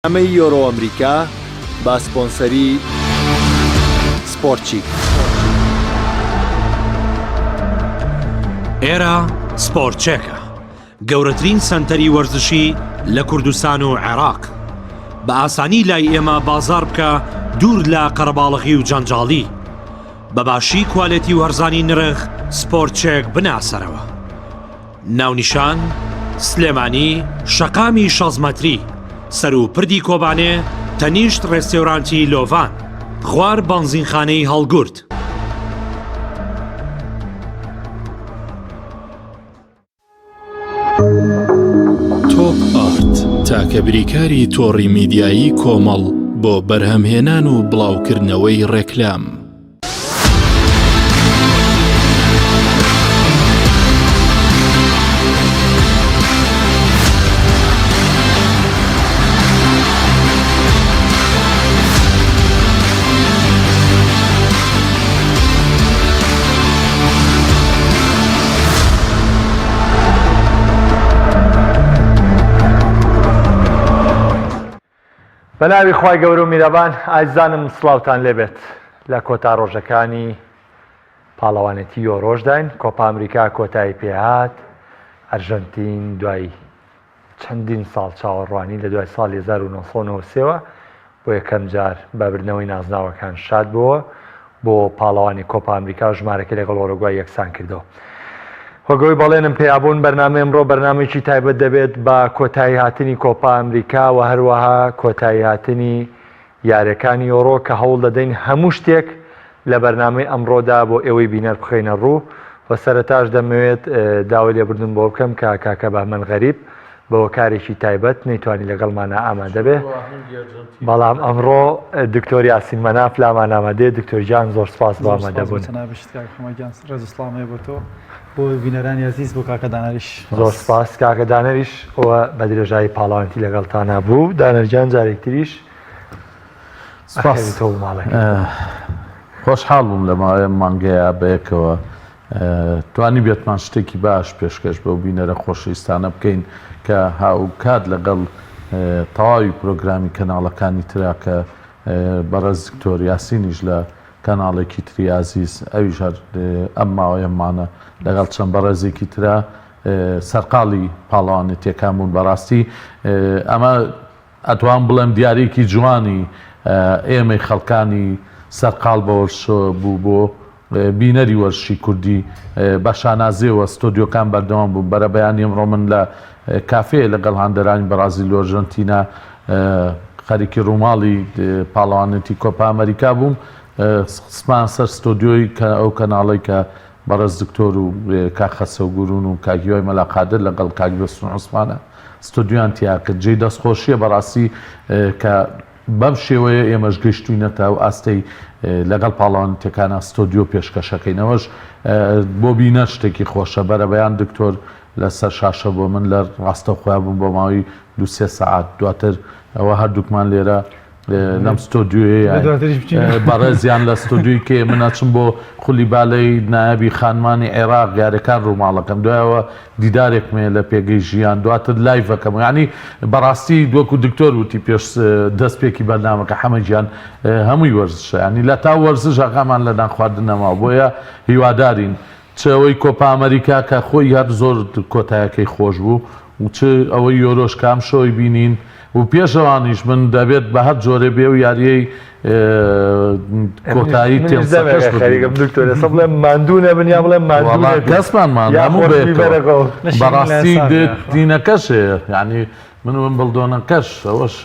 بەرنامەی یۆرۆ ئەمریکا بە سپۆنسەری سپۆرتچیک. ئێرە سپۆرتچێکە، گەورەترین سەنتەری وەرزشی لە کوردستان و عێراق. بە ئاسانی لای ئێمە بازاڕ بکە دوور لە قەرەباڵغی و جەنجاڵی. بە باشی کوالێتی و هەرزانی نرخ سپۆرتچێک بناسەرەوە. ناونیشان، سلێمانی، شەقامی شەست مەتری، سەروو پردی کۆبانێ، تەنیشت ڕێستێورانتی لۆڤان، خوار بەنزینخانەی هەڵگورد. تۆپ ئارت تاکە بریکاری تۆڕی میدیایی کۆمەڵ بۆ بەرهەمهێنان و بڵاوکردنەوەی ڕێکلام. بە ناوی خوای گەورە و میرەبان ئازیزانم سڵاوتان لێبێت لە کۆتا ڕۆژەکانی پاڵەوانێتی یۆرۆشداین کۆپا ئەمریکا کۆتایی پێهات ئەرژەنتین دوای چەندین ساڵ چاوەڕوانی لە دوای ساڵی 1993ەوە بۆ یەکەم جار بە بردنەوەی نازناوەکان شاد بۆوە بۆ پاڵەوانی کۆپا ئەمریکا و ژمارەکەی لەگەڵ ئۆرۆگوای یەکسان کردەوە. وەک ئەوەی بەڵێنم پێیابوون بەرنامەی ئەمڕۆ بەرنامەیەکی تایبەت دەبێت بە کۆتایی هاتنی کۆپا ئەمریکا و هەروەها کۆتایی هاتنی یاریەکانی یۆرۆ کە هەوڵ دەدەین هەموو شتێک لە بەرنامەی ئەمڕۆدا بۆ ئێوەی بینەر بخەینە ڕوو و سەرەتاش دەمەوێت داوای لێبوردن بۆ بکەم کە کاکە بەهمەن غەریب بە هۆکارێکی تایبەت نەیتوانی لەگەڵمانا ئامادە بێ بەڵام ئەمڕۆ دکتۆر یاسین مەناف لامان ئامادەیە دکتۆر گیان زۆر سپاس بۆ ئامادەبوون. ڕێز و سڵام هەیە بۆ تۆ بۆ بینەرانی ئەزیز بۆ کاکە دانەریش زۆر سپاس کاکە دانەریش و بە درێژایی پاڵەوانێتی لەگەڵتانا بوو دانەر گیان جارێک تریش سپاس تۆ و ماڵەکەت. خۆشحاڵ بووم لە ماوەی ئەم مانگەیا بەیەکەوە توانیبێتمان شتێکی باش پێشکەش بەو بینەرە خۆشەویستانە بکەین کە هاوکات لەگەڵ تەواوی پرۆگرامی کەناڵەکانی ترا کە بەڕێز دکتۆر یاسینیش لە کەناڵێکی تری ئازیز ئەویش هەر ئەم ماوەیەمانە لەگەڵ چەند بەڕێزێکی ترا سەرقاڵی پاڵەوانێتیەکان بوون بەڕاستی ئەمە ئەتوانم بڵێم دیاریەکی جوانی ئێمەی خەڵکانی سەرقاڵ بە وەرزشەوە بوو بۆ بینەری وەرزشی کوردی بە شانازیەوە ستۆدیۆکان بەردەوام بوون بەرەبەیانی ئەمڕۆ من لە کافێ لەگەڵ هاندەرانی بەڕازیل و ئەرژەنتینا خەریکی ڕووماڵی پاڵەوانێتی کۆپا ئەمەریکا بووم خستمان سەر ستۆدیۆی کە ئەو کەناڵەی کە بەڕێز دکتۆر و کاک خەسرەو گورون و کاک هیوای مەلا قادر لەگەڵ کاک بێستون عوسمانە ستۆدیۆیان تیا کرد جێی دەستخۆشیە بەڕاستی کە بەم شێوەیە ئێمەش گەیشتوینەتە ئەو ئاستەی لەگەڵ پاڵەوانێتیەکانا ستۆدیۆ پێشکەشەکەین ئەوەش بۆ بینەر شتێکی خۆشە بەرەبەیان دکتۆر لەسەر شاشە بۆ من لە ڕاستەوخۆیا بووم بۆ ماوەی دوو سێ سەعات دواتر ئەوە هەردووکمان لێرە لەم ستۆدیۆیە بەڕێزیان لە ستۆدیۆی کێ من ئەچم بۆ خولی بالەی نایابی خانمانی عێراق یاریەکان ڕووماڵەکەم دوایەوە دیدارێکم هەیە لە پێگەی ژیان دواتر لایڤەکەم یانی بەڕاستی وەکو دکتۆر وتی پێش دەست پێکی بەرنامەکە حەمە گیان هەمووی وەرزشە یانی لە تا وەرزش ئاگامان لە نان خواردن نەماوە بۆیە هیوادارین چ ئەوەی کۆپا ئەمەریکا کە خۆی هەر زۆر کۆتایەکەی خۆش بوو و چ ئەوەی یۆرۆش کە ئەمشەوی بینین و پێش ئەوانیش من دەبێت بە هەر جۆرێ بێ و یاریەی کۆتایی تێنسەکەش خەریکم دکتۆر ئێستا بڵێم ماندوو نەبن یا بڵێم ماندوو نەبین کەسمان ماندوو یا هەموو خۆشی بەیەکەوە بەرەکەوە بەڕاستی دینەکەش هەیە یعنی من ویمبڵدۆنەکەش ئەوەش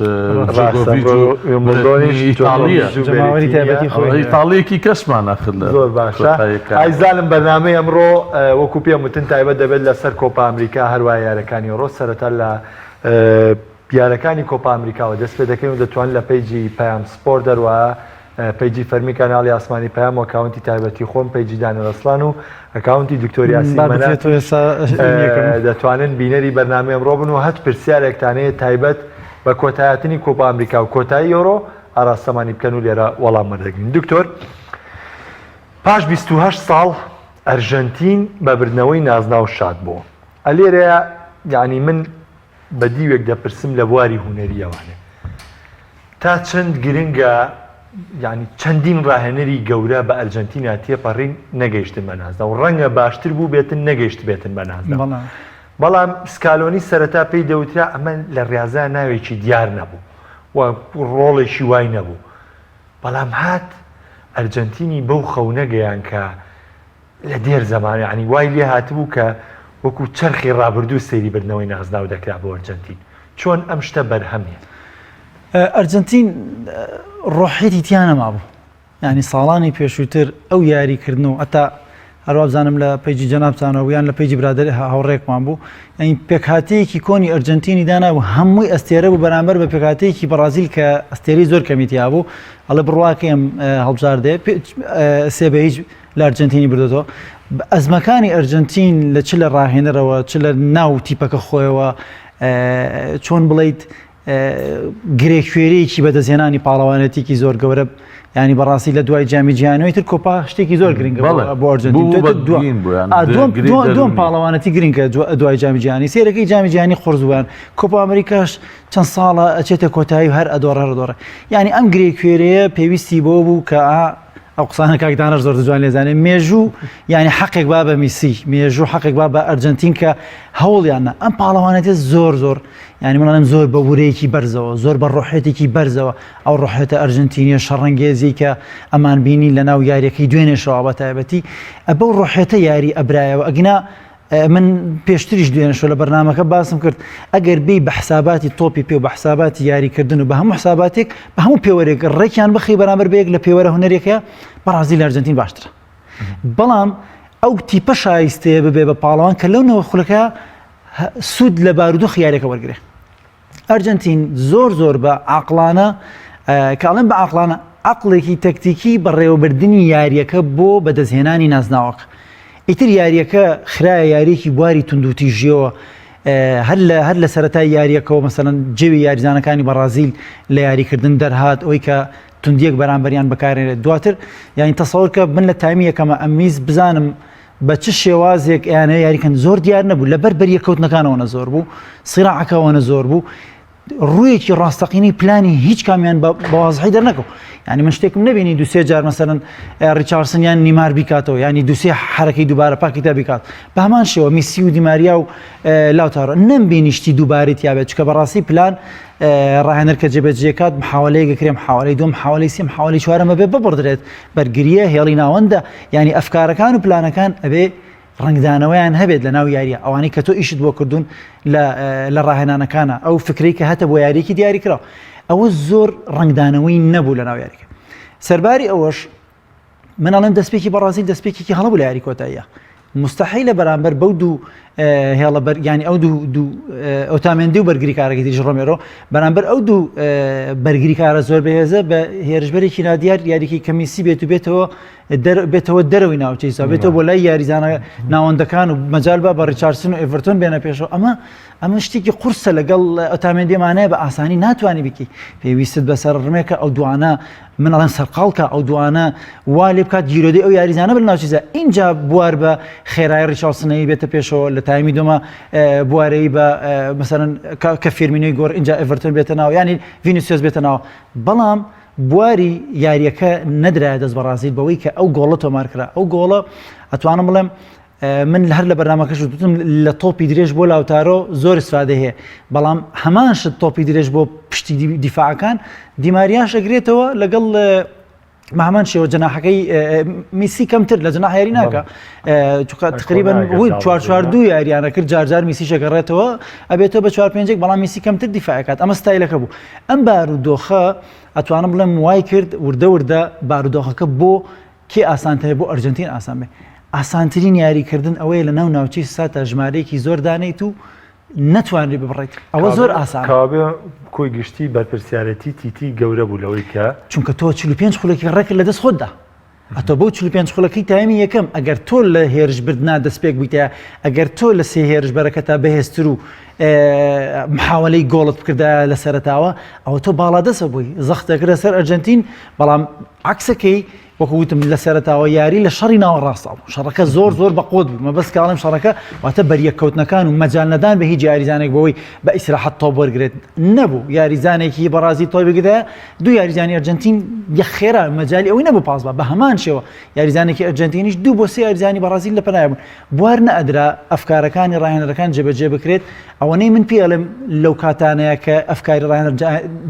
جۆگۆڤیچ و ویمبڵدۆنیش ئیتاڵیە جەماوەری تایبەتی خۆی هەیە. ئیتاڵیەکی کەشمان ئەخر لە زۆر باشە کۆتاییەکان. ئایزانم بەرنامەی ئەمڕۆ وەکو پێم وتن تایبەت دەبێت لەسەر کۆپا ئەمریکا هەروە یارەکانی یۆرۆ سەرەتا لە یارەکانی کۆپا ئەمریکاوە دەست پێ دەکەین و دەتوان لە page ی پەیام سپۆرت هەروەها page ی فەرمی کەناڵی ئاسمانی پەیام و ئەکاونتی تایبەتی خۆم page ی دانەر ئەسڵان و ئەکاونتی دکتۆر یاسین با بکرێت تۆ مەنافیش ئێستا یەکەم. دەتوانن بینەری بەرنامەی ئەمڕۆ بن و هەچ پرسیارێکتان هەیە تایبەت بە کۆتایهاتنی کۆپا ئەمریکا و کۆتایی یۆرۆ ئاراستەمانی بکەن و لێرە وەڵام وەردەگرین. دکتۆر پاش 28 ساڵ ئەرژەنتین بە بردنەوەی نازناو شاد بوو. ئەلێرەیە یانی من بە دیوێک دەپرسم لە بواری هونەرییەوانێ. تا چەند گرنگە یانی چەندین ڕاهێنەری گەورە بە ئەرجەنتینا تێپەڕین نەگەیشتن بە نازناو ڕەنگە باشتر بووبێتن نەگەیشتبێتن بە نازناو بەڵام سکالۆنی سەرەتا پێی دەوترا ئەمە لە ڕیازا ناوێکی دیار نەبوو و ڕۆڵێکی وای نەبوو بەڵام هات ئەرجەنتینی بەو خەونە گەیان کە لە دێر زەمان یانی وای لێ هاتبوو کە وەکو چەرخی ڕابردوو سەیری بردنەوەی نازناو دەکرا بۆ ئەرجەنتین چۆن ئەم شتە بەرهەم هێنا؟ ئەرجەنتین ڕۆحیەتی تیا نەمابوو یعنی ساڵانی پێشووتر ئەو یاریکردن و ئەتا هەروە بزانم لە page ی جەنابتانەوە یان لە page ی برادەر هاوڕێکمان بوو یعنی پێکهاتەیەکی کۆنی ئەرجەنتینی دانا و هەمووی ئەستێرە بوو بەرامبەر بە پێکهاتەیەکی بەڕازیل کە ئەستێرەی زۆر کەمی تیا بوو ئەڵێ بڕواکەم هەڵبژاردێ سێ بە هیچ لە ئەرجەنتینی بردۆتەوە ئەزمەکانی ئەرجەنتین لە چ لە ڕاهێنەرەوە چ لە ناو تیپەکە خۆیەوە چۆن بڵیت گرێکوێرەیەکی بەدەستهێنانی پاڵەوانێتێکی زۆر گەورە ینی بەڕاستی لە دوای جامی جیهانەوەی تر کۆپا شتێکی زۆر گرنگە بۆ ئەرجەنتین دوم پاڵەوانەتی گرنگە دوای جامی جیهانی سێرەکەی جامی جیهانی قرزوان کۆپا ئەمریکاش چەند ساڵە ئەچێتە کۆتایی و هەر ئەدۆڕە هەر یعنی ئەم گرێکوێرەیە پێویستی بۆ بوو کە ئەو قسانە کاک دانەش زۆر جوان لێزانێ مێژوو یعنی حەقێک با بە میسی مێژوو حەقێک با بە ئەرجنتین کە هەوڵیانە ئەم پاڵەوانێتی زۆر زۆر یعنی منڵێم زۆر بە ورەیەکی بەرزەوە زۆر بە ڕۆحێتێکی بەرزەوە ئەو ڕۆحێتە ئەرجنتینیە شەڕەنگێزی کە ئەمان بینی لە ناو یاریەکەی دوێنێشەوە بە تایبەتی ئەبەو ڕۆحێتە یاری ئەبرایەوە ئەگینا من پێشتریش دوێنێ شەو لە بەرنامەکە باسم کرد ئەگەر بێی بە حساباتی تۆپی پێ و بە حساباتی یاریکردن و بە هەموو حساباتێک بە هەموو پێوەرێک ڕێکیان بخی بەرامبەر بەیەک لە پێوەرە هونەریەکە بەڕازیل لە ئەرجەنتین باشترە بەڵام ئەو تیپە شایستەیە ببێ بە پاڵەوان کە لەو نەوە خولەکە سوود لە بارودۆخی یاریەکە وەرگێ ئەرجەنتین زۆر زۆر بە عاقڵانە کە ئەڵێم بە عاقڵانە عەقڵێکی تەکتیکی بەڕێوەبردنی یاریەکە بۆ بەدەستهێنانی نازناوەکە ئیتر یاریەکە خرایە یاریەکی بواری توندوتیژیەوە هەر لە هەر لە سەرەتای یاریەکەەوە مەسەلەن جێوی یاریزانەکانی بەڕازیل لە یاریکردن دەرهات ئەوی کە توندیەک بەرامبەریان بەکارێنێت دواتر یعنی تەسەور کە من لە تایمی یەکەمە ئەمویست بزانم بە چ شێوازێک ئەیانەوێ یاریکەن زۆر دیار نەبوو لەبەر بەریەککەوتنەکانەوە نە زۆر بوو سیراعەکەەوە نە زۆر بوو ڕوویەکی ڕاستەقینەی پلانی هیچ کامیان بە وازحی دەرنەکەوت یعنی من شتێکم نبینی دوسێ جار مەسەرەن ڕیچارسن یان نیمار بیکاتەوە ینی دوسێ حرەکەی دووبارە پاکیتا بیکات بە هەمان شێوە میسی و دیماریا و لاوتارۆ نەمبینی شتی دووبارەی تیاابێت چکە بەڕاستی پلان ڕاهێنەر کە جێبەجێکات محاولەیەک کرێ محاولەی دوم محاولەی سێ محاولەی چوارەمە بێ ببڕدرێت بەرگریە هێڵی ناوەندە یعنی ئەفکارەکان و پلانەکان ئەبێ ڕنگدانەوەیان هەبێت لە ناو یاریە ئەوانەی کە تۆ ئیشت بۆ کردوون لە ڕاهێنانەکانە ئەو فکری کە هەتە بۆ یاریەکی دیاریکراوە ئەوە زۆر ڕنگدانەوەی نەبوو لە ناو یاریەکە سەرباری ئەوەش من ئەڵێم دەستپێکی بەڕازیل دەستپێکێکی هەڵە بوو لە یاری کۆتاییە مستحیلە بەرامبەر بەو دوو هێڵە بەر ینی ئەو دوو دوو ئۆتامێندی و بەرگریکارەکەی تریش ڕۆمێرۆ بەرامبەر ئەو دوو بەرگریکارە زۆر بەهێزە بە هێرشبەرێکی نادیار یاریکی کەمیسی بێت و بێتەوە بێتەوە دەرەوەی ناوچەی سا بێتەوە بۆ لای یاریزانە ناوەندەکان و مەجال بە بە ڕیچارسن و ئێڤرتۆن بێنە پێشەوە ئەمە ئەمە شتێکی قورسە لەگەڵ ئۆتامێندیمانەیە بە ئاسانی ناتوانانی بکی پێویستت بەسەر ڕمێکە ئەو دوانە من ئەڵێم سەرقاڵکە ئەو دوانە وا لێ بکات گیرۆدەی ئەو یاریزانە بن ناوچیزە اینجا بوار بە خێرای ڕیچاڵسنەی بێتە پێشەوە لە تایمی دومە بوارەی بە مەسەرەن کە فێرمینۆی گۆڕ اینجا ئێڤەرتۆن بێتە ناو ینی ڤینیسیۆس بێتە ناو بەڵام بواری یاریەکە نەدرایە دەست بەڕازیل بەوەی کە ئەو گۆڵە تۆمار کرا ئەو گۆڵە ئەتوانم بڵێم من هەر لە بەرنامەکەش وتم لە تۆپی درێژ بۆ لاوتارۆ زۆر استفادە هەیە بەڵام هەمان شت تۆپی درێژ بۆ پشتی دیفاعەکان دیماریاش ئەگرێتەوە لەگەڵ مامان شێوە جەناحەکەی میسی کەمتر لە جەناح یاری ناکە تقریبا چوار چوار دوو یاریانە کرد جارجار میسی شەگەڕێتەوە ئەبێتەوە بە چوار پێنجێک بەڵام میسی کەمتر دیفاعکات ئەمە ستایلەکە بوو ئەم بارودۆخە ئەتوانم بڵێم وای کرد وردە وردە بارودۆخەکە بۆ کێ ئاسانترە بۆ ئەرجەنتین ئاسان بێ ئاسانترین یاریکردن ئەوەیە لە ناو ناوچەی ساتا ژمارەیەکی زۆر دانیت و نەتوانری ببڕیت ئەوە زۆر ئاسان کابێ کۆی گشتی بەرپرسیارەتی تیتی گەورە بوو لەوەی کە چونکە تۆ 45 خولەکی ڕێک لە دەست خۆتدا ئەتۆ بەو 45 خولەکەی تایمی یەکەم ئەگەر تۆ لە هێرش بردنا دەستپێک بوویتە ئەگەر تۆ لە سێ هێرش بەرەکەتا بەهێزتر و محاولەی گۆڵت بکردا لە سەرتاوە ئەوە تۆ باڵادەسە بووی زەخت دەکردە سەر ئەرجنتین بەڵام عکسەکەی وەکو وتم لە سەرەتاوە یاری لە شەڕی ناوەڕاستە بوو شەڕەکە زۆر زۆر بەقوت بوو مەبەست کاڵم شەڕەکە واتە بەریەککەوتنەکان و مەجال نەدان بە هیچ یاریزانێک بەوەی بە ئیسراحەت تۆپ وەرگێت نەبوو یاریزانێکی بەڕازی تۆی بگرە دوو یاریزانی ئەرجنتین یە خێرا مەجای ئەوەی نەبوو پاس بە بە هەمان شێوە یاریزانێکی ئەرجنتینیش دوو بۆ سێ یاریزانی بەڕازیل لە پەنای بوون بوار نەئەدرا ئەفکارەکانی ڕاهێنەرەکان جێبەجێ بکرێت ئەوەنەی من پێ ئەڵێم لەو کاتانەیە کە ئەفکاری ڕاهێنەر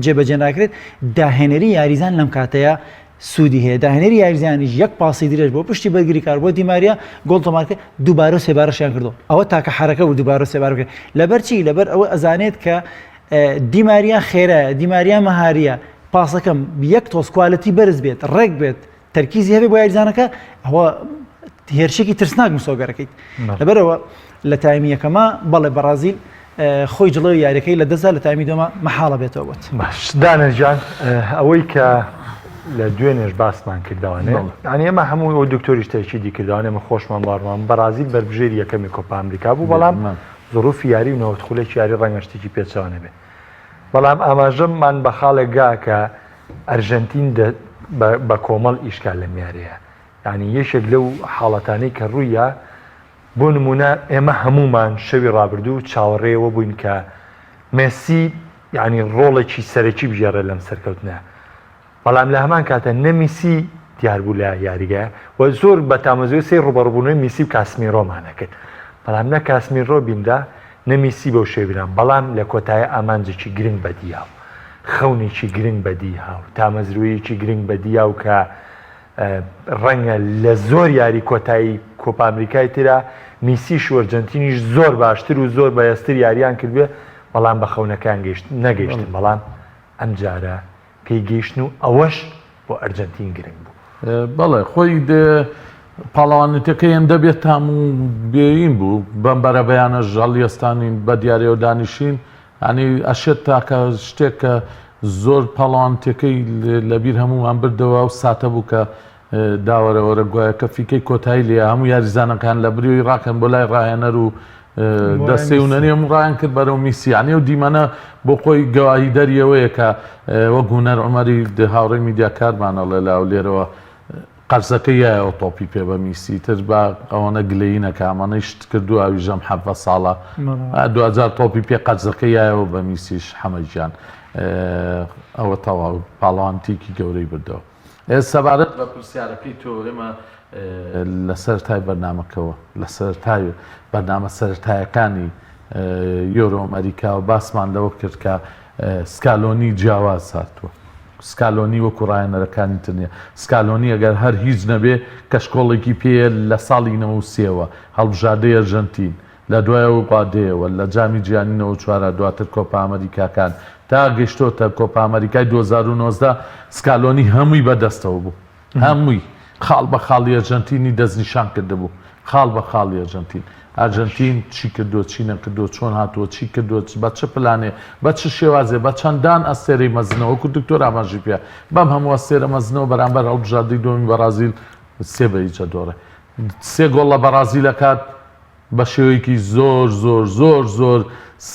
جێبەجێ ناکرێت داهێنەری یاریزان لەم کاتەیە سوودی هەیە داهێنەری یاریزانیش یەک پاسی درێژ بۆ پشتی بەرگریکار بۆ دیماریا گۆڵ تۆمار کرد دووبارە و سێبارەشیان کردو ئەوە تاکە حرەکە بوو دووبارە و سێبارە کرد لەبەر چی لەبەر ئەوە ئەزانێت کە دیماریا خێرایە دیماریا مەهاریە پاسەکەم یەک تۆز quality بەرز بێت ڕێک بێت تەرکیزی هەبێ بۆ یاریزانەکە ئەوە هێرشێکی ترسناک مسۆگەرەکەیت لەبەرەوە لە تایمی یەکەمە بەڵێ بەڕازیل خۆی جڵەوی یاریەکەی لە دەستدا لە تایمی دووەما مەحاڵە بێتەوە بۆت. باش دانر گیان ئەوەی کە لە دوێنێش باسمان کردوانێ یعنی ئێمە هەموو ئەو دکتۆریش تەکیدی کردوانێ ئێمە خۆشمان باڕمان بەڕازیل بەربژێری یەکەمی کۆپا ئەمریکا بوو بەڵام زڕوفی یاری و 90 خولێکی یاری ڕەنگە شتێکی پێچەوانە بێ بەڵام ئاماژەمان بە خاڵێک گا کە ئەرژەنتین بە کۆمەڵ ئیشکا لەم یاریە یعنی یەکێک لەو حاڵەتانەی کە ڕوویە بۆ نموونە ئێمە هەموومان شەوی ڕابردوو چاوەڕێی ئەوە بووین کە مێسی یانی ڕۆڵێکی سەرەکی بگێڕێت لەم سەرکەوتنە، بەڵام لە هەمان کاتە نە میسی دیار بوو لە یاریگا و زۆر بە تامەزرۆی سەیر ڕووبەڕووبوونەوەی میسی و کاسمیرۆمان ئەکرد، بەڵام نە کاسمیرۆ بینرا نە میسی بەو شێوە بینرا، بەڵام لە کۆتایی ئامانجێکی گرنگ بەدیها و خەونێکی گرنگ بەدیها و تامەزرۆیەکی گرنگ بەدیها و کە ڕەنگە لە زۆر یاری کۆتایی کۆپا ئەمریکای ترا میسیش و ئەرجەنتینیش زۆر باشتر و زۆر بەهێزتر یاریان کردبێ بەڵام بە خەونەکەیان گەیشت نەگەیشتن بەڵام ئەمجارە پێی گەیشتن و ئەوەش بۆ ئەرجەنتین گرنگ بوو. بەڵێ خۆی پاڵەوانێتیەکە هێندە بێ تام و بێین بوو بەم بەرەبەیانەش هەڵیەستانین بە دیارەوە دانیشین یانی ئەشێت تاکە شتێک کە زۆر پاڵەوانتیەکەی لەبیر هەموومان بردەوە ئەو ساتە بوو کە داوەرەوەرە گوایە کە فیکەی کۆتایی لێ هەموو یاریزانەکان لە بریۆی ڕاکەن بۆ لای ڕاهێنەر و دەستەی و نەنێم ڕایان کرد بەرەو میسی یانی ئەو دیمەنە بۆ خۆی گەواهی دەریەوەیە کە وەک هونەر عومەری هاوڕێی میدیاکارمان ئەڵێ لە لێرەوە قەرزەکەی یایەوە تۆپی پێ بە میسی تر با ئەوەنە گلەیی نەکا ئەمانەی شت کردووە ئەویش ئەم 17 ساڵە دواجار تۆپی پێ قەرزەکەی یایەوە بە میسیش حەمە گیان ئەوە تەواو پاڵەوانتیکی گەورەی بردەوە سەبارەت بە پرسیارەکەی تۆ ئێمە لە سەرەتای بەرنامەکەوە لە سەرەتای بەرنامە سەرەتایەکانی یۆرۆ ئەمریکاوە باسمان لەوە کرد کە سکالۆنی جیاواز هاتووە سکالۆنی وەکو ڕاهێنەرەکانی تر نیە. سکالۆنی ئەگەر هەر هیچ نەبێ کەشکۆڵێکی پێیە لە ساڵی 93 وە هەڵبژاردەی ئەرژەنتین لە دوای ئەو ڕادەیەوە لە جامی جیهانی 94 دواتر کۆپا ئەمەریکاکان تا گەشتۆتە کۆپا ئەمەریکای 2019 سکالۆنی هەمووی بەدەستەوە بوو. هەمووی خاڵ بە خاڵی ئەرجەنتینی دەستنیشان کردبوو خاڵ بە خاڵی ئەرجەنتین ئەرجەنتین چی کردووە چی نەکردووە چۆن هاتووە چی کردووە بە چ پلانێ بە چ شێوازێ بە چەندان ئەستێرەی مەزنەوە وەکو دکتۆر ئاماژی پێ بەم هەموو ئەستێرە مەزنەوە بەرامبەر هەڵبژاردەی دووەمی بەڕازیل سێ بە هیچ ئەدۆڕێ سێ گۆڵ لە بەڕازیل ئەکات بە شێوەیەکی زۆر زۆر زۆر زۆر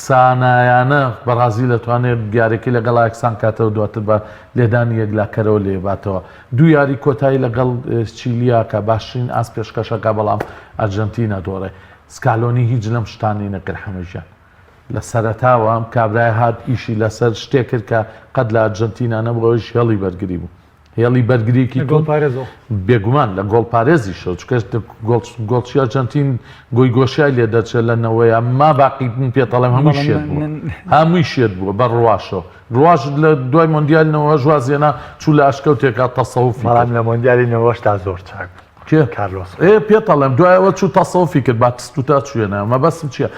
سانایانە بەڕازیل ئەتوانێت یاریەکەی لەگەڵ یەکسان کاتەوە دواتر بە لێدانی یەکلاکەرەوە لێباتەوە دوو یاری کۆتایی لەگەڵ چیلیا کە باشترین ئاست پێشکەشەکە بەڵام ئەرجەنتین ئەدۆڕێ سکالۆنی هیچ لەم شتانەی نەکرد حەمەژیان لە سەرەتاوە ئەم کابرای هات ئیشی لەسەر شتێک کرد کە قەت لە ئەرجەنتینا نەبوو ئەویش هێڵی بەرگری بوو هێڵی بەرگریی توند بێگومان لە گۆڵپارێزیشەوە چونکە گۆڵچی ئەرجەنتین گۆی گۆشای لێ دەرچێت لە نەوەیە ما باقی من پێتەڵێم هەمووی شێت بووە هەمووی شێت بووە بە ڕواشەوە ڕواش لە دوای مۆندیال نەوە ژوازێنا چوو لە ئەشکەوتێکا تەسەوفی بەڵام لە مۆندیالی نەوەش تا زۆر چاک بوو. کێ؟ کارلۆس. ئێ پێتەڵێم دوای ئەوە چوو تەسەوفی کرد باتستوتا چوێنە مەبەستم چییە؟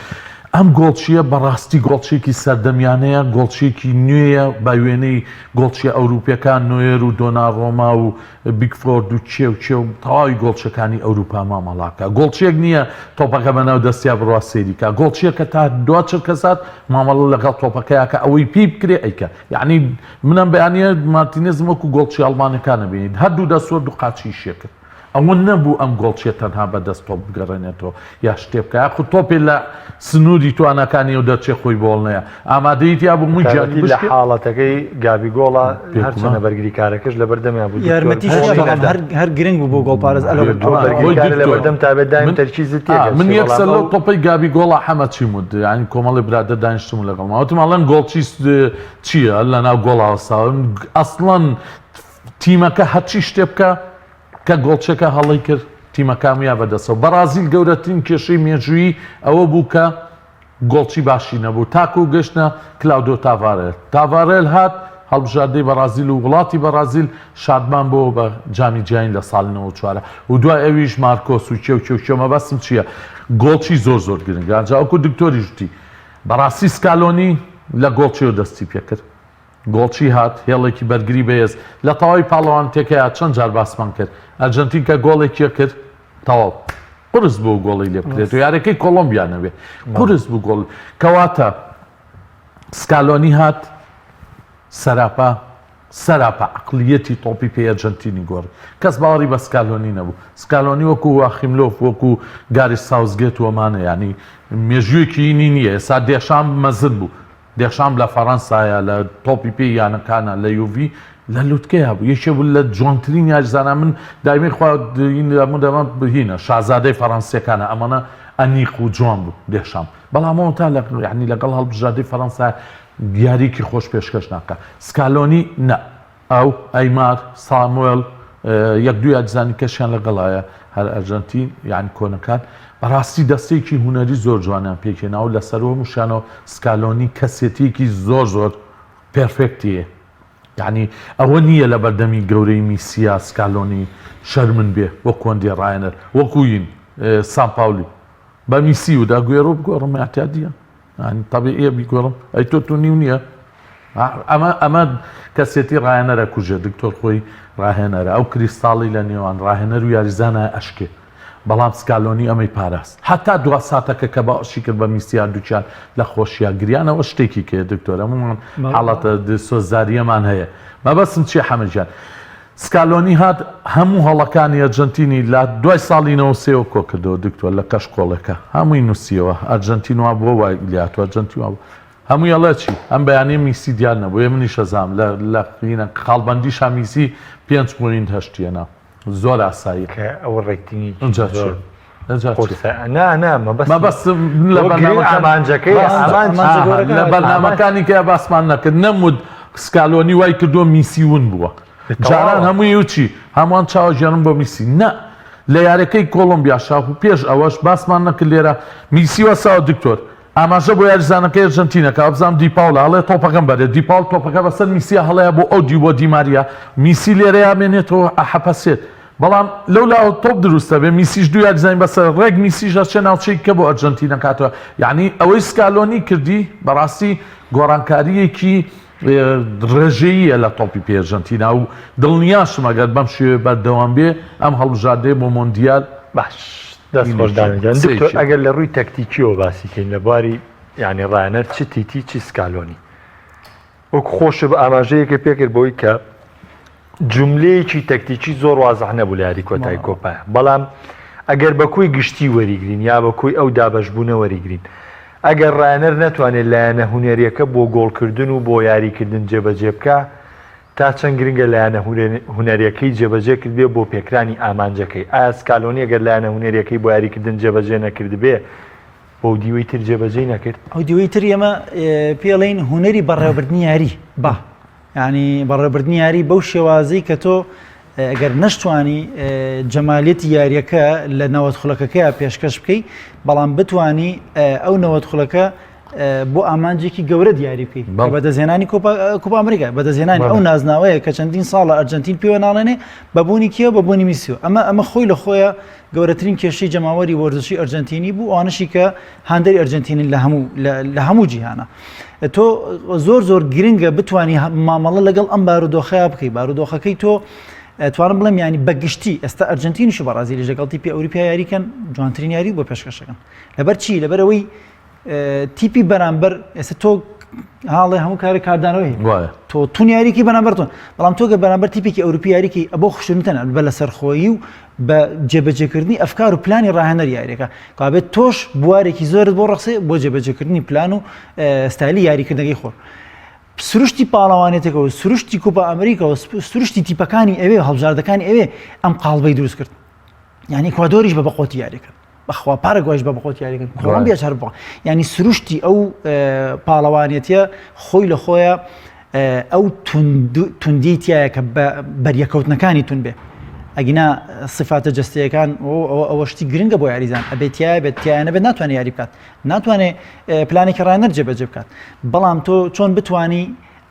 ئەم گۆڵچییە بەڕاستی گۆڵچییەکی سەردەمیانەیە، گۆڵچییەکی نوێیە بە وێنەی گۆڵچییە ئەوروپییەکان نۆیەر و دۆنارۆما و بیکفۆرد و کێ و کێ و تەواوی گۆڵچییەکانی ئەوروپا مامەڵا بکا. گۆڵچییەک نییە تۆپەکە بەناو دەستیا بڕوا سەیری کا. گۆڵچییەکە تا دوا چرکەسات مامەڵە لەگەڵ تۆپەکەیا کە ئەوەی پێی بکرێ ئەیکا. یەعنی من ئەم بەیانییە مارتینێزم وەکو گۆڵچی ئەڵمانەکان ئەبینیت. هەردوو دەست و هەردوو قاچی ئیشی ئەکرد. ئەوە نەبوو ئەم گۆڵچیە تەنها بە دەست تۆپ بگەڕێنێتەوە یا شتێ بکا یاخود تۆپێ لە سنووری تواناکانی ئەو دەرچێ خۆی بۆڵ نەیە ئامادەیی تیا بوو مووی گیانی بەتایبەتی لە بشکێ. حاڵەتەکەی گابی گۆڵا هەرچەندە بێگومان. بەرگریکارەکەش لەبەردەمیا بوو دکتۆر یارمەتیش گۆڵی نیە بەڵام نەدا. هەر هەر گرنگ بوو بۆ گۆڵپارێز ئەلۆ تۆ بێگومان. خۆی بەرگریکارە دکتۆر لەبەردەم تابێت دایم من تەرکیزت ئا تێکەچێ من بەڵام یەکسەر ئەو لەو تۆپەی گابی گۆڵا حەمە چیم وت یانی کۆمەڵێ برادەر دانیشتبوون لەگەڵما وتم ئەڵێن گۆڵچی چییە لەناو گۆڵا وەستاوە ئەسڵەن تیمەکە هەرچی شتێ بکا کە گۆڵچەکە هەڵەی کرد تیمەکە هەموویان بەدەستەوە. بەڕازیل گەورەترین کێشەی مێژوویی ئەوە بوو کە گۆڵچی باشی نەبوو تاکو گەشتە کلاودۆ تاڤارێل. تاڤارێل هات هەڵبژاردەی بەڕازیل و وڵاتی بەڕازیل شادمان بۆوە بە جامی جیهانی لە ساڵی 94 و دوای ئەویش مارکۆس و کێ و کێ و کێ مەبەستم چییە گۆڵچی زۆر زۆر گرنگە جا وەکو دکتۆریش وتی بەڕاستی سکالۆنی لە گۆڵچیەوە دەستی پێکرد. گۆڵچی هات، هێڵێکی بەرگری بەهێز لە تەواوی پاڵەوانێتیەکەیا چەند جار باسمان کرد، ئەرجەنتین کە گۆڵێکی کرد تەواو قورس بوو گۆڵی لێ بکرێت و یاریەکەی کۆڵۆمبیا نەبێ قورس بوو گۆڵ کەواتە سکالۆنی هات سەراپا سەراپا عقلیەتی تۆپی پێی ئەرجەنتینی گۆڕی کەس باوەڕی بە سکالۆنی نەبوو سکالۆنی وەکو واخیم لۆف وەکو گاریس ساوسگێت وەمانە ینی مێژوویەکی نی نییە ئێستا دێشام مەزن بوو دێشامپ لە فەرەنسایە لە تۆپی پێی یانەکانە لە یوڤی لە لوتکەیا بوو یەکێ بوو لە جوانترین یاریزانان من دایمەی خوا دەمە هینە شازادەی فەرەنسیەکانە ئەمانە ئەنیق و جوان بوو دێشامپ بەڵام ئەوە تا لە یعنی لەگەڵ هەڵبژاردەی فەرەنسا یاریکی خۆش پێشکەش ناکە سکالۆنی نە ئەو، ئەیمار، ساموێل، یەک دوو یاریزانی کەشیان لەگەڵایە، هەر ئەرجەنتین یانی کۆنەکان، بەڕاستی دەستەیەکی هونەری زۆر جوانیان پێکهێناوە، لە سەروو هەمووشیانەوە سکالۆنی کەسێتییەکی زۆر زۆر perfect ی هەیە، یانی ئەوە نییە لەبەردەمی گەورەی میسیا سکالۆنی شەرمن بێ وەکو هەندێ ڕاهێنەر وەکو ین سامپاولی بە میسی وت ئەگوێرۆ بگۆڕم ئیعتیادییە. یانی تەبیعیە بیگۆڕم ئەی تۆ تو نیو نییە ئەمە ئەمە کەسێتی ڕاهێنەرە کوژێ دکتۆر خۆی ڕاهێنەرە ئەو کریستاڵی لە نێوان ڕاهێنەر و یاریزانە ئەشکێ بەڵام سکالۆنی ئەمەی پاراست هەتا دوا ساتەکە کە باوەشی کرد بە میسی هەردووکیان لە خۆشیا گریانەوە شتێکی کێ دکتۆر هەموومان حاڵەتە سۆزداریەمان هەیە مەبەستم چیە حەمە گیان سکالۆنی هات هەموو هەڵەکانی ئەرجەنتینی لە دوای ساڵی 93 ەوە کۆکردەوە دکتۆر لە کەشکۆڵێکە هەمووی نووسیەوە ئەرجەنتین وا بووە وای لێهاتووە ئەرجەنتین وا بووە هەمووی ئەڵێ چی ئەم بەیانیە میسی دیار نەبوو ئێ منیش ئەزانم لە لە هینە خاڵبەندیشا میسی پێنج point هەشتی هێنا زۆر ئاساییە کە ئەوە rating ێکی ئینجا چی زۆر ئینجا چی قورسە نا نا مەبەستم مەبەستم لە بۆ گرنگ بەرنامەکان ئامانجەکەی ڕاستە ئامانج ئامانجە ئاها گەورەکە لە هاتووە. بەرنامەکانی کە باسمان نەکرد نەموت سکالۆنی وای کردووە میسی ون بووە جاران تەواوە. هەمووی وچی هەمووان چاوە گێڕن بۆ میسی نا لە یاریەکەی کۆڵۆمبیا شاخ و پێش ئەوەش باسمان نەکرد لێرە میسی وەساوە دکتۆر ئاماژە بۆ یاریزانەکەی ئەرجەنتینە کە وابزانم دیپاولە ئەڵێ تۆپەکەم بەرێ دیپاول تۆپەکە بەسەر میسیا هەڵەیە بۆ ئەو دیو بۆ دیماریا میسی لێرەیا مێنێتەوە ئەحەپەسێت بەڵام لەو لاوە تۆپ دروست دەبێ میسیش دوو یاریزانی بەسەر ڕێک میسیش ئەچێ ناوچەی کە بۆ ئەرجەنتینە کاتەوە یعنی ئەوەی سکالۆنی کردی بەڕاستی گۆڕانکارییەکی ڕێژەییە لە تۆپی پێی ئەرجەنتینا و دڵنیاشم ئەگەر بەم شێوەیە بەردەوام بێ ئەم هەڵبژاردەیە بۆ مۆندیال باش دەست خۆش دانە گیان دکتۆر ئەگەر لە ڕووی تەکتیکیەوە باسی کەین لە بواری یعنی ڕایەنەر چ تیتی چ سکالۆنی وەک خۆشە بە ئاماژەیەکە پێکرد بۆی کە جوملەیەکی تەکتیکی زۆر وازح نەبوو لە یاری کۆتایی کۆپایە بەڵام ئەگەر بە کۆی گشتی وەریگرین یا بە کۆی ئەو دابەشبوونە وەریگرین ئەگەر ڕایەنەر نەتوانێت لایەنە هونەریەکە بۆ گۆڵکردن و بۆ یاریکردن جێبەجێ بکا تا چەند گرنگە لایەنە هونەریەکەی جێبەجێ کردبێ بۆ پێکرانی ئامانجەکەی ئایا سکالۆنی ئەگەر لایەنە هونەریەکەی بۆ یاریکردن جێبەجێ نەکردبێ بەو دیوەی تر جێبەجێی نەکرد؟ ئەو دیوەی تر ئێمە پێڵین هونەری بەڕێوەبردنی یاری با یانی بەڕێوەبردنی یاری بەو شێوازەی کە تۆ ئەگەر نەشتوانی جەمالیەتی یاریەکە لە 90 خولەکەکەیا پێشکەش بکەی بەڵام بتانی ئەو 90 خولەکە بۆ ئامانجێکی گەورە دیاری بکەیت بەدەستهێنانی کۆپا ئەمریکا بەدەستهێنانی ئەو نازناوەیە کە چەندین ساڵە ئەرجنتین پێوە ناڵێنێ بەبوونی کێ بەبوونی میسیۆ ئەمە ئەمە خۆی لە خۆیە گەورەترین کێشەی جەماوەری وەرزشی ئەرجنتینی بوو ئەوانشی کە هاندەری ئەرجنتینن لە هەموو لە هەموو جیهانە تۆ زۆر زۆر گرنگە بتانی مامەڵە لەگەڵ ئەم بارودۆخەیە بکەی بارودۆخەکەی تۆ توانم بڵێم ینی بەگشتی ئێستا ئەرجنتینیش و بەڕازیلیش لەگەڵ تیپی ئەوروپیا یاریکەن جوانترین یاری بۆ پێشکەشەکەن لەبەر چی لەبەرەوەی تیپی بەرامبەر ئێستا تۆ هاڵێ هەموو کارێک کاردانەوەی هەیە تۆ تون یاریکی بەرامبەر تون بەڵام تۆ گە بەرامبەر تیپێکی ئەوروپی یاریکی ئەبۆ خشونتەنە بە لەسەرخۆیی و بە جێبەجێکردنی ئەفکار و پلانی ڕاهێنەر یاریەکە کابێت تۆش بوارێکی زۆرت بۆ ڕەخسێ بۆ جێبەجێکردنی پلان و ستایلی یاریکردنەکەی خۆر سروشتی پاڵەوانێتەکە و سروشتی کوپا ئەمریکا و سروشتی تیپەکانی ئەوێ هەڵبژاردەکانی ئەوێ ئەم قاڵبەی دروست کرد یعنی ئیکوادۆریش بە بەقۆتی یاریکرد بەخوا پارەگوایش بە بەقۆتی یاریکرد کۆڵۆمبیاش هەر بە یعنی سروشتی ئەو پاڵەوانێتیە خۆی لە خۆیە ئەو توندی تایە کە بەریەکەوتنەکانی تون بێ ئەگینا سفاتە جستەیەکان ئەوە شتی گرنگە بۆ یاریزان ئەبێت تایە بێت تایە نەبێت ناتوانێت یاری بکات ناتوانێت پلانێکی ڕانەر جێبەجێ بکات بەڵام تۆ چۆن بتانی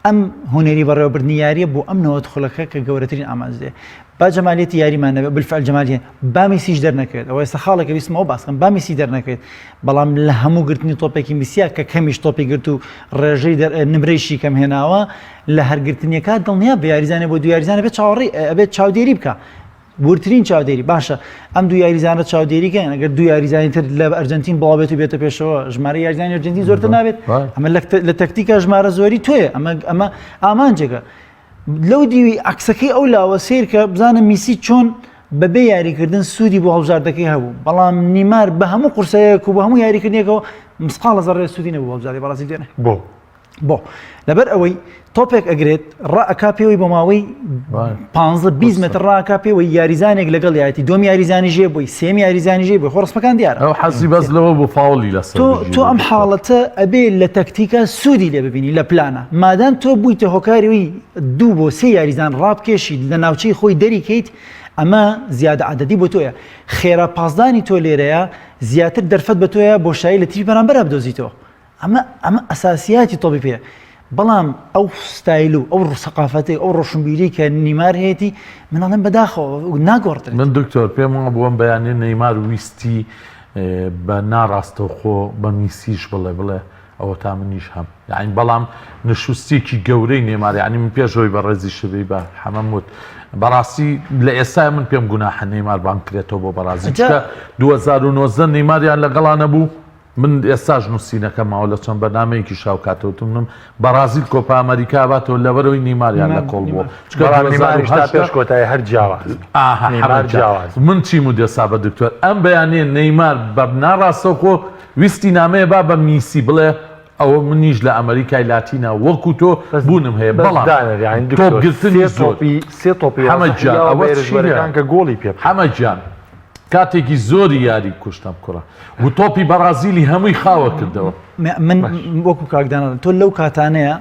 ئەم هونەری بەڕێوەبردنی یاریە بۆ ئەم 90 خولەکە کە گەورەترین ئامانج دێ با جەمالیەتی یاریمان نەبێت بالفعل جەمالیە با میسیش دەرنەکەوێت ئەوە ئێستا خاڵێکە ویستم ئەوە باس کەم با میسی دەرنەکەوێت بەڵام لە هەموو گرتنی تۆپێکی میسیا کە کەمیش تۆپی گرت و ڕێژەی نمرەیشی کەم هێناوە لە هەر گرتنیەکە دڵنیا بە یاریزانێ بۆ دوو یاریزانە بێت چاوەڕێی ئەبێت چاودێری بکە وردترین چاودێری باشە ئەم دوو یاریزانە چاودێری کەن ئەگەر دوو یاریزانی تر لە ئەرجنتین بڵاو بێت و بێتە پێشەوە ژمارە یاریزانی ئەرجنتین زۆرتر نابێت ئەمە لە تەکتیکە ژمارە زۆری تۆیە ئەمە ئەمە ئامانجێکە لەو دیوی عکسەکەی ئەو لاوە سیرکە بزانە میسی چۆن بەبێ یاریکردن سوودی بۆ هەڵبژاردەکەی هەبوو بەڵام نیمار بە هەموو قورسەیەک و بە هەموو یاریکردنێکەوە مسقاڵە زەڕێ سوودی نەبوو هەڵبژاردەی بەڕازیل دوێنێ بۆ بۆ لەبەر ئەوەی تۆپێک ئەگرێت ڕائکا پێوەی بۆ ماوەی 15 20 متر ڕاکا پێوەی یاریزانێک لەگەڵ یاتی دوم یاریزانی ژێ بووی سێم یاریزانی ژێ بووی خۆ ڕسمەکان دیارە ئەو حەزی بەس لەوە بۆ فاوڵی لەسەر تۆ تۆ ئەم حاڵەتە ئەبێ لە تەکتیکە سوودی لێ ببینی لە پلانە مادام تۆ بوویتە هۆکاری دوو بۆ سێ یاریزان ڕابکێشیت لە ناوچەی خۆی دەریکەیت ئەمە زیادە عددی بۆ تۆیە خێرا پاسدانی تۆ لێرەیە زیاتر دەرفەت بە تۆیە بۆشایی لە تیپی بەرامبەر بدۆزیتەوە ئەمە ئەمە ئەساسیاتی تۆپی پێ بەڵام ئەو ستایل و ئەو سەقافەتی ئەو ڕۆشنبیری کە نیمار هەیەی من ئەڵێم بەداخەوە ناگۆڕدرێت من دکتۆر پێم وا بووم بەیانی نەیمار ویستی بە ناڕاستەوخۆ بە میسیش بڵێ بڵێ ئەوە تا منیش هەم یعنی بەڵام نشوستێکی گەورەی نێمار یعنی من پێشەوەی بە ڕێزی شبی بە حەمەم وت بەڕاستی لە ئێستا من پێم گوناحە نەیمار بانگ کرێتەوە بۆ بەڕازیل چونکە 2019 نەیماریان لەگەڵا نەبوو من ئێستاش نوسینەکەم ماوە لە چەند بەرنامەیەکیش هاوکاتە وتم من بەڕازیل کۆپا ئەمەریکا باتەوە لەبەرەوەی نیماریان لە کۆڵ بووە چونکە بەڵام نیماریش تا 2018 پێش کۆتایی هەر جیاواز بوو. ئاها نیمار حەمە جان جیاواز بوو. من چیم و دێسا بە دکتۆر ئەم بەیانیە نەیمار بە ناڕاستەوخۆ ویستی نامەیە با بە میسی بڵێ ئەوە منیش لە ئەمەریکای لاتینا وەکو تۆ بەس بوونم هەیە بەس بەڵام دانەر یانی تۆپ دکتۆر گرتنی سێ زۆر تۆپی سێ تۆپی حەمە وازحی گیان یاوە ئەوە بە چییە هێرشبەرەکان کە گۆڵی پێ بکەن. حەمە گیان کاتێکی زۆری یاری کوشت ئەم کوڕە و تۆپی بەڕازیلی هەمووی خاوە کردەوە. من وەکو کاک دانا تۆ لەو کاتانەیە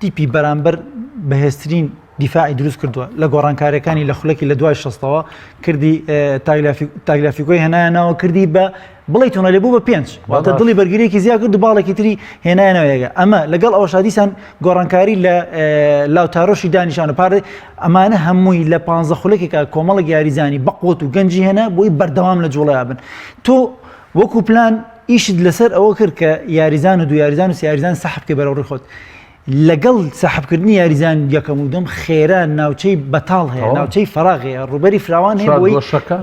تیپی بەرامبەر بەهێزترین دیفاعی دروست کردووە لە گۆڕانکاریەکانی لە خولەکی لە دوای شەستەوە کردی تاگلافیکۆی هێنایە ناوە کردی بە بڵێ تۆنە لێ بوو بە پێنج واتە دڵی بەرگریەکی زیاد کرد و باڵێکی تری هێنایەنەوە یەگە ئەمە لەگەڵ ئەوە شادیسان گۆڕانکاری لە لاوتارۆشی دانیشان و پارێ ئەمانە هەمووی لە پ خولێکێکە کۆمەڵک یاریزانی بەقوت و گەنجی هێنا بۆی بەردەوام لە جوڵەیا بن تۆ وەکو پلان ئیشت لەسەر ئەوە کرد کە یاریزان و دو یاریزان و سیاریزان سەحب بکەی بەرەو ڕووی خۆت لەگەڵ سەحبکردنی یاریزان یەکەم و دوم خێرا ناوچەی بەتاڵ هەیە ناوچەی فراغ هەیە ڕووبەری فراوان هەیە بۆی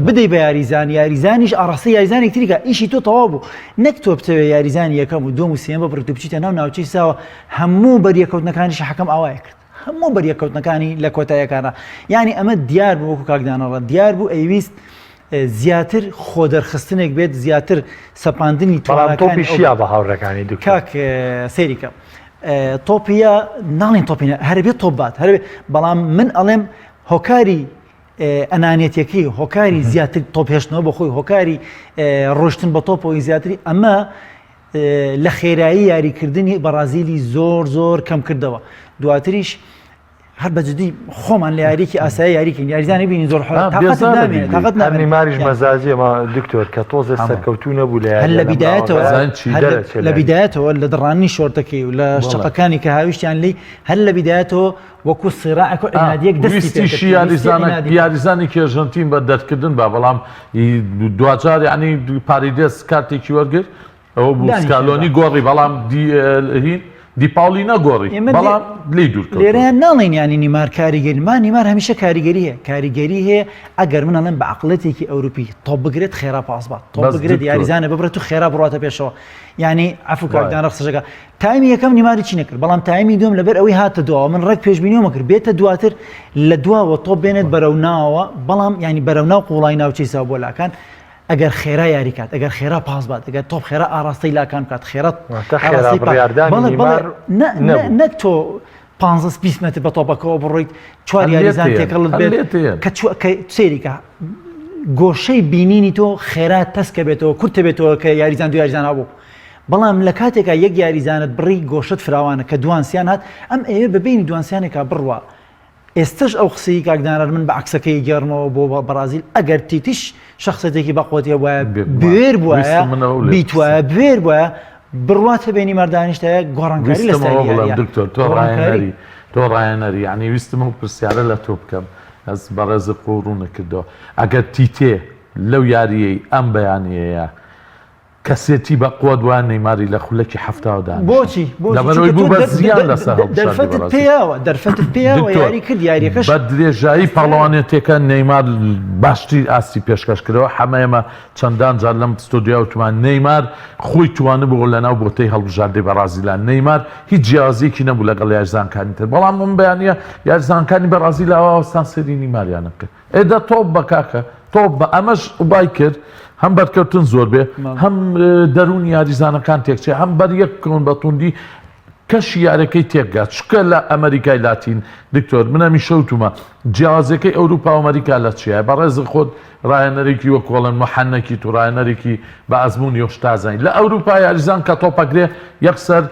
بدەی بە یاریزان یاریزانیش ئاڕاستەی یاریزانێک تریکە ئیشی تۆ تەواو بوو نەک تۆ بتەوێ یاریزانی یەکەم و دوم و سێم ببڕیت و بچیتە ناو ناوچەی ساوە هەموو بەریەکەوتنەکانیش حەکەم ئاوایە کرد هەموو بەریەکەوتنەکانی لە کۆتایەکانە یعنی ئەمە دیار بوو وەکو کاک دانەڕە دیار بوو ئەیویست زیاتر خۆدەرخستنێک بێت زیاتر سەپاندنی بەڵام تۆپی شیا بە هاوڕێکانی دکتۆر. کاک سەیری کە تۆپیە ناڵین تۆپینە هەربێت تۆپ بات هەربێ بەڵام من ئەڵێم هۆکاری ئەنانێتەکەی هۆکاری زیاتر تۆپ هێشتنەوە بە خۆی هۆکاری ڕۆشتن بە تۆپەوەی زیاتری ئەمە لە خێرایی یاریکردنی بەڕازیلی زۆر زۆر کەم کردەوە دواتریش هەر بە جدی خۆمان لە یاریکی ئاسایی یاریکەین یاریزانی بینی زۆر تاقەت نامێنێت تاقەت نامێنێت نیماریش مەزاجیە ما دکتۆر کە تۆزێ سەرکەوتوو نەبوو لە هەر لە بیدایەتەوە لە بیدایەتەوە لە دڕانی شۆرتەکەی و لە شقەکانی کە هاویشتیان لی هەر لە بیدایەتەوە وەکو سیراعێک و عینادیەک دەستی یاریزانە یاریزانێکی ئەرژەنتین بە دەرکردن بە بەڵام دواجار یعنی پاریدێس کارتێکی وەرگرت ئەوە بوو سکالۆنی گۆڕی بەڵام هین. دیپاولی نەگۆڕی بەڵام لێی دوور کەوتەوە. لێرەیان ناڵێین یانی نیمار کاریگەری ما نیمار هەمیشە کاریگەری هەیە کاریگەری هەیە ئەگەر من ئەڵێم بە عەقڵێتێکی ئەوروپی تۆپ بگرێت خێرا پاس بات تۆپ بگرێت یاریزانە ببرێت و خێرا بڕاتە پێشەوە یعنی عەفو کاک دانا قسەشەکە تایمی یەکەم نیماری چی نەکرد بەڵام تایمی دووەم لەبەر ئەوەی هاتە دواوە من ڕێک پێشبینیەوە کرد بێتە دواتر لە دواوە تۆپ بێنێت بەرەو ناوە بەڵام ینی بەرەو ناو قوڵای ناوچەی ساو بۆ لاکان ئەگەر خێرا یاری کات ئەگەر خێرا پاس بات ئەگەر تۆپ خێرا ئاراستەی لاکان بکات خێرا ئاراستەی بڕیاردانی نیمار نەک تۆ 15 20 مەتر بە تۆپەکەەوە بڕۆیت چوار یاریزان تێکەڵت بێت کە سێریکە گۆشەی بینینی تۆ خێرا تەسکە بێتەوە کورتە بێتەوە کە یاریزان دو یاریزان هەبوو بەڵام لە کاتێکا یەک یاریزانت بڕی گۆشت فراوانە کە دوانسیان هات ئەم ئەوێ ببینی دوانسیانێکا بڕوا ئێستەش ئەو قسەی کاک دانار من بە عەکسەکەی گێڕمەوە بۆ بەڕازیل ئەگەر تیتیش شخصێتێکی بەقوەتی هەبوایە بوێر بوایە بیتوایە بوێر بوایە بڕوات هەبێ نیمار دانیشتایە گۆڕانکاری لە ستایلی یارییە دکتۆر تۆ ڕایەنەری تۆ ڕایەنەری یعنی ویستم ئەو پرسیارە لە تۆ بکەم ئەس بەڕێزت خۆ ڕوونەکردەوە ئەگەر تیتێ لەو یاریەی ئەم بەیانیەیە کەسێتی بە قوت وایە نەیماری لە خولەکی حەفتاوە دانیشت. بۆچی؟ بۆچی؟ لەبەرئەوەی چونکە بوو تۆ بە دەر- زیان دەر- لەسەر دەر- هەڵبژاردەی دەرفەتت بەڕازیل. پێیاوە دەرفەتت پێیاوە دکتۆر یاری کرد یاریەکەش بە درێژایی پاڵەوانێتیەکە نەیمار باشترین ئاستی پێشکەش کردەوە حەمە ئێمە چەندان جار لەم ستۆدیۆ وتمان نەیمار خۆی توانبوو لەناو بۆتەی هەڵبژاردەی بەڕازیلا نەیمار هیچ جیاوازیەکی نەبوو لەگەڵ یاریزانکانی تر بەڵام ئەم بەیانیە یاریزانکانی بەڕازیل ئاوا وەستان سەیری نیماریان کرد ئێ دە تۆپ بە کاکە تۆپ بە ئەمەش وای کرد هەم بەرکەوتن زۆر بێ هەم دەروونی یاریزانەکان تێکچێ هەم بەر یەک بکەون بە توندی کەشی یارەکەی تێکگات چکە لە ئەمریکای لاتین دکتۆر من هەمیشە وتومە جیاوازەکەی ئەوروپا و ئەمریکا لە چیە بەڕێز خۆت ڕایەنەرێکی وەکۆڵن محەنەکی تو ڕایەنەرێکی بە ئەزمموونی شتازانین لە ئەوروپا یاریزان کە تۆپەگرێ یەکسەر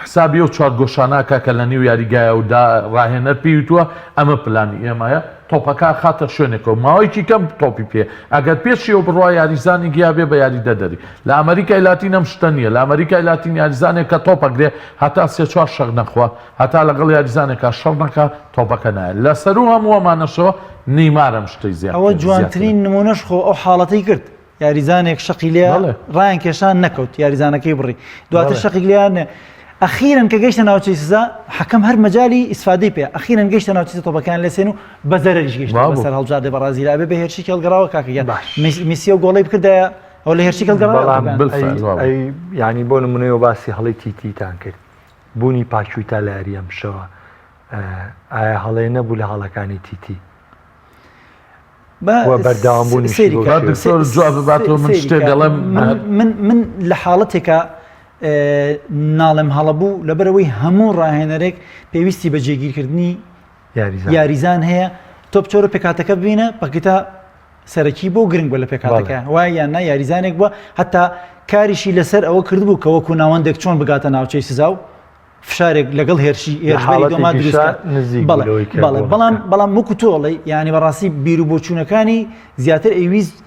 حسابی ئەو چوارگۆشانە ئەکا کە لە نێو یاریگایە و دا ڕاهێنەر پێی وتووە ئەمە پلانی ئێمەیە تۆپەکە ئەخاتە شوێنێکەوە ماوەیەکی کەم تۆپی پێ ئەگەر پێشیەوە بڕوا یاریزانێک یا بێ بە یاریدە دەری لە ئەمریکای لاتین ئەم شتە نییە لە ئەمریکای لاتین یاریزانێک کە تۆپ ئەگرێ هەتا سێ چوار شەق نەخوا هەتا لەگەڵ یاریزانێکا شەڕ نەکا تۆپەکە نایە لە سەروو هەموو ئەمانەشەوە نەیمار ئەم شتەی زیاد ئەوە کرد زیاتر. جوانترین نموونەش خۆ ئەو حاڵەتەی کرد یاریزانێک شەقی لێ ڕایان کێشا نەکەوت یاریزانەکەی بڕی دواتر شەقێک لێیان ئەخیرن کە گەیشتە ناوچەی سزا حەکەم هەر مەجای ئیسفادەی پێ ئەخیرن گەیشتە ناوچەی تۆپەکان لەسێن و بە زەرەریش گەیشت بەسەر هەڵبژاردەی بەڕازیل ئەبێ بە هێرشی کێڵگەڕاوە کاکە گیان میسی و گۆڵی بکردایە ئەو لە هێرشی کێڵگەڕاوە ینی بۆ نمونەیەوە باسی هەڵی تیتیتان کرد بوونی پاکویتا لە یاری ئەمشەوە ئایا هەڵەیە نەبوو لە هەڵەکانی تیتی و بەردەوام بوونیشی بەو با شێوەیە. دکتۆر جواب بباتەوە من شتێک دەڵێم من من لە حاڵەتێکا ناڵێم هەڵە بوو لەبەرەوەی هەموو ڕاهێنەرێک پێویستی بە جێگیرکردنی یاریزان یاریزان هەیە تۆ بچۆرە پێکاتەکە ببینە پەکیتا سەرەکی بۆ گرنگ بوو لە پێکاتەکە وایە یان نا یاریزانێک بووە هەتا کاریشی لەسەر ئەوە کردبوو کە وەکو ناوەندێک چۆن بگاتە ناوچەی سزا و فشارێک لەگەڵ هێرشی هێرشبەری دۆما دروست کات. نزیک بوو بەڵێ لەوەی کە بەڵێ گۆڵ بەڵام بکات. بەڵام وەکو تۆ ئەڵێی یانی بەڕاستی بیر و بۆچوونەکانی زیاتر ئەیویست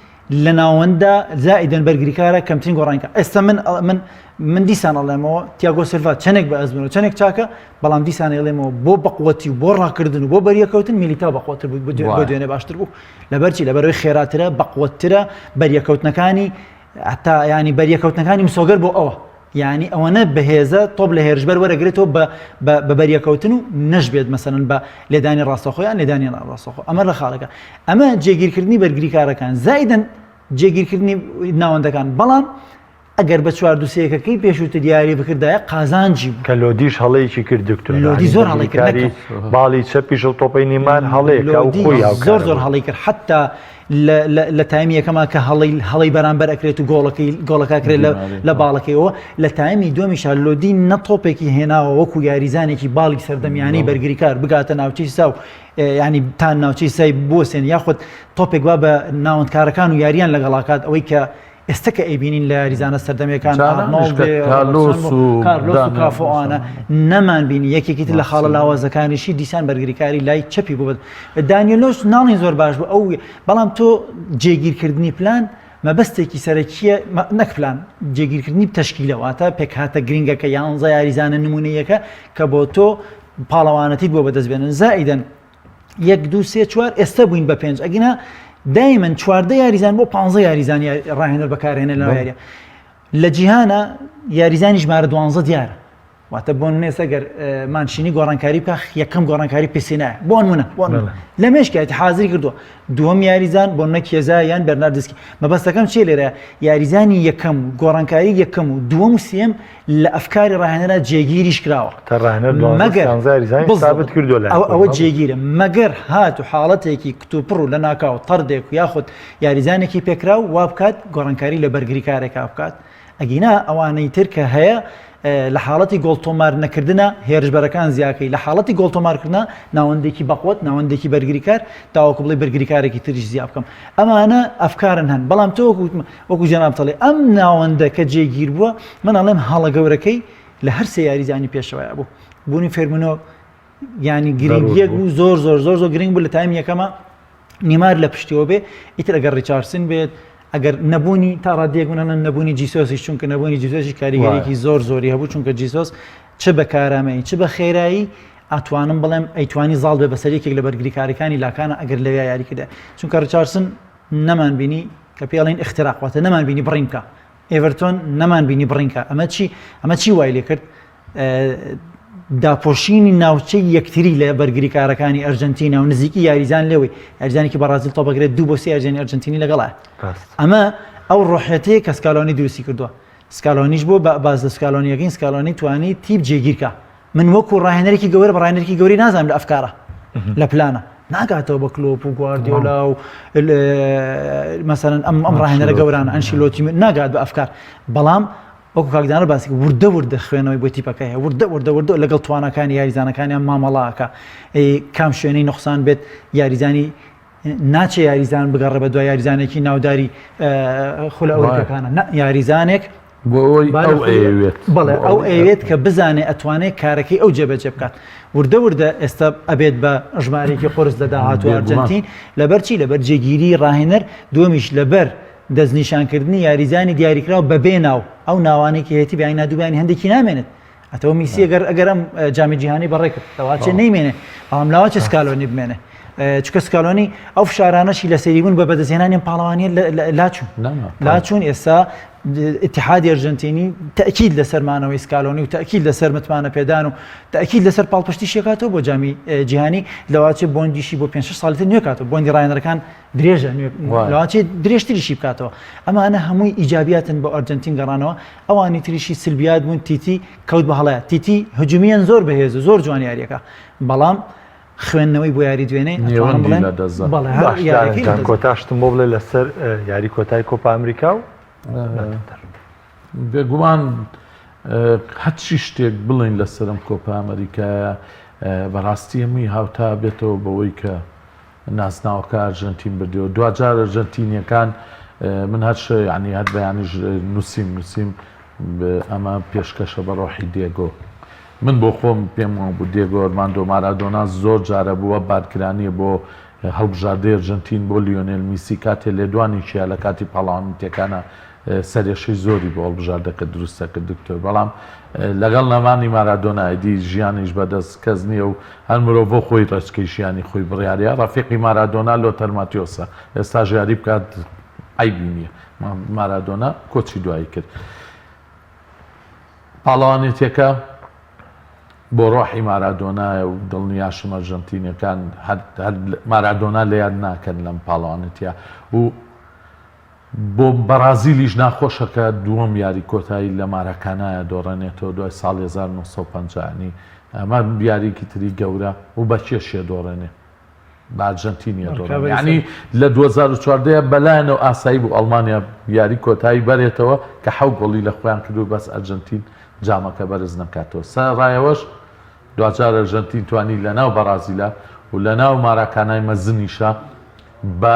لە ناوەنددا زائیدەن بەرگریکارە کەمترین گۆڕانی کە ئێستا من من من دیسان ئەڵێمەوە تیاگۆ سیلڤا چەندێک بە ئەزموونە چەندێک چاکە بەڵام دیسان ئەڵێمەوە بۆ بەقوەتی و بۆ ڕاکردن و بۆ بەریەکەوتن میلیتاو بەقوەتر بوو بۆ وایە. دوێنێ باشتر بوو لەبەرچی لەبەرەوەی خێراترە بەقوەتترە بەریەکەوتنەکانی هەتا ینی بەریەکەوتنەکانی مسۆگەر بۆ ئەوە یانی ئەوەنە بەهێزە تۆپ لە هێرشبەر وەرەگرێتەوە بە بە بەریەکەوتن و نەشبێت مەسەلەن بە لێدانی ڕاستەخۆ یان لێدانی ناڕاستەخۆ ئەمە لە خاڵەکە ئەمە جێگیرکردنی بەرگریکارەکان زایدن جێگیرکردنی ناوەندەکان بەڵام ئەگەر بە چوار دوسەیەکەکەی پێشووتر یاری بکردایە قازانجی بوو کە لۆدیش هەڵەیەکی کرد دکتۆر لۆدی زۆر هەڵەی کرد باڵی چەپیش و تۆپەی نیمار هەڵەیەکە و لۆدی خۆی هاوکارە زۆر زۆر بوو. هەڵەی کرد حتا لە تایمی یەکەما کە هەڵەی هەڵەی بەرامبەر ئەکرێت و گۆڵەکەی گۆڵەکە ئەکرێت لە لە باڵەکەیەوە لە تایمی دووەمیشا لۆدی نە تۆپێکی هێناوە وەکو یاریزانێکی باڵی سەردەمیانەی بەرگریکار بگاتە ناوچەی سا و ینی تا ناوچەی سای بۆسێن یاخود تۆپێک وا بە ناوەندکارەکان و یاریان لەگەڵاکات ئەوەی کە ئێستا کە ئەیبینین لە یاریزانە سەردەمیەکان جارانیش کە کارلۆس و کارلۆس و دانیێل کافۆ ئەوانە نەمان بینی یەکێکی تر لە خاڵە لاوازەکانیشی دیسان بەرگریکاری لای چەپی بوو دانیێلۆش ناڵین زۆر باش بوو ئەو بەڵام تۆ جێگیرکردنی پلان مەبەستێکی سەرەکیە نەک پلان جێگیرکردنی تەشکیلە واتە پێکهاتە گرنگەکە یانزە یاریزانە نمونەیەکە کە بۆ تۆ پاڵەوانەتیت بۆ بەدەست بێنن زائیدەن یەک دوو سێ چوار ئێستا بووین بە پێنج ئەگینا دایمەن چواردە یاریزان بۆ پ یاریزان ڕاهێنەر بەکارهێنە لە یاریە لە جیهانە یاریزانی ژمارە دوانزە دیارە. واتە بۆ نمونە ئێستا گەر مانشینی گۆڕانکاری بکە یەکەم گۆڕانکاری پێسینایە بۆ نمونە بۆ نمونە لە مێشکایەتی حازری کردووە دووەم یاریزان بۆ نمونە کێزا یان بەرناردسکی مەبەستەکەم چیە لێرە یاریزانی یەکەم و گۆڕانکاری یەکەم و دووەم و سێم لە ئەفکاری ڕاهێنەرا جێگیریش کراوە تا ڕاهێنەر دوازدە مەگەر سیانزە یاریزانی بالضبط. سابت کردووە لای ئەوە خۆی. ئەوە جێگیرە مەگەر هات و حاڵەتێکی کتوپڕ و لەناکاو تەردێک و یاخود یاریزانێکی پێکراو وا بکات گۆڕانکاری لە بەرگریکارێکا بکات ئەگینا ئەوانەی تر کە هەیە لە حاڵەتی گۆڵ تۆمار نەکردنە هێرشبەرەکان زیاکەی لە حاڵەتی گۆڵ تۆمارکردە ناوەندێکی بەقوت ناوەندێکی بەرگریکار تاوەکو بڵێ بەرگریکارێکی تریش زیا بکەم ئەمانە ئەفکارن هەن بەڵام تۆ وەکو وەکو جەناب تەڵێ ئەم ناوەندە کە جێگیر بووە من ئەڵێم هەڵە گەورەکەی لە هەر سێ یاریزانی پێشەوەیە بوو بوونی فێرمنۆ ینی گرنگیەک بوو زۆر زۆر زۆر زۆر گرنگ بوو لە تایم یەکەمە نیمار لە پشتیەوە بێ ئیتر ئەگەر ڕیچارسن بێت ئەگەر نەبوونی تا ڕادەیەک منەن نەبوونی جیسۆسیش چونکە نەبوونی جیسۆسی کاریگەریکی زۆر زۆری هەبوو چونکە جیسۆس چ بە کارامەیی چ بە خێرایی ئەتوانم بڵێم ئەیتوانی زاڵ بێ بەسەر یەکێک لە بەرگریکارەکانی لاکانە ئەگەر لەویا یاری کردە چونکە ڕیچارسن نەمان بینی کە پێڵین اختراق واتە نەمان بینی بڕین بکە ئێڤەرتۆن نەمان بینی بڕین کە ئەمە چی ئەمە چی وای لێکرد داپۆشینی ناوچەی یەکتری لە بەرگریکارەکانی ئەرجنتینا و نزیکی یاریزان لێوەی یاریزانێکی بەڕازیل تۆپەگرێت دوو بۆ سێ یاریزانی ئەرجنتینی لەگەڵە ئەمە ئەو ڕۆحەتەیە کە سکالۆنی دروستی کردووە سکالۆنیش بۆ باز لە سکالۆنیەکەین سکالۆنی توانی تیپ جێگیرکە من وەکو ڕاهێنەرێکی گەورە بە ڕاهێنەرێکی گەورەی نازانم لە ئەفکارە لە پلانە ناگاتەوە بە کلۆپ و گواردیۆلا و مەسەرەن ئەم ئەم ڕاهێنەرە گەورانە ئەنشیلۆتی ناگات بە ئەفکار بەڵام وەکو کاک دانە باسی کرد وردە وردە خوێنەوەی بۆ تیپەکە هەیە وردە وردە وردە لەگەڵ تواناکانی یاریزانەکانیان مامەڵاکە کام شوێنەی نوقسان بێت یاریزانی ناچێ یاریزان بگەڕێ بە دوای یاریزانێکی ناوداری خولە ئەوروپیەکانە نە یاریزانێک بۆ ئەوەی ئەو ئەیەوێت بەڵێ ئەو ئەیەوێت کە بزانێ ئەتوانێت کارەکەی ئەو جێبەجێ بکات وردە وردە ئێستا ئەبێت بە ژمارێکی قرس لە داهاتوو ئەرجەنتین لەبەر چی لەبەر جێگیری ڕاهێنەر دووەمیش لەبەر دەستنیشانکردنی یاریزانی دیاریکراو بەبێ ناو، ئەو ناوانەی کە هەیەتی بیانی نادوو بیانی هەندێکی نامێنێت. ئەتەوە میسی ئەگەر ئەگەر ئەم جامی جیهانی بەڕێ کرد لەواچێ نەیمێنێ بەڵام لاواچێ سکالۆنی بمێنێ. چونکە سکالۆنی ئەو فشارانەشی لەسەری بوون بە بەدەستهێنانی ئەم پاڵەوانیە لاچوون لاچوون ئێستا اتحادی ئەرجنتینی تەکید لەسەر مانەوەی سکالۆنی و تەکید لەسەر متمانە پێدان و تەکید لەسەر پاڵپشتی شێکاتەوە بۆ جامی جیهانی لەواچێ بۆندیشی بۆ 5 ساڵی تر نوێکاتەوە بۆندی ڕاهێنەرەکان درێژە لەوانچێ درێژتریشی بکاتەوە ئەمانە هەمووی ئیجابیاتن بۆ ئەرجنتین گەڕانەوە ئەوانی تریشی سلبیات بوون تیتی کەوت بە هەڵەیە تیتی هجومیان زۆر بەهێز و زۆر جوان یاریەکە بەڵام خوێندنەوەی بۆ یاری دوێنێ کۆتاشتم بۆ بڵێ لەسەر یاری کۆتای کۆپا ئەمریکا و بێگومان هەرچی شتێک بڵین لەسەرم کۆپا ئەمریکایە بەڕاستی هەمووی هاوتا بێتەوە بەوەی کە نازناوەکە ئەرژەنتین بردەوە دواجار ئەرژەنتینیەکان من هەر ینی هەر بەیانیش نووسیم نووسیم ئەمە پێشکەشە بە ڕۆحی دێگۆ من بۆ خۆم پێم وابوو دێگۆ ئەرماندۆ مارادۆنا زۆر جارە بووە بارگرانیە بۆ هەڵبژاردەی ئەرژەنتین بۆ لیۆنێل میسی کاتێ لێدوانێکیە لە کاتی پاڵەوانێتیەکانە سەرێشەی زۆری بۆ هەڵبژاردەکە دروست دەکرد دکتۆر بەڵام لەگەڵ نەمانی مارادۆنا ئیدی ژیانیش بەدەست کەس نییە و هەر مرۆڤ خۆی ڕێچکەی ژیانی خۆی بڕیارە ڕەفیقی مارادۆنا لۆتەر ماتیۆسە ئێستاش یاری بکات عەیبی نییە مارادۆنا کۆچی دوایی کرد پاڵەوانێتیەکە بۆ ڕۆحی مارادۆنایە و دڵنیاشم ئەرژەنتینەکان هەر مارادۆنا لە یاد ناکەن لەم پاڵەوانێتیە و بۆ بەڕازیلیش ناخۆشە کە دووەم یاری کۆتایی لە ماراکانایا دۆڕێنێتەوە دوای ساڵی 1950 ینی ئەمە یاریکی تری گەورە و بە کێشیە دۆڕێنێ بە ئەرجەنتینیە دۆڕێنێ یعنی لە 2014 بەلایەنەوە ئاسایی بوو ئەڵمانیا یاری کۆتایی بەرێتەوە کە حەو گۆڵی لە خۆیان کردو بەس ئەرجەنتین جامەکە بەرز نەکاتەوە سەرڕایەوەش دواجار ئەرجەنتین توانی لەناو بەڕازیلە و لەناو ماراکانای مەزنیشە بە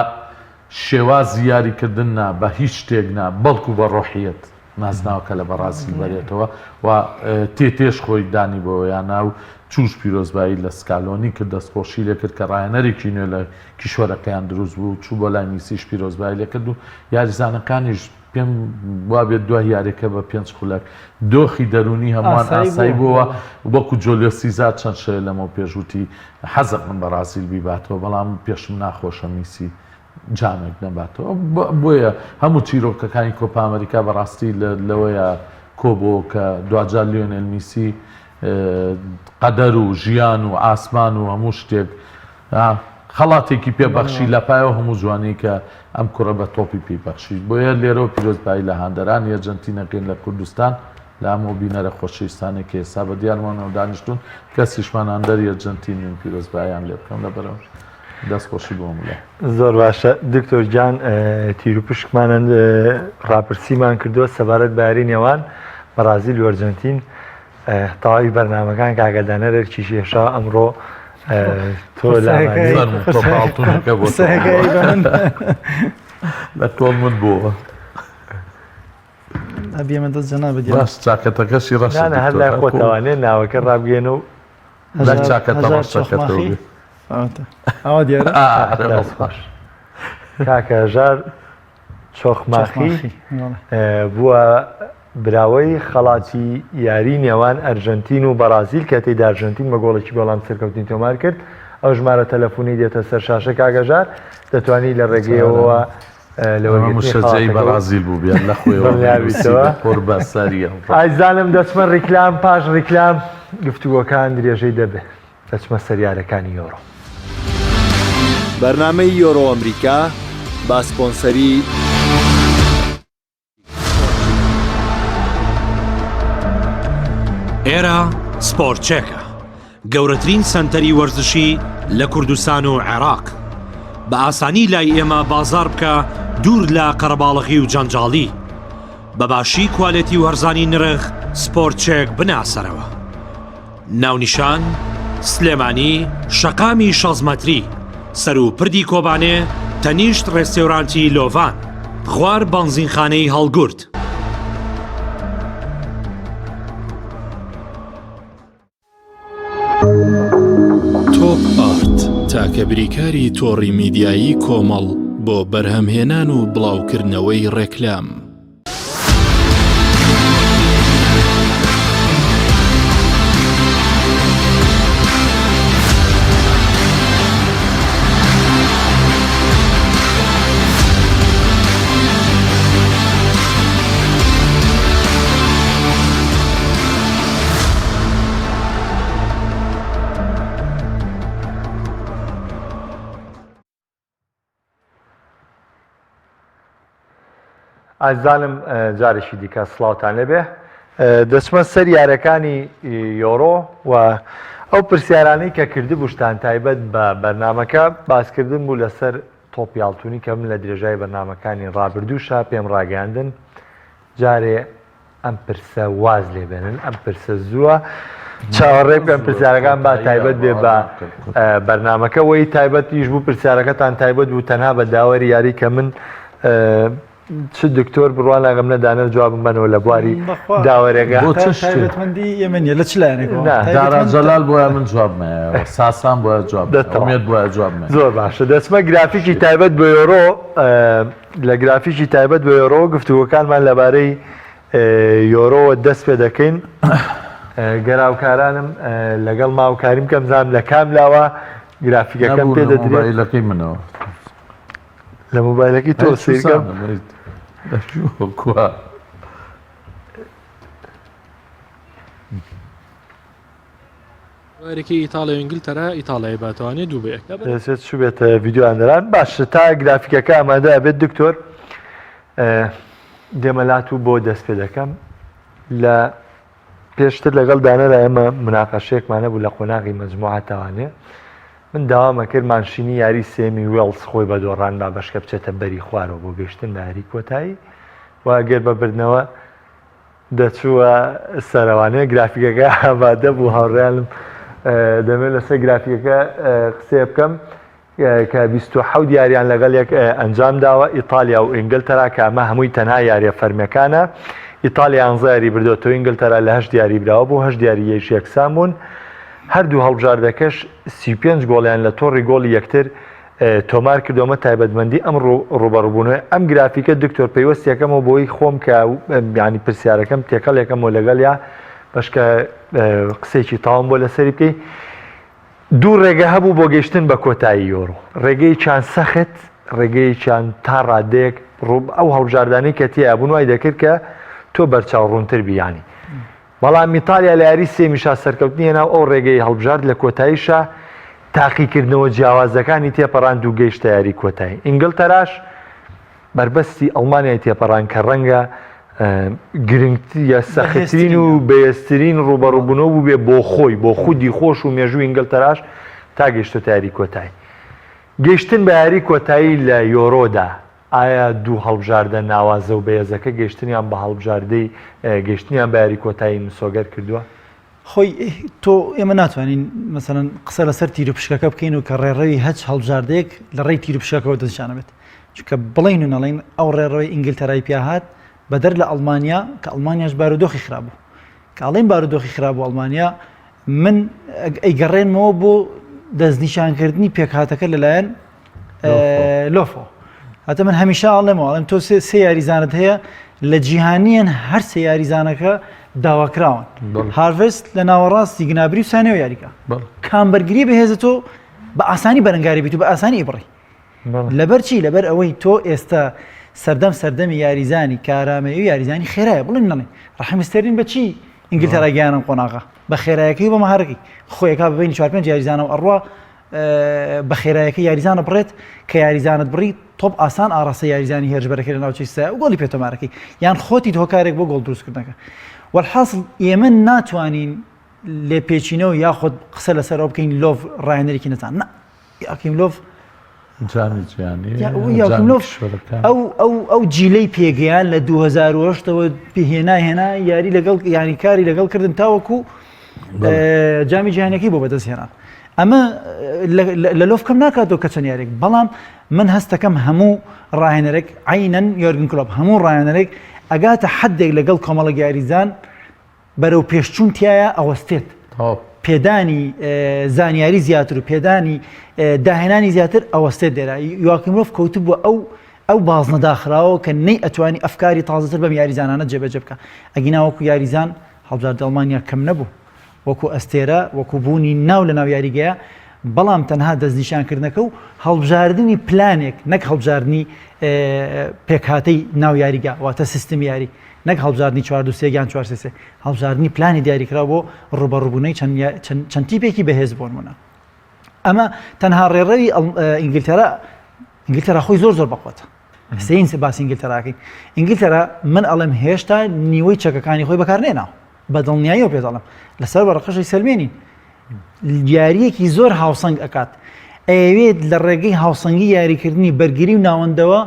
شێوازی یاریکردن نا، بە هیچ شتێک نا، بەڵکو بە ڕۆحیەت نازناوەکە لە بەڕازیل بەرێتەوە و تێتێش خۆی دانی بەوەیانا و چووش پیرۆزبایی لە سکالۆنی کرد، دەستخۆشی لێکرد کە ڕاهێنەرێکی نوێ لە کیشوەرەکەیان دروست بوو، چوو بۆ لای میسیش پیرۆزبایی لێکرد و یاریزانەکانیش پێم وابێت دوای یاریەکە بە پێنج خولەک دۆخی دەروونی هەمووان ئاسایی بووە، وەکو جۆلیۆ سیزار چەند شەوێ لەمەو پێش وتی حەزەکەم بەڕازیل بیباتەوە، بەڵام پێشم ناخۆشە میسی جامێک نەباتەوە بۆیە هەموو چیرۆکەکانی کۆپا ئەمریکا بەڕاستی لەوەیە کۆبۆ کە دواجار لیۆنێل میسی. قەدەر و ژیان و ئاسمان و هەموو شتێک خەڵاتێکی پێ بەخشی لە پایەوە هەموو جوانی کە ئەم کوڕە بە تۆپی پێی بەخشی. بۆیە لێرەوە پیرۆزبایی لە هاندەرانی ئەرجەنتین ئەکەین لە کوردستان، لە هەموو بینەرە خۆشەویستانەی کە ئێستا بە دیارمانەوە دانیشتوون، کەسیشمان هاندەری ئەرجەنتین نین پیرۆزباییان لێ بکەم لەبەرئەوە دەست خۆشی بۆ هەموو لایەک. زۆر باشە دکتۆر گیان تیروپشکمان ڕاپرسیمان کردووە سەبارەت بە یاری نێوان بەڕازیل و ئەرجەنتین تەواوی بەرنامەکان کاکە دانەر ئەرکی کێشا ئەمڕۆ تۆ لە کۆڵ من بووە ئەبیەمە دەست جەنابت باش چاکەتەکەشی ڕەش هەر لای خۆتەوانێ ناوەکە ڕابگەێنە و لە چاکەتە ڕەشەکەتەوە ئەوە دیارە کاکە ژار چۆخماخی بووە براوەی خەڵاتی یاری نێوان ئەرژەنتین و بەڕازیل کە تێیدا ئەرژەنتین بە گۆڵێکی بەڵام سەرکەوتنی تۆمار کرد. ئەو ژمارە تەلەفونەی دێتە سەر شاشە کاک هەژار دەتوانی لە ڕێگەیەوە لە وەرگرتنی مشەجەی خەڵاتەکە بەڕازیل بوو بیان لە خۆیەوە دڵنیابیتەوە. قوربە سەریە. ئازیزانم دەچمە ڕیکلام پاش ڕیکلام گفتوگۆکان درێژەی دەبێ. دەچمە سەر یارەکانی یۆرۆ. بەرنامەی یۆرۆ ئەمریکا بە سپۆنسەری. ئێرە سپۆرتچێکە، گەورەترین سەنتەری وەرزشی لە کوردستان و عێراق. بە ئاسانی لای ئێمە بازاڕ بکە دوور لە قەرەباڵغی و جەنجاڵی. بە باشی کوالێتی و هەرزانی نرخ سپۆرتچێک بناسەرەوە. ناونیشان، سلێمانی، شەقامی شەست مەتری، سەروو پردی کۆبانێ، تەنیشت ڕێستێورانتی لۆڤان، خوار بەنزینخانەی هەڵگورد. تۆپ ئارت تاکە بریکاری تۆڕی میدیایی کۆمەڵ بۆ بەرهەمهێنان و بڵاوکردنەوەی ڕێکلام. ئازیزانم جارێکی دیکە سڵاوتان لێبێ دەچمە سەر یارەکانی یۆرۆ و ئەو پرسیارانەی کە کردبووشتان تایبەت بە بەرنمەکە باسکردن بوو لەسەر تۆپی ئاڵتونی کە من لە درێژای بەرنمەکانی ڕابردووشا پێم ڕاگەیاندن جارێ ئەم پرسە واز لێ بێنن ئەم پرسە زووە چاوەڕێ بکەن پرسیارەکان با تایبەت بێ بە بەرنمەکە وەی تایبەتیش بوو پرسیارەکەتان تایبەت بوو تەنها بە داوەری یاری کە من چ دکتۆر بڕوا ناگەم نەدانەر جوابم بەنەوە لە بواری داوەرێگە بۆ چ تایبەتمەندی ئێمە نیە لە چ لایەنێکەوە دارا جەلال بۆیە من جواب مایەوە ساسان بۆیە جواب ئومێد بۆیە جواب زۆر باشە دەچمە گرافیکی تایبەت بۆ یۆرۆ لە گرافیکی تایبەت بە یۆرۆوە گفتوگۆکانمان لەبارەی یۆرۆوە دەست پێ دەکەین. گەر هاوکارانم لەگەڵ ماوکاریم کەم زانم لە کام لاوە گرافیکەکەم پێ دەدرێت. مۆبایلەکەی منەوە. لە مۆبایلەکەی تۆ سەیرکەم. کوا. یاریەکەی ئیتاڵیا و ئینگلتەرا ئیتاڵیای باتوانێ دوو بە یەک. دەچێت چوبێتە ڤیدیۆ ئاندەران باشە تا گرافیکەکە ئامادە ئەبێت دکتۆر دێمە لات و بۆ دەست پێ دەکەم لە پێشتر لەگەڵ دانەرا ئێمە مناقەشەیەکمان هەبوو لە قۆناغی مەجموعە تاوانێ من داوامە کرد مانشینی یاری سێمی وێڵز خۆی بە دۆڕان با بەشکە بچێتە بەری خوارەوە بۆ گەیشتن بە یاری کۆتایی و ئەگەر بە بردنەوە دەچووە سەرەوانێ گرافیکەکە ئامادە بوو هاوڕێیانم دەمێت لەسەر گرافیکەکە قسەیە بکەم کە 27 یاریان لەگەڵ یەک ئەنجام داوە ئیتالیا و ئینگلتەرا کە ئەمە هەمووی تەنها یاریە فەرمیەکانە ئیتالیا یانزە یاری بردۆتەوە ئینگلتەرا لە هەشت یاری براوە بوو هەشت یاری یەش یەکسان بوون هەردوو هەڵبژاردەکەش 35 گۆڵیان لە تۆڕی گۆڵی یەکتر تۆمار کردو ئەمە تایبەتمەندی ئەم ڕووبەڕووبوونەوەی ئەم گرافیکە دکتۆر پەیوەست یەکەمەوە بۆی خۆم کە یانی پرسیارەکەم تێکەڵ یەکەمەوە لەگەڵیا بەشکە قسێکی تاوم بۆ لەسەری بکەی دوو ڕێگە هەبوو بۆ گەیشتن بە کۆتایی یۆرۆ ڕێگەیەکیان سەخت ڕێگەیەکیان تا ڕادەیەک ڕوو ئەو هەڵبژاردانەی کە تیا بوون وای دەکرد کە تۆ بەرچاو ڕوونتر بیانی. بەڵام ئیتالیا لە یاری سێمیشا سەرکەوتنی هێنا و ئەو ڕێگەی هەڵبژارد لە کۆتاییشا تاقیکردنەوە جیاوازەکانی تێپەڕاند و گەیشتە یاری کۆتایی. ئینگلتەراش بەربەستی ئەڵمانیای تێپەڕاند کە ڕەنگە گرنگتر یا سەختترین و بەهێزترین ڕووبەڕووبوونەوە بووبێ بۆ خۆی بۆ خودی خۆش و مێژووی ئینگلتەراش تا گەیشتۆتە یاری کۆتایی. گەیشتن بە یاری کۆتایی لە یۆرۆدا ئایا دوو هەڵبژاردە ناوازە و بەهێزەکە گەیشتنیان بە هەڵبژاردەی گەیشتنیان بە یاری کۆتایی مسۆگەر کردووە؟ خۆی تۆ ئێمە ناتوانین مەسەلەن قسە لەسەر تیروپشکەکە بکەین و کە ڕێڕەوی هەچ هەڵبژاردەیەک لە ڕێی تیروپشکەکەوە دەستنیشانە بێت چونکە بڵین و نەڵین ئەو ڕێڕەوەی ئینگلتەرای پیا هات بەدەر لە ئەڵمانیا کە ئەڵمانیاش بارودۆخی خراپ بوو کە ئەڵێن بارودۆخی خراپ بوو ئەڵمانیا من ئەیگەڕێنمەوە بۆ دەستنیشانکردنی پێکهاتەکە لەلایەن لۆفۆ هاتە من هەمیشە ئاڵێمەوە ئەڵێم تۆ سێ یاریزانت هەیە لە جیهانیان هەر سێ یاریزانەکە داواکراون هارڤست لە ناوەڕاستی گنابری و سانێ و یاریکە کام بەرگری بەهێزە تۆ بە ئاسانی بەرەنگاری بیت و بە ئاسانی بڕی لەبەر چی لەبەر ئەوەی تۆ ئێستا سەردەم سەردەمی یاریزانی کارامەیی و یاریزانی خێرایە بڵێن نەڵێن ڕەحیم ستێرلین بە چی ئینگلتەرا گەیانم قۆناغە بە خێرایەکەی و بە مەهارەکەی خۆیەکا ببینی چوار پێنج یاریزانەوە ئەڕوا بە خێرایەکە یاریزانە بڕێت کە یاریزانت بڕی تۆپ ئاسان ئاراستە یاریزانی هێرشبەرەکە لە ناوچەی سایە و گۆڵی پێ تۆمارەکەی یان خۆتی هۆکارێک بۆ گۆڵ دروستکردنەکە وەلحاصل ئێمە ناتوانین لێپێچینەوە یاخود قسە لەسەر ئەو بکەین لۆڤ ڕاهێنەرێکی نەزان نا یاکیم لۆڤ جامی جیهانی یاکیم لۆڤ ئەو ئەو ئەو جیلەی پێگەیان لە 2008ەوە هێنا هێنا یاری لەگەڵ یاری کاری لەگەڵ کردن تاوەکو جامی جیهانەکەی بۆ بەدەست هێنا ئەمە لە لۆف کەم ناکاتەوە کە چەند یاریێک بەڵام من هەستەکەم هەموو ڕاهێنەرێک عینەن یۆرگن کلۆپ هەموو ڕاهێنەرێک ئەگاتە حدێک لەگەڵ کۆمەڵە یاریزان بەرەو پێشچوون تایە ئەوەستێت پێدانی زانیاری زیاتر و پێدانی داهێنانی زیاتر ئەوەستێت دێرا یواکیم لۆف کەوتبووە ئەو ئەو بازنە داخراوە کە نەی ئەتوانی ئەفکاری تازەتر بەم یاریزانانە جێبەجێ بکە ئەگینا وەکو یاریزان هەڵبژاردە ئەڵمانیا کەم نەبوو وەکو ئەستێرە وەکو بوونی ناو لە ناو یاریگەیە بەڵام تەنها دەستنیشانکردنەکە و هەڵبژاردنی پلانێک نەک هەڵبژاردنی پێکهاتەی ناو یاریگا واتە سیستمی یاری نەک هەڵبژاردنی چوار دوو سێ یان چوار سێ سێ هەڵبژاردنی پلانی دیاریکراو بۆ ڕووبەڕووبوونەی چەند چەند تیپێکی بەهێز بۆ نمونە ئەمە تەنها ڕێڕەوی ئینگلتەرا ئینگلتەرا خۆی زۆر زۆر بەقوەتە سین باسی ئینگلتەراکەی ئینگلتەرا من ئەڵێم هێشتا نیوەی چەکەکانی خۆی بەکارنێناوە بە دڵنیاییەوە پێ دەڵێم لەسەر وەرەقەشی سەلمێنین یاریەکی زۆر هاوسەنگ ئەکات ئەیەوێت لە ڕێگەی هاوسەنگی یاریکردنی بەرگری و ناوەندەوە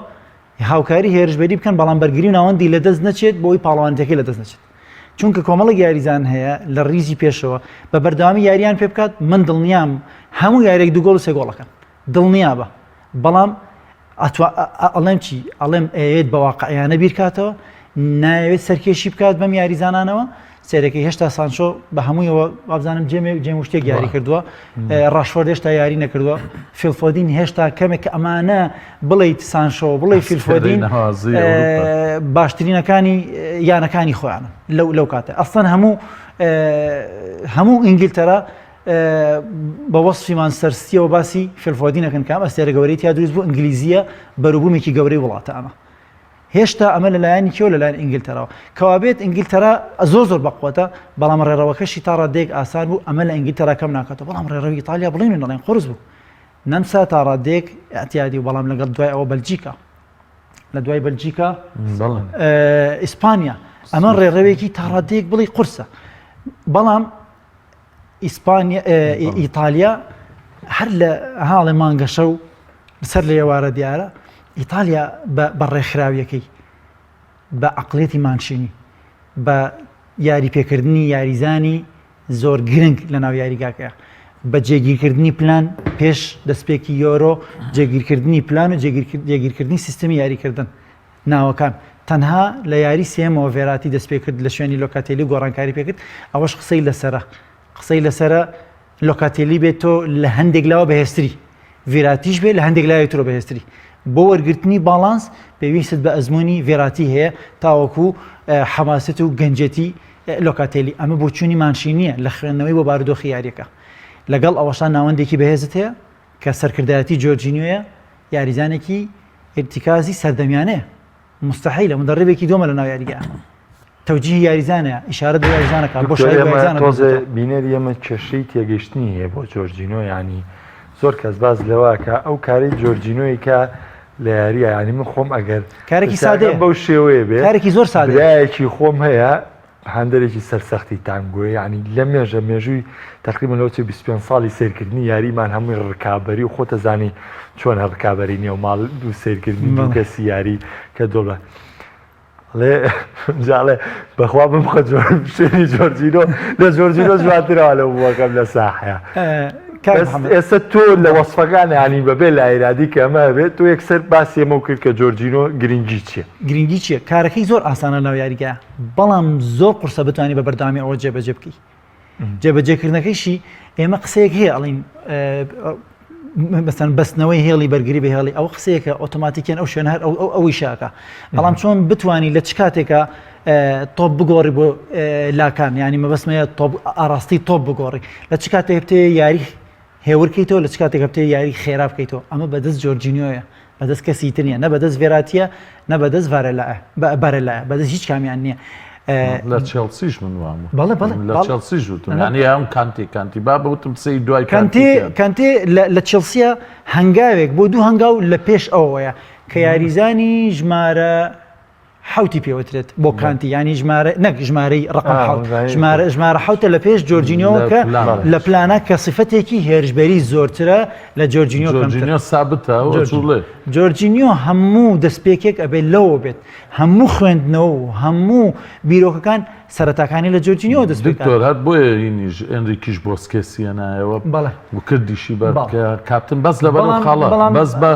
هاوکاری هێرشبەری بکەن بەڵام بەرگری و ناوەندی لەدەست نەچێت بۆی پاڵەوانەتەکەی لەدەست نەچێت چونکە کۆمەڵێک یاریزان هەیە لە ریزی پێشەوە بە بەردەوامی یاریان پێ بکات من دڵنیام هەموو یاریێک دوو گۆڵ و سێ گۆڵەکەن دڵنیابە بەڵام ئەڵێم چی ئەڵێم ئەیەوێت بە واقعیانە بیرکاتەوە نایەوێت سەرکێشی بکات بەم یاریزانانەوە سێرەکەی هێشتا سانچۆ بە هەموویەوە وابزانم جێمێ جێم شتێک یاری کردووە ڕاشفۆرد هێشتا یاری نەکردووە فیلفۆدین هێشتا کەمێک کە ئەمانە بڵیت سانشۆ بڵێ فیلفۆدین باشترینەکانی یانەکانی خۆیان لەو لەو کاتە ئەسڵەن هەموو هەموو ئینگلتەرا بە وەسفی مانچستەر سیتیەوە باسی فیل فۆدین ئەکەن کە ئەم ئەستێرە گەورەی تیا دروست بوو ئینگلیزییە بەروبوومێکی گەورەی وڵاتە ئەمە هێشتا ئەمە لەلایەنی کێوە لەلایەن ئینگلتەراوە کەوابێت ئینگلتەرا زۆر زۆر بەقوەتە بەڵام ڕێڕەوەکەشی تا ڕادەیەک ئاسان بوو ئەمە لە ئینگلتەرا کەم ناکاتەوە بەڵام ڕێڕەوی ئیتالیا بڵێن و نەڵێن قورس بوو نەمسا تا ڕادەیەک ئیعتیادی و بەڵام لەگەڵ دوای ئەوە بەلجیکا لە دوای بەلجیکا ئیسپانیا ئەمە ڕێڕەوێکی تا ڕادەیەک بڵی قورسە بەڵام ئیسپانیا ئیتالیا هەر لە هاڵێ مانگەشە و سەر لە ئێوارە دیارە ئیتالیا بە ڕێکخراویەکەی بە عقلێتی مانشینی بە یاری پێکردنی یاریزانی زۆر گرنگ لە ناو یاریگاکەیە بە جێگیرکردنی پلان پێش دەستپێکی یۆرۆ جێگیرکردنی پلان و جێگیرکردنی سیستمی یاریکردن ناوەکان تەنها لە یاری سێیەمەوە ڤێراتی دەستپێکرد لە شوێنی لۆکاتێلی و گۆڕانکاری پێکرد ئەوەش قسەی لەسەرە قسەی لەسەرە لۆکاتێلی بێت تۆ لە هەندێک لاوە بەهێزتری ڤێراتیش بێت لە هەندێک لای ترۆ بەهێزتری بۆ وەرگرتنی باڵانس پێویستت بە ئەزمموی ڤێراتی هەیە تاوەکو حەماست و گەنجێتی لۆکاتێلی ئەمە بۆچوونی مانشینیە لە خوێندنەوەی بۆ بارودۆخی یاریەکە لەگەڵ ئەوەشان ناوەندێکی بەهێزت هەیە کە سەرکردایەتی جۆرجینیۆیە یاریزانێکی ئیرتیکازی سەردەمیانەیە مستحیلە مدەڕبێکی دۆمە لە ناو یاریگا. تەوجیهی یاریزانە ئیشارەت بۆ یاریزانەکە بۆ دکتۆر ئێمە تۆزێ بینەری ئێمە کێشەی تێگەیشتنی هەیە بۆ جۆرجینۆ یانی زۆر کەس باس لەوە کە ئەو کارەی جۆرجینۆی کە لە یاریە یانی من خۆم ئەگەر کارێکی سادەیە بەو شێوەیە بێ کارێکی زۆر سادەیە برایەکی خۆم هەیە هاندەرێکی سەرسەختی تانگۆیە یانی لە مێژە مێژووی تقریبا لەوە چێ 25 ساڵی سەیرکردنی یاریمان هەمووی ڕکابەری و خۆتەزانی چۆنە ڕکابەری نێو ماڵ و سەیرکردنی دوو کەسی یاری کە دۆڵە ئەڵێ جا ئەڵێ بەخوا بمخە جۆر شوێنی جۆرجینۆ لە جۆرجینۆ جوانترەوە لەو بووەکەم لە ساحەیە کاک بەس محەممەد ئێستا تۆ لە وەسفەکان یانی بەبێ لایرادی کە ئەمە هەبێت تۆ یەکسەر باسی ئەمە کرد کە جۆرجینۆ گرنگی چییە گرنگی چییە کارەکەی زۆر ئاسانە ناو یاریگا بەڵام زۆر قورسە بتوانانی بە بەردەوامی ئەوە جێبەجێ بکەی جێبەجێکردنەکەیشی ئێمە قسەیەک هەیە ئەڵین مەسەن بەستنەوەی هێڵی بەرگری بە هێڵی ئەو قسەیەکە ئۆتۆماتیکیان ئەو شوێن هەر ئەو ئەوەی شاکە بەڵام چۆن بتانی لە چ کاتێکە تۆپ بگۆڕی بۆ لاکان ینی مەبەستمەیە تۆپ ئاراستی تۆپ بگۆڕی لە چ کاتێک بتێ یاری هێورکەیتەوە لە چ کاتێک بتێ یاری خێرا بکەیتەوە ئەمە بەدەست جۆرجینیۆیە بەدەست کەسی تر نیە نە بەدەست ڤێراتیە نە بەدەست ڤارێلایە بارێلایە بەدەست هیچ کامیان نییە. لە چێڵسیش من وام بەڵێ بەڵێ لە چێڵسیش وتم یانی ئەم کانتی کانتی با بوتم قسەی دوای کانتی کانتی لە چێڵسیە هەنگاوێک بۆ دوو هەنگاو لە پێش ئەوەیە کە یاریزانی ژمارە حەوتی پێوترێت بۆ کانتی ینی ژمارە نەک ژمارەی ڕقم حەوت ژمارە ژمارە حوتە لە پێش جۆرجینیۆ کە لە پلانە کە سیفەتێکی هێرشبەری زۆرترە لە جۆرجینیۆ جۆرجینیۆ سابتە جۆرجینیۆ هەموو دەستپێکێک ئەبێ لەوە بێت هەموو خوێندنەوە و هەموو بیرۆکەکان سەرەتاکانی لە جۆرجینیۆ دەست پێ دکتۆر هەر بۆیە هینیش ئێنریکیش بۆسکێسی هێنایەوە بەڵێ و کردیشی بە بەڵێ. کە کاپتن بەس لەبەر ئەو بەڵام خاڵە بەڵام بەس بە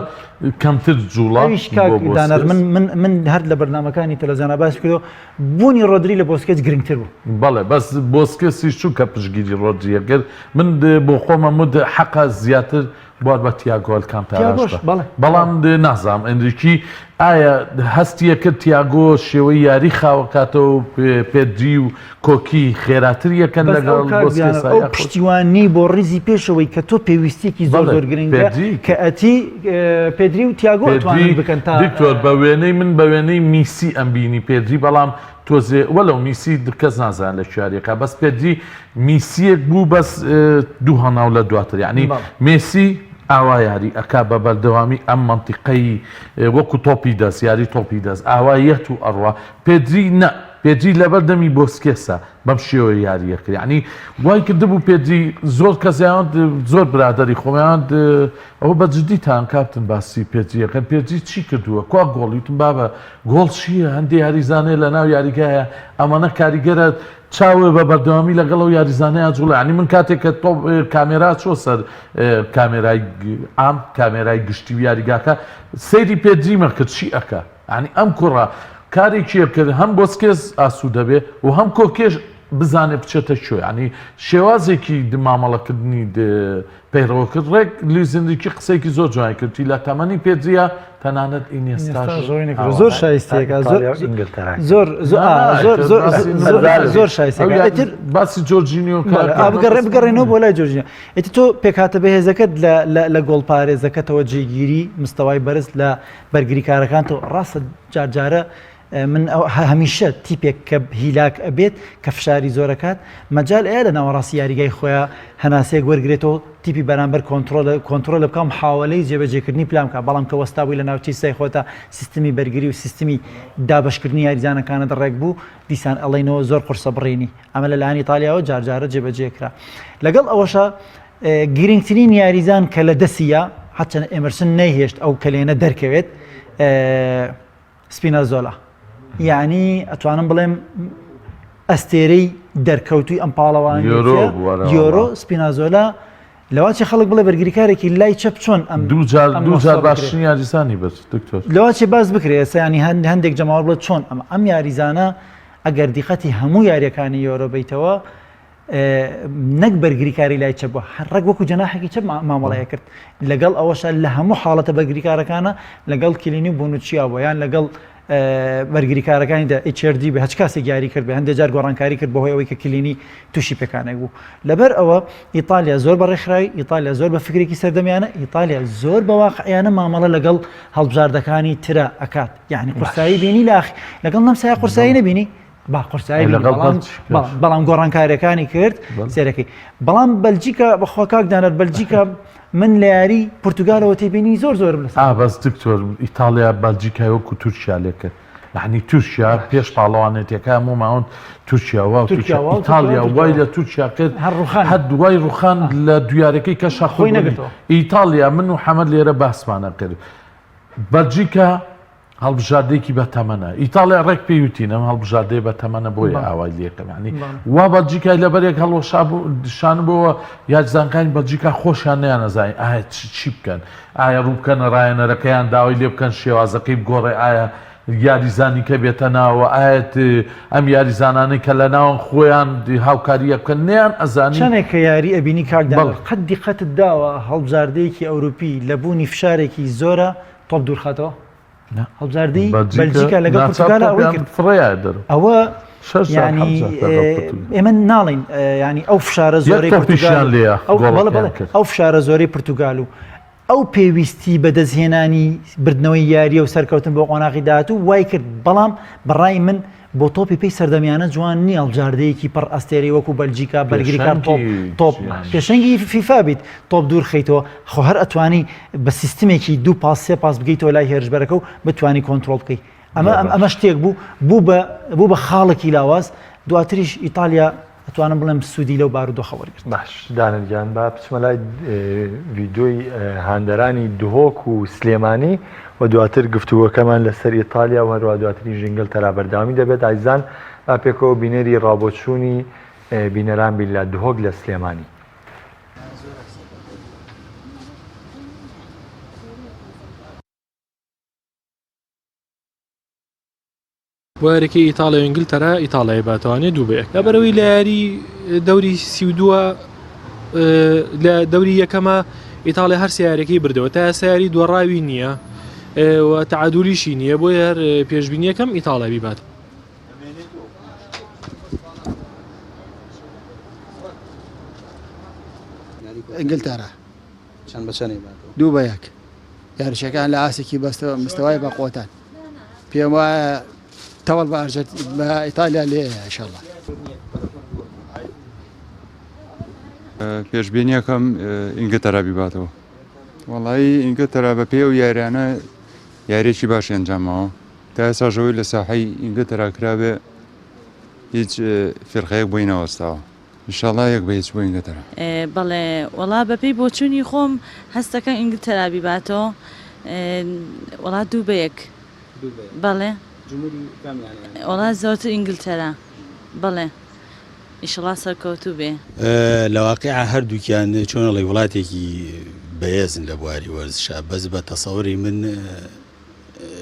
کەمتر جوڵە ئەویش کاک بۆ دانەر بۆسکێس من من من هەر لە بەرنامەکانی تەلەڤیزیۆنا باس کردەوە بوونی ڕۆدری لە بۆسکێس گرنگتر بوو. بەڵێ بەس بۆسکێسیش چونکە پشتگیری ڕۆدریە کرد من بۆ خۆمە مد حەقە زیاتر بوار بە تیاگۆ ئەلکانتاراش تیاگۆش بە بەڵێ بەڵام نازانم ئێنریکی ئایا هەستیە کرد تیاگۆ شێوەی یاری خاوەکاتەوە و پێدری و کۆکی خێراتر یەکەن بەس ئەو لەگەڵ کاک دیانەر بۆسکێسا ئەو یاخود پشتیوانی بۆ ڕیزی پێشەوەی کە تۆ پێویستیەکی زۆر بەڵێ زۆر گرنگە پێدری کە ئەتی پێدری و تیاگۆ پێدری ئەتوانن بکەن تا دکتۆر بە وێنەی من بە وێنەی میسی ئەمبینی پێدری بەڵام تۆزێ وەلەو میسی کەس نازانێت لە کوێ یاریەکا بەس پێدری میسیەک بوو بەس دوو هەناو لە دواتر یعنی بەڵێ. مێسی ئاوا یاری ئەکا بە بەردەوامی ئەم مەنتیقەی وەکو تۆپی دەست یاری تۆپی دەست ئاوا یەت و ئەڕوا پێدری نە پێدری لەبەر دەمی بۆسکێسە بەم شێوەیە یاری ئەکرد یعنی وای کردبوو پێدری زۆر کەس یان زۆر برادەری خۆمیان ئەوە بە جدیتان کاپتن باسی پێدری ئەکەن پێدری چی کردووە کوا گۆڵی وتم بابە گۆڵ چییە هەندێ یاریزانەیە لە ناو یاریگایە ئەمانە کاریگەرە چاوێ بە بەردەوامی لەگەڵ ئەو یاریزانەیە جوڵە یعنی من کاتێک کە تۆپ کامێرا چۆ سەر کامێرای عام کامێرای گشتی و یاریگاکە سەیری پێدریمە کرد چی ئەکا یعنی ئەم کوڕە کارێکی کرد هەم بۆسکێس ئاسوودە بێ و هەم کۆکێش بزانێ بچێتە کوێ یعنی شێوازێکی مامەڵەکردنی پەیڕەوە کرد ڕێک لویس ئینریکی قسەیەکی زۆر جوانی کرد وتی لە تەمەنی پێدریا تەنانەت ئینێستاش زۆر شایستەیەکە زۆر زۆر زۆر زۆر زۆر شایستەیەکە ئیتر باسی جۆرجینیۆ بگەڕێ بگەڕێنەوە بۆ لای جۆرجینیۆ ئیتر تۆ پێکهاتە بەهێزەکەت لە لە گۆڵپارێزەکەتەوە جێگیری مستەوای بەرز لە بەرگریکارەکانتەوە ڕاستە جارجارە من هەمیشە تیپێک کە هیلاک ئەبێت کە فشاری زۆرەکات مەجال ئەیە لە ناوەڕاستی یاریگای خۆیان هەناسەیەک وەرگێتەوە تیپی بەرامبەر کۆنترۆل کۆنترۆل بکەم حاوەلەی جێبەجێکردنی پلان بکە بەڵام کە وەستا بووی لە ناوچەی سای خۆتا سیستمی بەرگری و سیستمی دابشکردنی یاریزانەکانت ڕێک بوو دیسان ئەڵێنەوە زۆر قورسە بڕینی ئەمە لە لایەن ئیتالیاوە جارجارە جێبەجێ کرا لەگەڵ ئەوەشە گرنگترین یاریزان کە لە دەسیە هەچەند ئێمرسن نەیهێشت ئەو کەلێنە دەرکەوێت سپینازۆلا یعنی ئەتوانم بڵێم ئەستێرەی دەرکەوتوی ئەم پاڵەوان یۆرۆ سپینازۆلا لەواچی خەڵک بڵێ بەرگریکارێکی لای چەپ چۆن ئەم دووجار دووجار باشترین یاریزانی بێت دکتۆر لەواچی باس بکرێ سیانی هەند هەندێک جەماوەر بڵێ چۆن ئەم ئەم یاریزانە ئەگەر دیقەتی هەموو یاریەکانی یۆرۆ بیتەوە نەک بەرگریکاری لای چەپ بوو هەر ڕێک وەکو جەناحێکی چەپ مامەڵەیە کرد لەگەڵ ئەوەشە لە هەموو حاڵەتە بەرگریکارەکانە لەگەڵ کلینی و بۆنوچیا بوو یان لەگەڵ بەرگریکارەکانی دا ئیچێردی بە هەچ کاسێک یاری کرد بە هەندێک جار گۆڕانکاری کرد بەهۆی ئەوەی کە کلینی تووشی پێکانێک بوو لەبەر ئەوە ئیتالیا زۆر بە ڕێکخراوی ئیتالیا زۆر بە فکرێکی سەردەمیانە ئیتالیا زۆر بە واقعیانە مامەڵە لەگەڵ هەڵبژاردەکانی ترە ئەکات یعنی قورسایی بینی لاخ لەگەڵ نەمسای قورسایی نەبینی. با قورسایی بەڵام بەڵام گۆڕانکاریەکانی کرد سێرەکەی بەڵام بەلجیکا بەخوا کاک دانەر بەلجیکا من لە یاری پرتتوگالەوە تێبینی زۆر زۆرم لەسەر ئا بەس دکتۆر ئیتاڵیا بەلجیکای وەکو تورکیا لێکرد یعنی تورکیا پێش پاڵەوانێتیەکە هەموو ماون تورکیا وا و تورکیا ئیتاڵیا وای لە تورکیا کرد هەر ڕوخان هەر دوای ڕوخان لە دویارەکەی کە خۆی نەگرتەوە. ئیتاڵیا من و حەمەد لێرە باسمانە کرد بەلجیکا هەڵبژاردەیەکی بە تەمەنە ئیتاڵیا ڕێک پێی وتین ئەم هەڵبژاردەیە بە تەمەنە بۆیە ئاوای لێکەم یعنی وا بەلجیکای لەبەرێک هەڵوەشابوو شانبەوە یاریزانەکانی بەلجیکا خۆشیان نەیانەزانی ئایا چی بکەن ئایا ڕوو بکەنە ڕایەنەرەکەیان داوای لێ بکەن شێوازەکەی بگۆڕێ ئایا یاریزانی کە بێتە ناوە ئایا ئەم یاریزانانەی کە لە ناوەن خۆیان هاوکاریە بکەن نیان ئەزانی چەنێک کە یاری ئەبینی کاک دانەر قەت دیقەتت داوە هەڵبژاردەیەکی ئەوروپی لە بوونی فشارێکی زۆرە تۆپ دوورخاتەوە هەڵبژاردەی بەلجیکا لەگەڵ پرتوگال ئەوەی کرد ئەوە ینی ئێمە ناڵین ینی ئەو فشارە زۆرەی پرتوگال ئەو فشارە زۆرەی پرتوگال و ئەو پێویستی بەدەستهێنانی بردنەوەی یاریە و سەرکەوتن بۆ قۆناغی داهاتوو وای کرد بەڵام بەڕای من بۆ تۆپی پێی سەردەمیانە جوان نییە هەڵبژاردەیەکی پڕ ئەستێرەی وەکو بەلجیکا بەرگریکار تۆپ تۆپ پێشەنگی فیفا بیت تۆپ دوور خەیتەوە خۆ هەر ئەتوانی بە سیستمێکی دوو پاس سێ پاس بگەیتەوە لای هێرشبەرەکە و بتوانی کۆنترۆڵ بکەیت ئەمە ئەمە شتێک بوو بوو بە بوو بە خاڵێکی لاواز دواتریش ئیتالیا ئەتوانم بڵێم سوودی لەو بارودۆخە وەرگرت. باش دانر گیان با بچمە لای ڤیدیۆی هاندەرانی دهۆک و سلێمانی و دواتر گفتوگۆکەمان لەسەر ئیتالیا و هەروە دواتریش ئینگلتەرا بەردەوامی دەبێت ئایزان با پێکەوە بینەری ڕاوبۆچوونی بینەران بین لە دهۆک لە سلێمانی. بۆ یاریەکەی ئیتاڵیا و ئینگلتەرا ئیتاڵیای باتوانێت دوو بە یەک لەبەرەوەی لە یاری دەوری 32 لە دەوری یەکەمە ئیتاڵیا هەر سیارەکەی بردەوە تا سیاری دۆڕاوی نییە و تعادلیشی نییە بۆ هەر پێشبینیەکەم ئیتاڵیا بیبات. ئینگلتەرا چەند بە چەنەی باتەوە؟ دوو بە یەک یاریشەکان لە ئاستێکی بەستەوە مستەوای بە قوتان پێم وایە تەوەڵ بە ئەرجەنت بە ئیتالیا لێیە ئینشەڵا. پێشبینیەکەم ئینگلتەرا بیباتەوە. وەڵایی ئینگلتەرا بە پێی ئەو یاریانە یاریەکی باشی ئەنجاماوە تا ئێستاش ئەوەی لە ساحەی ئینگلتەرا کرابێ هیچ فیرقەیەک بۆی نەوەستاوە. ئینشاڵا یەک بە هیچ بۆ ئینگلتەرا. بەڵێ وەڵا بەپێی بۆچوونی خۆم هەستەکەم ئینگلتەرا بیباتەوە وەڵا دوو بە یەک بەڵێ وەڵا زۆرتر ئینگلتەرا بەڵێ ئیشەڵا سەرکەوتوو بێ. لە واقیعا هەردووکیان چۆن ئەڵێی وڵاتێکی بەهێزن لە بواری وەرزشا بەس بە تەسەوری من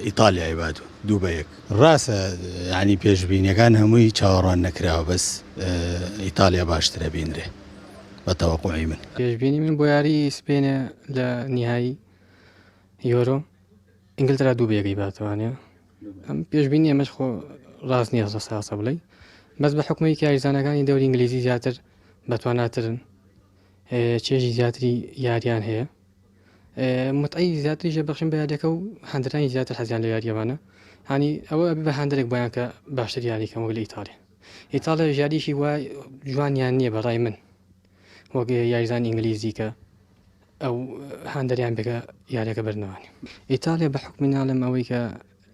ئیتالیای بات دوو بە یەک. ڕاستە یانی پێشبینیەکان هەمووی چاوەڕوان نەکراوە بەس ئیتالیا باشترە بینرێ بە تەوەقوعی من. پێشبینی من بۆ یاری سبەینێ لە نیهایی یۆرۆ ئینگلتەرا دوو بە یەک ئەیباتەوانێ ئەم پێشبینی ئەمەش خۆ ڕاست نییە ڕاستە بڵێ بەس بە حکومی کە یاریزانەکانی دەوری ئینگلیزی زیاتر بەتواناترن چێژی زیاتری یاریان هەیە متعەی زیاتریش بەخشن بە یاریەکە و هاندەرانی زیاتر حەزیان لە یاریەوانە هانی ئەوە ئەبێ بە هاندەرێک بۆیان کە باشتر یاری کەم وەک لە ئیتاڵیا ئیتاڵیا یاریشی وا جوانیان نییە بەڕای من وەک یاریزان ئینگلیزی کە ئەو هاندەریان بێکە یاریەکە بردنەوەنی ئیتاڵیا بە حکومی ناڵێم ئەوەی کە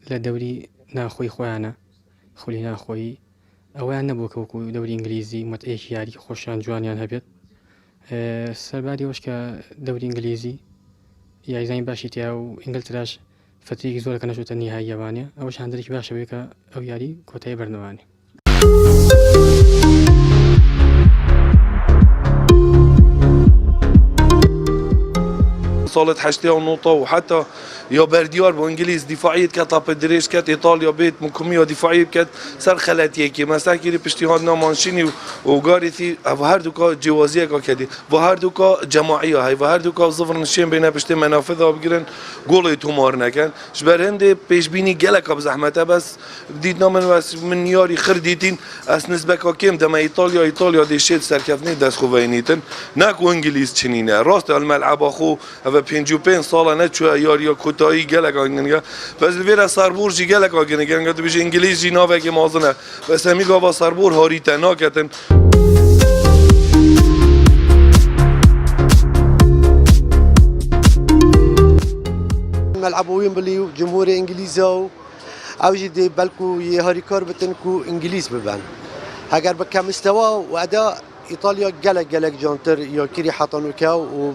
لە دەوری ناخۆی خۆیانە خولی ناخۆیی ئەوەیان نەبوو کە وەکو دەوری ئینگلیزی متعەیەکی یاری خۆشیان جوانیان هەبێت سەرباری ئەوەش کە دەوری ئینگلیزی یاریزانی باشی تیا و ئینگلتراش فترێکی زۆرە کە نەچووتە نیهاییەوانێ ئەوەش هاندەرێکی باشە بێ کە ئەو یاری کۆتایی بەرنەوانێ. ساڵت حەشتیا و نۆتا و حتا یا بەردیار بۆ ئینگلیز دیفاعیت کە تاپە درێژ کەت ئیتالیا بێت مکومییا دیفاعی بکەت سەر خەلەتیەکی مەساکیری پشتی هاتنا مانشینی و گاریتی ئەڤ هەردووکا جیوازیەکا کەدی و هەردووکا جەماعیا هەی و هەردووکا زڤر نشێن بێنە پشتێ مەنافذا بگرن گۆڵێ تۆمار نەکەن ژبەر هەندێ پێشبینی گەلەکا بزەحمەتە بەس دیتنا من وەس من یاری خر دیتین ئەس نسبەکا کێم دەمە ئیتالیا ئیتالیا دێ شێت سەرکەفتنێ دەست خو ڤەینیتن ناک و ئینگلیز چنینە ڕاستە ئەل مەلعەبا خو ئەڤ. 55 ساڵە نەچووە یاریە کۆتایی گەلەک گرنگە بەس لێرە سەربۆر ژی گەلەک گرنگە دەبێژە ئینگلیزی ناوێکی مازنە بەس هەمی گاوا سەربۆر هاریتە ناکەتن. ملعب ويمبلي وجمهور انجليزا و او جي دي بلكو يهاريكار بتن كو انجليز ببن هەگەر بە کەمستەوە و ئەدا ئیتالیا گەلەک گەلەک جانتر یا کری حەتانوکە و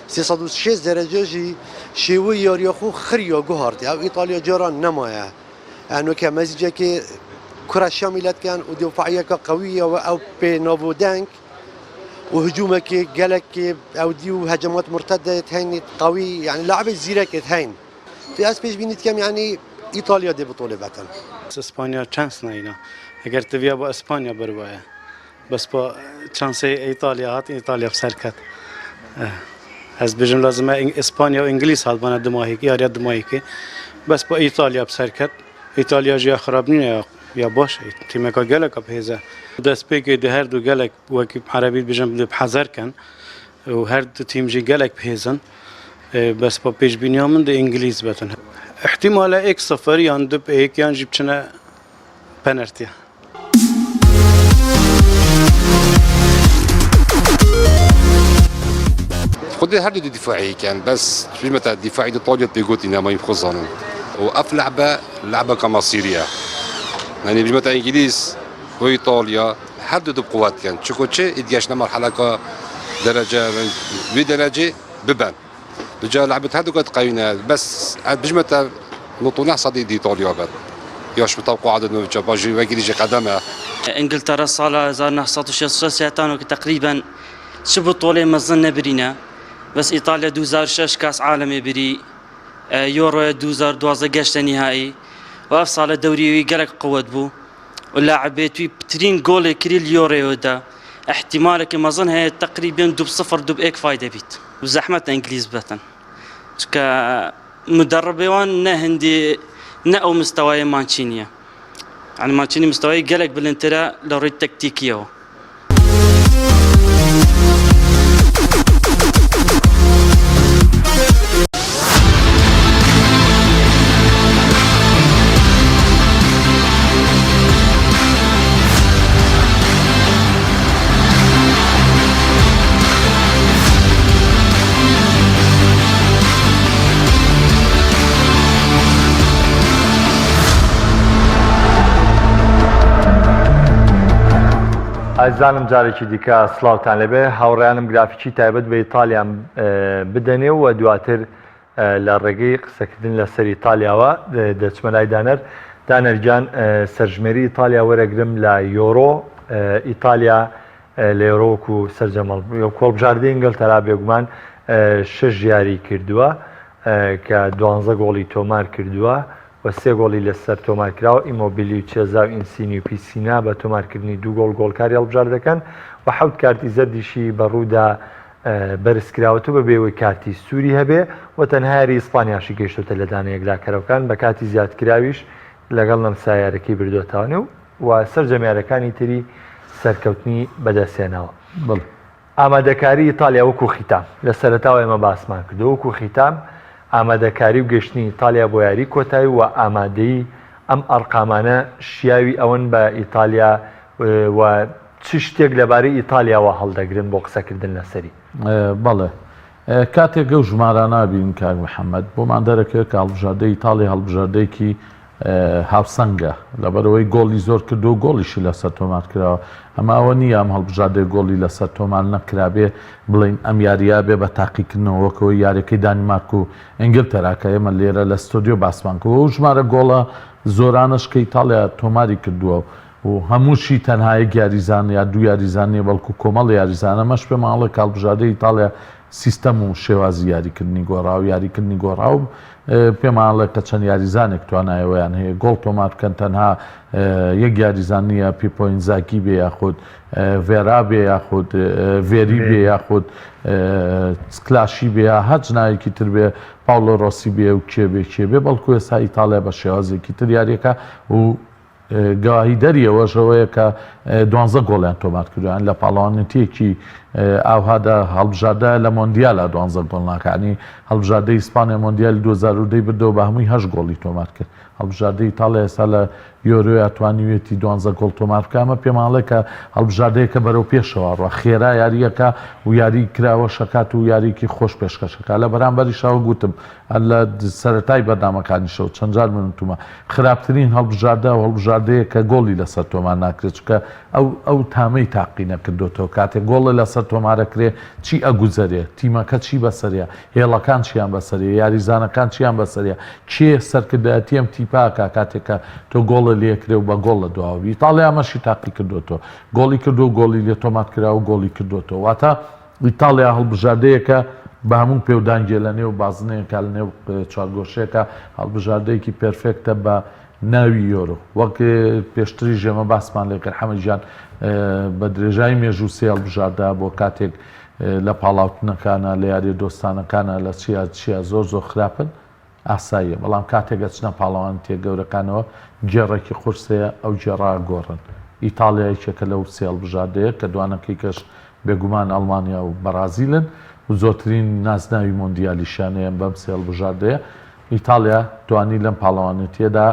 360 دەرەجە ژی شێوەی یاریە خو خریا گوهارتی ئەو ئیتالیا جاران نەمایە ئەنوکە مەزیجەکی کورە شامیلەت کەن و دفاعیەکە قویە و ئەو پێ ناوودەنگ و هجومەکی گەلەک ئەو دی و هەجمات مرتدە هەین قوی یعنی لاعب زیرەکت هەین في ئەس پێشبینی دکەم یعنی ئیتالیا دێ بتۆلێ بەتەن. ئیسپانیا چانس ناینا ئەگەر تڤیا بۆ ئیسپانیا بروایە بەس پا چانسێ ئیتالیا هات ئیتالیا بسەر کەت ئەز بژم لازمە ئیسپانیا و ئینگلیس هات بانە دماهیک یاریە دماهیکێ بەس پا ئیتالیا بسەر کەت ئیتالیا ژیا خراب نییە یا باشە تیمەکە گەلەکە بهێزە دەستپێکی دە هەردوو گەلک وەکی عەرەبی بژم حەزەر کەن و هەردوو تیم ژی گەلک بهێزن بەس بە پێشبینیا من دە ئینگلیز بەتن احتیمالە ئێک سفر یان دو ئێک یان ژی بچنە پەنەرتیە. خودی هەردوو دی دیفاعی کەن بەس متە دیفاعی ئیتالیا پێگوتی نەمای خۆزانن و ئەف لعبە لعبەکە مەسیریە یعنی بژمەتە ئینگلیز و ئیتالیا هەردوو دو قوت کەن چکۆ چ ئیدگەشتە مەرحەلەکە دەرەجە وی دەرەجێ ببەن بجا لعبت هەردوو کات قوینە بەس بژمەتە نۆتۆنە سەدی دی ئیتالیا بەت یاش متوقع عدد نوچە باژی وەگیریژی قەدەمە. ئینگلتەرا ساڵا 1966 هەتانۆکە تەقریبەن چ بتۆڵێ مەزن نەبرینە بەس ئیتالیا 2006 کاس عالەمێ بری یۆرۆ 2012 گەشتە نیهایی و ئەف ساڵە دەوریوی گەلک قوت بوو و لاعبێتوی پترین گۆڵێ کری لیۆڕێوەدا احتیمالێکی مەزن هەیە تەقریبەن دوو سفر دوو ئێک فایدە بیت و زەحمەتە ئینگلیز بەتن چکە مدەڕبێوان نە هەندی نە ئەو مستەوایە مانچینیە یعنی مانچینی مستەوای گەلک بلندترە لە ڕووی تەکتیکیەوە. ئازیزانم جارێکی دیکە سڵاوتان لێبێ هاوڕێیانم گرافیکی تایبەت بە ئیتالیام بدەنێ و دواتر لە ڕێگەی قسەکردن لەسەر ئیتالیاوە دەچمە لای دانەر. دانەر گیان سەرژمێری ئیتالیا وەرەگرم لە یۆرۆ ئیتالیا لە یۆرۆ وەکو سەرجەم هەڵبژاردەی ئینگلتەرا بێگومان شەش یاری کردووە کە دوانزە گۆڵی تۆمار کردووە و سێ گۆڵی لەسەر تۆمار کراوە ئیمۆبیلی و چێزا و ئینسینی و پیسینا بە تۆمارکردنی دوو گۆڵ گۆڵکاری هەڵبژاردەکەن و حەوت کارتی زەردیشی بەڕوودا بەرزکراوەتەوە بەبێ ئەوەی کارتی سووری هەبێ و تەنها یاری ئیسپانیاشی گەیشتۆتە لێدانە یەکلاکەرەوەکان بە کاتی زیادکراویش لەگەڵ نەمسا یاریەکەی بردۆتەوە و سەرجەم یاریەکانی تری سەرکەوتنی بەدەستهێناوە. بەڵێ. ئامادەکاری ئیتالیا وەکو خیتام لە سەرەتاوە ئێمە باسمان کردو وەکو خیتام ئامادەکاری و گەشتنی ئیتالیا بۆ یاری کۆتایی و ئامادەیی ئەم ئەرقامانە شیاوی ئەوەن بە ئیتالیا و چ شتێک لەبارەی ئیتالیاوە هەڵدەگرن بۆ قسەکردن لەسەری؟ بەڵێ. کاتێک ئەو ژمارانە ئەبینین کاک محەمەد، بۆمان دەرەکەوێت کە هەڵبژاردەی ئیتاڵی هەڵبژاردەیەکی هاوسەنگە، لەبەرئەوەی گۆڵی زۆر کردووە و گۆڵیشی لەسەر تۆمار کراوە. ئەمە ئەوە نییە ئەم هەڵبژاردەیە گۆڵی لەسەر تۆمار نەکرابێ بڵێین ئەم یارییە بێ بە تاقیکردنەوە وەک ئەوەی یارییەکەی دانیمارک و ئینگلتەرا کە ئێمە لێرە لە ستۆدیۆ باسمان کرد و ئەو ژمارە گۆڵە زۆرانەش کە ئیتاڵیا تۆماری کردووە و هەمووشی تەنها یەک یاریزان یا دوو یاریزان نییە بەڵکو کۆمەڵی یاریزانە، ئەمەش پێمان ئەڵێ کە هەڵبژاردەی ئیتاڵیا سیستەم و شێوازی یاریکردنی گۆڕاوە، یاریکردنی گۆڕاو پێمان ئەڵێ کە چەند یاریزانێک توانای ئەوەیان هەیە گۆڵ تۆمار بکەن، تەنها یەک یاریزان نییە پیپۆ ئینزاگی بێ یاخود ڤێرا بێ یاخود ڤێری بێ یاخود سکلاشی بێ یا هەرچ ناوێکی تر بێ پاولۆ ڕۆسی بێ و کێ بێ کێ بێ، بەڵکو ئێستا ئیتاڵیا بە شێوازێکی تر یاریەکە و گەواهیدەری ئەوەش ئەوەیە کە دوانزە گۆڵیان تۆمار کردووە، یان لە پاڵەوانێتییەکی ئاوهادا هەڵبژاردە لە مۆندیالا دوانزە گۆڵ ناکا یانی هەڵبژاردەی ئیسپانیا مۆندیالی 2010 بردەوە بە هەمووی هەشت گۆڵی تۆمار کرد هەڵبژاردەی ئیتاڵیا ئێستا لە یۆرۆیا توانیویەتی دوانزە گۆڵ تۆمار بکا ئەمە پێمان ئەڵێ کە هەڵبژاردەیەکە بەرەو پێشەوە ڕوا خێرا یارییەکە و یاری کراوەش ئەکات و یارییەکی خۆش پێشکەش ئەکا لە بەرامبەریشا وەک وتم هەر لە سەرەتای بەرنامەکانیشەوە چەند جار من وتومە خراپترین هەڵبژاردە ئەو هەڵبژاردەیە کە گۆڵی لەسەر تۆمار ناکرێت چونکە ئەو ئەو تامەی تاقی نەکردۆتەوە کاتێک گۆڵە لەسەر تۆمارەکرێ چی ئەگوزەرێ تیمەکە چی بەسەرە هێڵەکان چیان بەسەرە یاریزانەکان چیان بەسەرە کێ سەرکردایەتی ئەم تیپە ئەکا کاتێک کە تۆ گۆڵە لێکرێ و بە گۆڵ لە دواوە بی ئیتاڵیا ئەمەشی تاقی کردۆتەوە گۆڵی کردو و گۆڵی لێ تۆمار کرا و گۆڵی کردۆتەوە واتە ئیتاڵیا هەڵبژاردەیەکە بە هەموو پێودانگێ لە نێو بازنەیەکا لە نێو چوارگۆشەیەکا هەڵبژاردەیەکی پێرفێکتە بە ناوی یۆرۆ وەک پێشتریش ئێمە باسمان لێ کرد حەمە گیان بە درێژایی مێژوو سێ هەڵبژاردە بۆ کاتێک لە پاڵاوتنەکانە لە یاریە دۆستانەکانە لە چیا چیا زۆر زۆر خراپن ئاساییە بەڵام کاتێک ئەچنە پاڵەوانێتیە گەورەکانەوە گێڕێکی قورس هەیە ئەو گێڕە ئەگۆڕن. ئیتاڵیا یەکێکە لەو سێ هەڵبژاردەیە کە دوانەکەی کەش بێگومان ئەڵمانیا و بەڕازیلن و زۆرترین نازناوی مۆندیالیشیان هەیە بەم سێ هەڵبژاردەیە. ئیتاڵیا توانی لەم پاڵەوانێتیەدا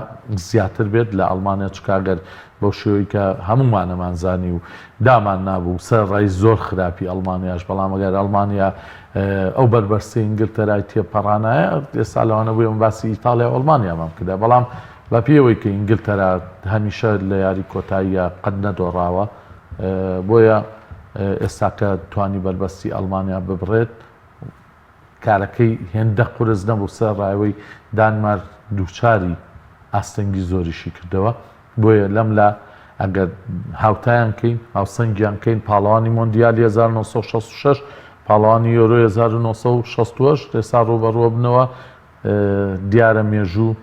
زیاتر بێت لە ئەڵمانیا چونکە ئەگەر بەو شێوەی کە هەموومانەمان زانی و دامان نابوو سەرەڕای زۆر خراپی ئەڵمانیاش بەڵام ئەگەر ئەڵمانیا ئەو بەربەستەی ئینگلتەرای تێپەڕانایە ئێستا لەوانە بوو ئێمە باسی ئیتاڵیا و ئەڵمانیامان بکردا بەڵام بە پێی ئەوەی کە ئینگلتەرا هەمیشە لە یاری کۆتاییە قەت نەدۆڕاوە بۆیە ئێستاکە توانی بەربەستی ئەڵمانیا ببڕێت کارەکەی هێندە قورس نەبوو سەرەڕای ئەوەی دانمارک دووچاری ئاستەنگی زۆریشی کردەوە بۆیە لەم لا ئەگەر هاوتایان کەین، هاوسەنگیان کەین، پاڵەوانی مۆندیالی 1966، پاڵەوانی یۆرۆی 1968 ئێستا ڕووبەڕووە بنەوە، دیارە مێژوو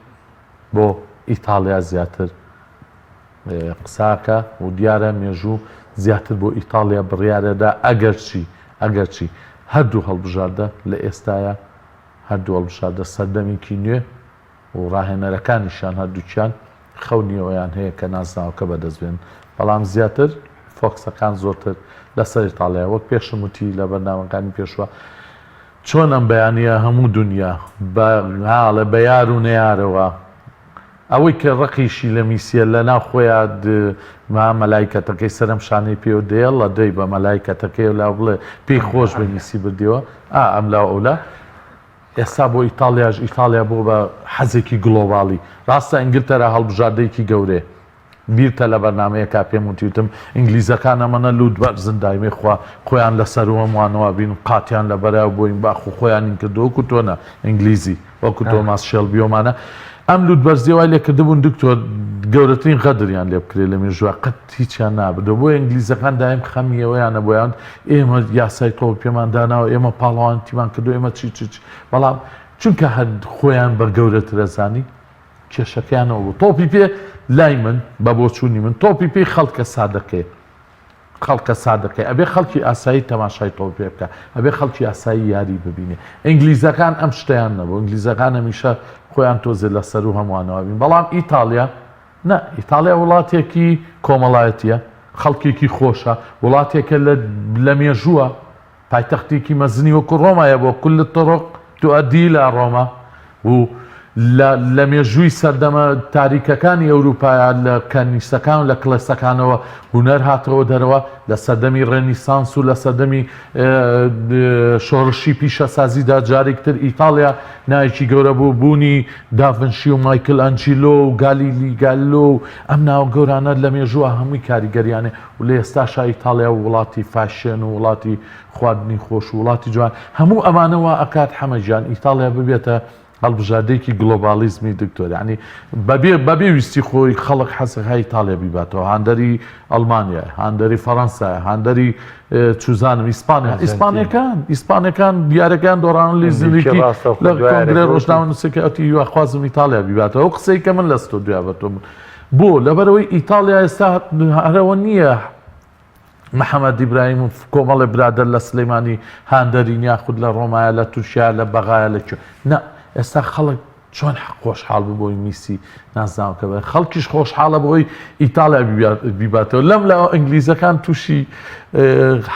بۆ ئیتاڵیا زیاتر قساکە و دیارە مێژوو زیاتر بۆ ئیتاڵیا بڕیارەدا ئەگەرچی ئەگەرچی هەردوو هەڵبژاردە لە ئێستایا هەردوو هەڵبژاردە سەردەمێکی نوێ و ڕاهێنەرەکانیشیان هەردووکیان خەونی ئەوەیان هەیە کە نازناوەکە بەدەست بێنن، بەڵام زیاتر فۆکسەکان زۆرتر لەسەر ئیتاڵیایە، وەک پێشم وتی لە بەرنامەکانی پێشوە چۆن ئەم بەیانییە هەموو دونیا بە هاڵێ بە یار و نەیارەوە ئەوەی کە ڕقیشی لە میسیە لە ناو خۆیا ما مەلایکەتەکەی سەرم شانەی پێوە دەیەڵە دەی بە مەلایکەتەکەی لا بڵێ پێی خۆش بە میسی بردیەوە ئا ئەم لاو ئەولا ئێستا بۆ ئیتاڵیاش ئیتاڵیا بووە بە حەزێکی گلۆباڵی. ڕاستە ئینگلتەرا هەڵبژاردەیەکی گەورەیە. بیرتە لە بەرنامەیەکا پێم وتی وتم ئینگلیزەکان ئەمەنە لووت بەرزن دایمەی خوا خۆیان لە سەروو هەمووانەوە بین قاتیان لە بەرا بۆین باخ و خۆیانین کردووە وەکو تۆ نا ئینگلیزی وەکو تۆماس شێڵبیۆمانە ئەم لووت بەرزیە وای لێ کردبوون دکتۆر گەورەترین غەدریان لێ بکرێ لە مێژووە قەت هیچیان نابردەوە بۆیە ئینگلیزەکان دایم خەمی ئەوەیان نەبوویان ئێمە یاسای تۆپی پێمان داناوە ئێمە پاڵەوانێتیمان کردو ئێمە چی چی چی بەڵام چونکە هەر خۆیان بە گەورەترەزانی کێشەکەیانەوە بوو تۆپی پێ لای من بە بۆچوونی من تۆپی پێی خەڵکە سادەکەی خەڵکە سادەکەی ئەبێ خەڵکی ئاسایی تەماشای تۆپی پێ بکە ئەبێ خەڵکی ئاسایی یاری ببینێ ئینگلیزەکان ئەم شتیان نەبوو ئینگلیزەکان هەمیشە خۆیان تۆزێ لە سەرو هەمووانەوە بین بەڵام ئیتاڵیا نا، ئیتاڵیا وڵاتێکی کۆمەڵایەتییە، خەڵکێکی خۆشە، وڵاتێکە لە لە مێژووە، پایتەختێکی مەزنی وەکو ڕۆمایە بۆ کل الطرق تؤدی الی رۆما و لە لە مێژووی سەردەمە تاریکەکانی ئەوروپایا لە کەنیسەکان و لە کڵێسەکانەوە هونەر هاتەوە دەرەوە، لە سەردەمی ڕێنیسانس و لە سەردەمی شۆڕشی پیشەسازیدا جارێکی تر ئیتاڵیا ناوێکی گەورە بوو، بوونی داڤنشی و مایکل ئەنجیلۆ و گالیلی گالیلۆ و ئەم ناوە گەورانە لە مێژووە هەمووی کاریگەریانێ و لە ئێستاشا ئیتاڵیا وڵاتی فاشێن و وڵاتی خواردنی خۆش و وڵاتی جوان هەموو ئەمانە وا ئەکات حەمە گیان ئیتاڵیا ببێتە هەڵبژاردەیەکی گلۆباڵیزمی دکتۆر یانی بەبێ بەبێ ویستی خۆی خەڵک حەزەکا ئیتاڵیا بیباتەوە هاندەری ئەڵمانیایە هاندەری فەڕەنسایە هاندەری چوزانم ئیسپانیا ئیسپانیەکان ئیسپانیەکان دیارەکان دۆڕان لی زنریکی لە کۆنگرەی ڕۆژنامەنووسەکە ئەوتی هیواخوازم ئیتاڵیا بیباتەوە ئەو قسەی کە من لە ستۆدیۆیا بە تۆ بۆ لەبەرەوەی ئیتاڵیا ئێستا هەرەوە نییە محەممەد ئیبراهیم و کۆمەڵێ برادەر لە سلەیمانی هاندەرین یاخود لە ڕۆمایە لە تورکیا لە بەغایە لە کوێ نا ئێستا خەڵک. چۆن خۆشحاڵ بوو بۆی میسی نازناوەکە بەرێ خەڵکیش خۆشحاڵە بۆی ئیتاڵیا بیباتەوە لەم لاوە ئینگلیزەکان تووشی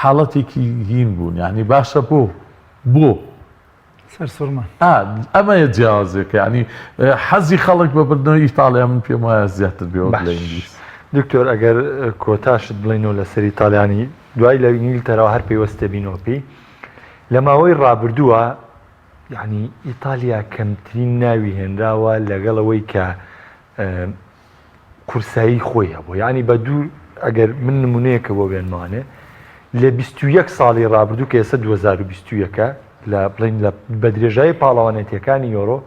حاڵەتێکی هین بوون یعنی باشە بۆ بۆ سەرسوڕمان ئەمەیە جیاوازێکە ینی حەزی خەڵک بە بردنەوەی ئیتاڵیا من پێم وایە زیاتر بێ وەک لە ئینگلیز. دکتۆر ئەگەر کۆتاشت بڵێینەوە لەسەر ئیتالیانی دوای لە ئینگلتەراوە هەر پەیوەست دەبینەوە پێی لە ماوەی ڕابردووە یعنی ئیتالیا کەمترین ناوی هێنراوە لەگەڵ ئەوەی کە قورسایی خۆی هەبوو یعنی بە دوور ئەگەر من نمونەیەکە بۆ بێنمانێ لە 21 ساڵی ڕابردوو کە ئێستا 2021 لە بڵین لە بە درێژایی پاڵەوانێتیەکانی یۆرۆ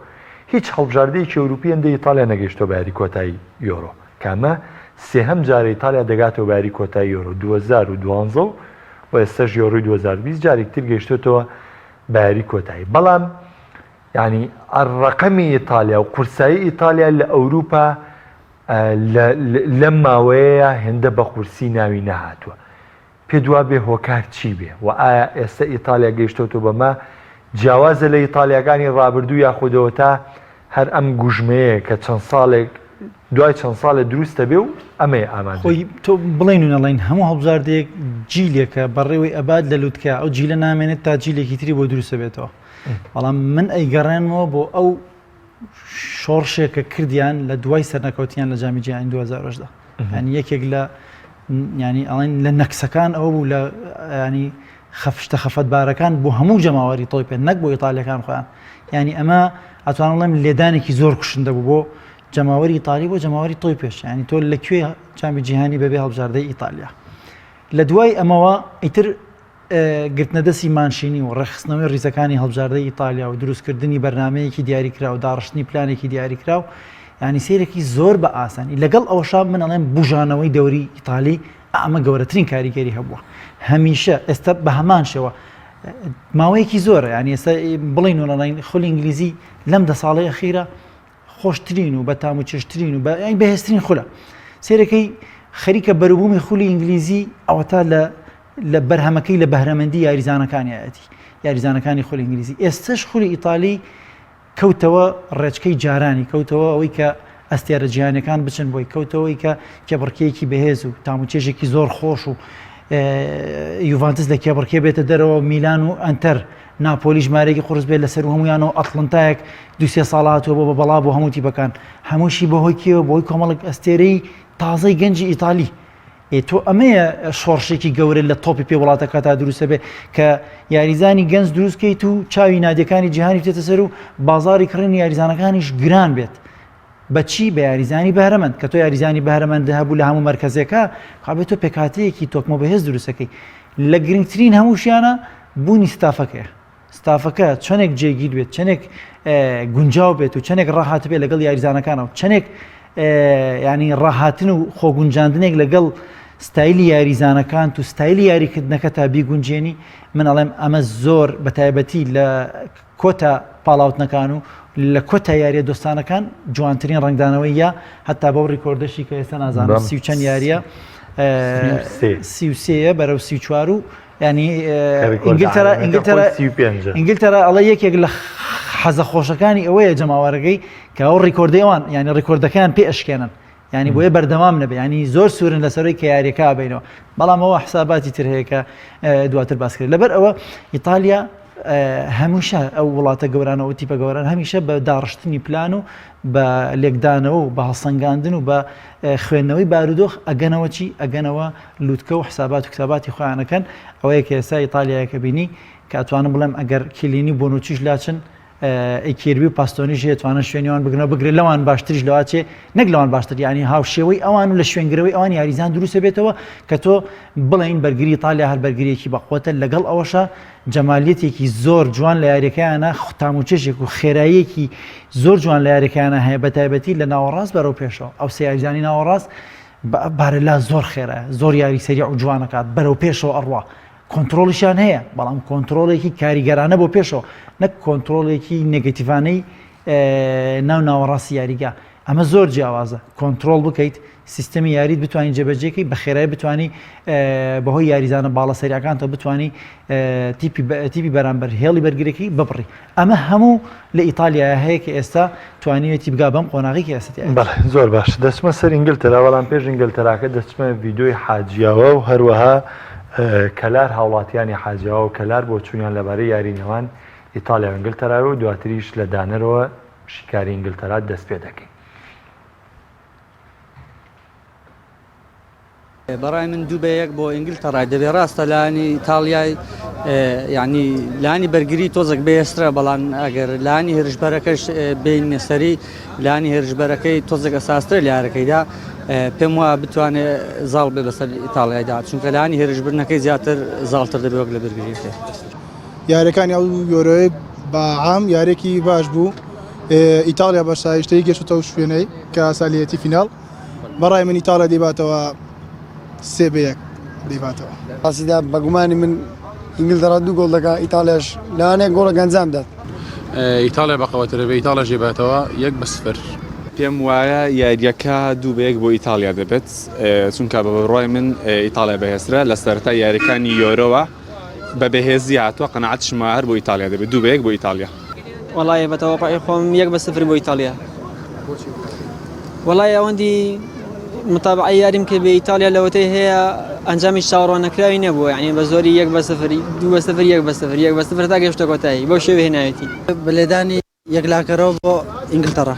هیچ هەڵبژاردەیەکی ئەوروپی ئەندە ئیتالیا نەگەیشتۆ بە یاری کۆتایی یۆرۆ کامە سێهەم جارە ئیتالیا دەگاتەوە بە یاری کۆتایی یۆرۆ 2012 و ئێستاش یۆرۆی 2020 جارێکی تر گەیشتۆتەوە بە یاری کۆتایی بەڵام یانی ڕەقەمی ئیتالیا و قورسایی ئیتالیا لە ئەوروپا لەم ماوەیەیە هێندە بە قورسی ناوی نەهاتووە. پێت وابێ هۆکار چی بێ؟ و ئایا ئێستە ئیتالیا گەیشتۆتەوە بەمە جیاوازە لە ئیتالیاکانی ڕابردوو یاخودەوەتا هەر ئەم گوژمەیە کە چەند ساڵێک دوای چەند ساڵێ دروست دەبێ و ئەمەیە ئامانجەکە. خۆی تۆ بڵێین و نەڵێین هەموو هەڵبژاردەیەک جیلێکە بەڕێوەی ئەبات لە لوتکە ئەو جیلە نامێنێت تا جیلێکی تری بۆ دروست دەبێتەوە. بەڵام من ئەیگەڕێنمەوە بۆ ئەو شۆڕشێک کە کردیان لە دوای سەرنەکەوتیان لە جامی جیهانی 2010 ینی یەکێک لە ینی ئەڵێن لە نەکسەکان ئەوە بوو لە ینی خەفشتە خەفەتبارەکان بۆ هەموو جەماوەری تۆی پێ نەک بۆ ئیتالیەکان خۆیان ینی ئەمە ئەتوانم بڵێم لێدانێکی زۆر کوشندە بوو بۆ جەماوەری ئیتالی بۆ جەماوەری تۆی پێش ینی تۆ لە کوێ جامی جیهانی بەبێ هەڵبژاردەی ئیتالیا لە دوای ئەمەوە ئیتر گرتنەدەستی مانشینی و ڕێکخستنەوەی ڕیزەکانی هەڵبژاردەی ئیتالیا و دروستکردنی بەرنامەیەکی دیاریکراو، داڕشتنی پلانێکی دیاریکراو، یانی سەیرێکی زۆر بە ئاسانی. لەگەڵ ئەوەشا من ئەڵێم بوژانەوەی دەوری ئیتالی ئەمە گەورەترین کاریگەری هەبووە. هەمیشە ئێستا بە هەمان شێوە ماوەیەکی زۆرە یانی ئێستا بڵین و نەڵێین خولی ئینگلیزی لەم دە ساڵەی ئەخیرە خۆشترین و بەتام و چێژترین و بەهێزترین خولە سێرەکەی خەریکە بەروبوومی خولی ئینگلیزی ئەوەتا لە لە بەرهەمەکەی لە بەهرەمەندی یاریزانەکانیایەتی یاریزانەکانی خولی ئینگلیزی ئێستش خولی ئیتالی کەوتەوە ڕێچکەی جارانی کەوتەوە ئەوەی کە ئەستێرە جیهانەکان بچن بۆی کەوتەوەی کە کێبڕکێکی بەهێز و تاموچێژێکی زۆر خۆش و یوڤانتس لە کێبڕکێ بێتە دەرەوە میلان و ئەتەر ناپۆلی ژمارەیەکی قورس بێت لەسەر هەمویانەوە ئەتڵنتایەک دوسێ ساڵ هاتووە بۆ بە بەڵا بۆ هەموو تیپەکان هەمووشی بەهۆی کێوە بۆی کۆمەڵک ئەستێرەی تازەی گەنجی ئیتالی ئێ تۆ ئەمەیە شۆڕشێکی گەورە لە تۆپی پێ وڵاتەکە تا دروستە بێ کە یاریزانی گەنج دروستکەیت و چاوی نادیەکانی جیهانی بچێتە سەر و بازاری کڕینی یاریزانەکانیش گران بێت بەچی بە یاریزانی بەهرەمەند کە تۆ یاریزانی بەهرەمەند هەبوو لە هەموو مەرکەزێکە کابێت تۆ پێکهاتەیەکی تۆکمە بەهێز دروستەکەی لە گرنگترین هەمووشیانە بوونی ستافەکەیە ستافەکە چەندێک جێگیر بێت چەندێک گونجاو بێت و چەندێک ڕاهات بێت لەگەڵ یاریزانەکانەوە چەندێک ینی ڕاهاتن و خۆگونجاندنێک لەگەڵ ستایلی یاریزانەکان و ستایلی یاریکردنەکە تا بیگونجێنی من ئەڵێم ئەمە زۆر بە تایبەتی لە کۆتا پاڵاوتنەکان و لە کۆتا یاریە دۆستانەکان جوانترین ڕنگدانەوەی یا هەتا بەو ڕیکۆردەشی کە ئێستا نازانم سی و چەند یاریە سیوسەیە بەرەو 34 و ینی ئینگلتەرا ئینگلتەرا ئینگلتەرا ئەڵە یەکێک لە حەزە خۆشەکانی ئەوەیە جەماوەرەکەی کە ئەو ڕیکۆردەی ئەوان ینی ڕیکۆردەکەیان پێ ئەشکێنن ینی بۆیە بەردەوام نەبێ ینی زۆر سوورن لەسەرەوەی کە یاریەکە بینەوە بەڵام ئەوە حساباتی تر هەیە کە دواتر باس کرد لەبەر ئەوە ئیتالیا هەمووشە ئەو وڵاتە گەورانە و تیپە گەوران هەمیشە بە داڕشتنی پلان و بە لێکدانەوە و بە هەڵسەنگاندن و بە خوێندنەوەی بارودۆخ ئەگەنەوە چی ئەگەنەوە لوتکە و حسابات و کتاباتی خۆیانەکەن ئەوەیە کە ئێستا ئیتالیایەکە بینی کە ئەتوانم بڵێم ئەگەر کیلینی بۆنوچیش لاچن ئیکێربی و پاستۆنیش هەیە توانن شوێنی وان بگرنەوە بگرە لەوان باشتریش لەوا چێ نەک لەوان باشتر یعنی هاوشێوەی ئەوان و لە شوێنگرەوەی ئەوان یاریزان دروستە بێتەوە کە تۆ بڵێین بەرگری ئیتالیا هەر بەرگریەکی بەقوەتە لەگەڵ ئەوەشە جەمالیەتێکی زۆر جوان لە یاریەکەیانە تاموچێژێک و خێراییەکی زۆر جوان لە یاریەکەیانە هەیە بە تایبەتی لە ناوەڕاست بەرەو پێشەوە ئەو سێ یاریزانی ناوەڕاست بارێلا زۆر خێرایە زۆر یاری سەریع و جوانەکات بەرەو پێشەوە ئەڕوا کۆنترۆڵیشیان هەیە بەڵام کۆنترۆڵێکی کاریگەرانە بۆ پێشەوە نەک کۆنترۆڵێکی نێگەتیڤانەی ناو ناوەڕاستی یاریگا. ئەمە زۆر جیاوازە کۆنترۆڵ بکەیت سیستەمی یاریت بتوانانی جێبەجێکەی بە خێرای بتانی بەهۆی یاریزانە باڵە سەریعەکانتەوە بتانی تیپی تیپی بەرامبەر هێڵی بەرگرەکەی ببڕی ئەمە هەموو لە ئیتالیا هەیە کە ئێستا توانیوێتی بگا بەم قۆناغی کە ئێستا تیایە. بەڵێ زۆر باش دەچمە سەر ئینگلتەرا بەڵام پێش ئینگلتەراکە دەچمە ڤیدیۆی حاجیاوە و هەروەها کەلار هاوڵاتیانی حاجیاوە و کەلار بۆچوونیان لەبارەی یاری نێوان ئیتالیا و ئینگلتەراوە و دواتریش لە دانەرەوە شیکاری ئینگلتەرا دەست پێ دەکەین. بەڕای من دوو بە یەک بۆ ئینگلتەڕای دەبێ ڕاستە لانی ئیتاڵیای یعنی لانی بەرگری تۆزێک بەهێزترە بەڵام ئەگەر لانی هێرشبەرەکەش بینە سەری لانی هێرشبەرەکەی تۆزێک ئەساسترە لە یارەکەیدا پێم وایە بتوانێت زاڵ بێ بەسەر ئیتاڵیایدا چونکە لانی هێرشبردنەکەی زیاتر زاڵتر دەبێت وەک لە بەرگریەکەی. یاریەکانی ئەو یۆرۆی بە عام یاریەکی باش بوو ئیتاڵیا بە شایشتەی گەشتەوە شوێنەی کە سالیەتی فیناڵ بەڕای من ئیتاڵیا دەیباتەوە سێ بە یەک دەیباتەوە. ڕاستیدا بە گومانی من ئینگلتەرا دوو گۆڵ دەکا ئیتاڵیاش لەوانەیە گۆڵێک ئەنجام دات. ئیتاڵیا بەقەوەترە بێ ئیتاڵیاش دەیباتەوە یەک بە سفر. پێم وایە یارییەکە دوو بە یەک بۆ ئیتاڵیا دەبێت چونکە بە بڕوای من ئیتاڵیا بەهێزترە لە سەرەتای یارییەکانی یۆرۆوە بە بەهێزی هاتووە قەناعەتیشم وایە هەر بۆ ئیتاڵیا دەبێت دوو بە یەک بۆ ئیتاڵیا. وەڵی بە تەوەقعی خۆم یەک بە سفر بۆ ئیتاڵیا. وەڵی ئەوەندی متابعەی یاریم کرد بێ ئیتاڵیا لەوەتەی هەیە ئەنجامی چاوەڕوان نەکراوی نەبووە یعنی بە زۆری یەک بە سفر دوو بە سفر یەک بە سفر یەک بە سفر تا گەشتە کۆتایی بەو شێوەیە هێناوێتی. بە لێدانی یەکلاکەرەوە بۆ ئینگلتەڕا.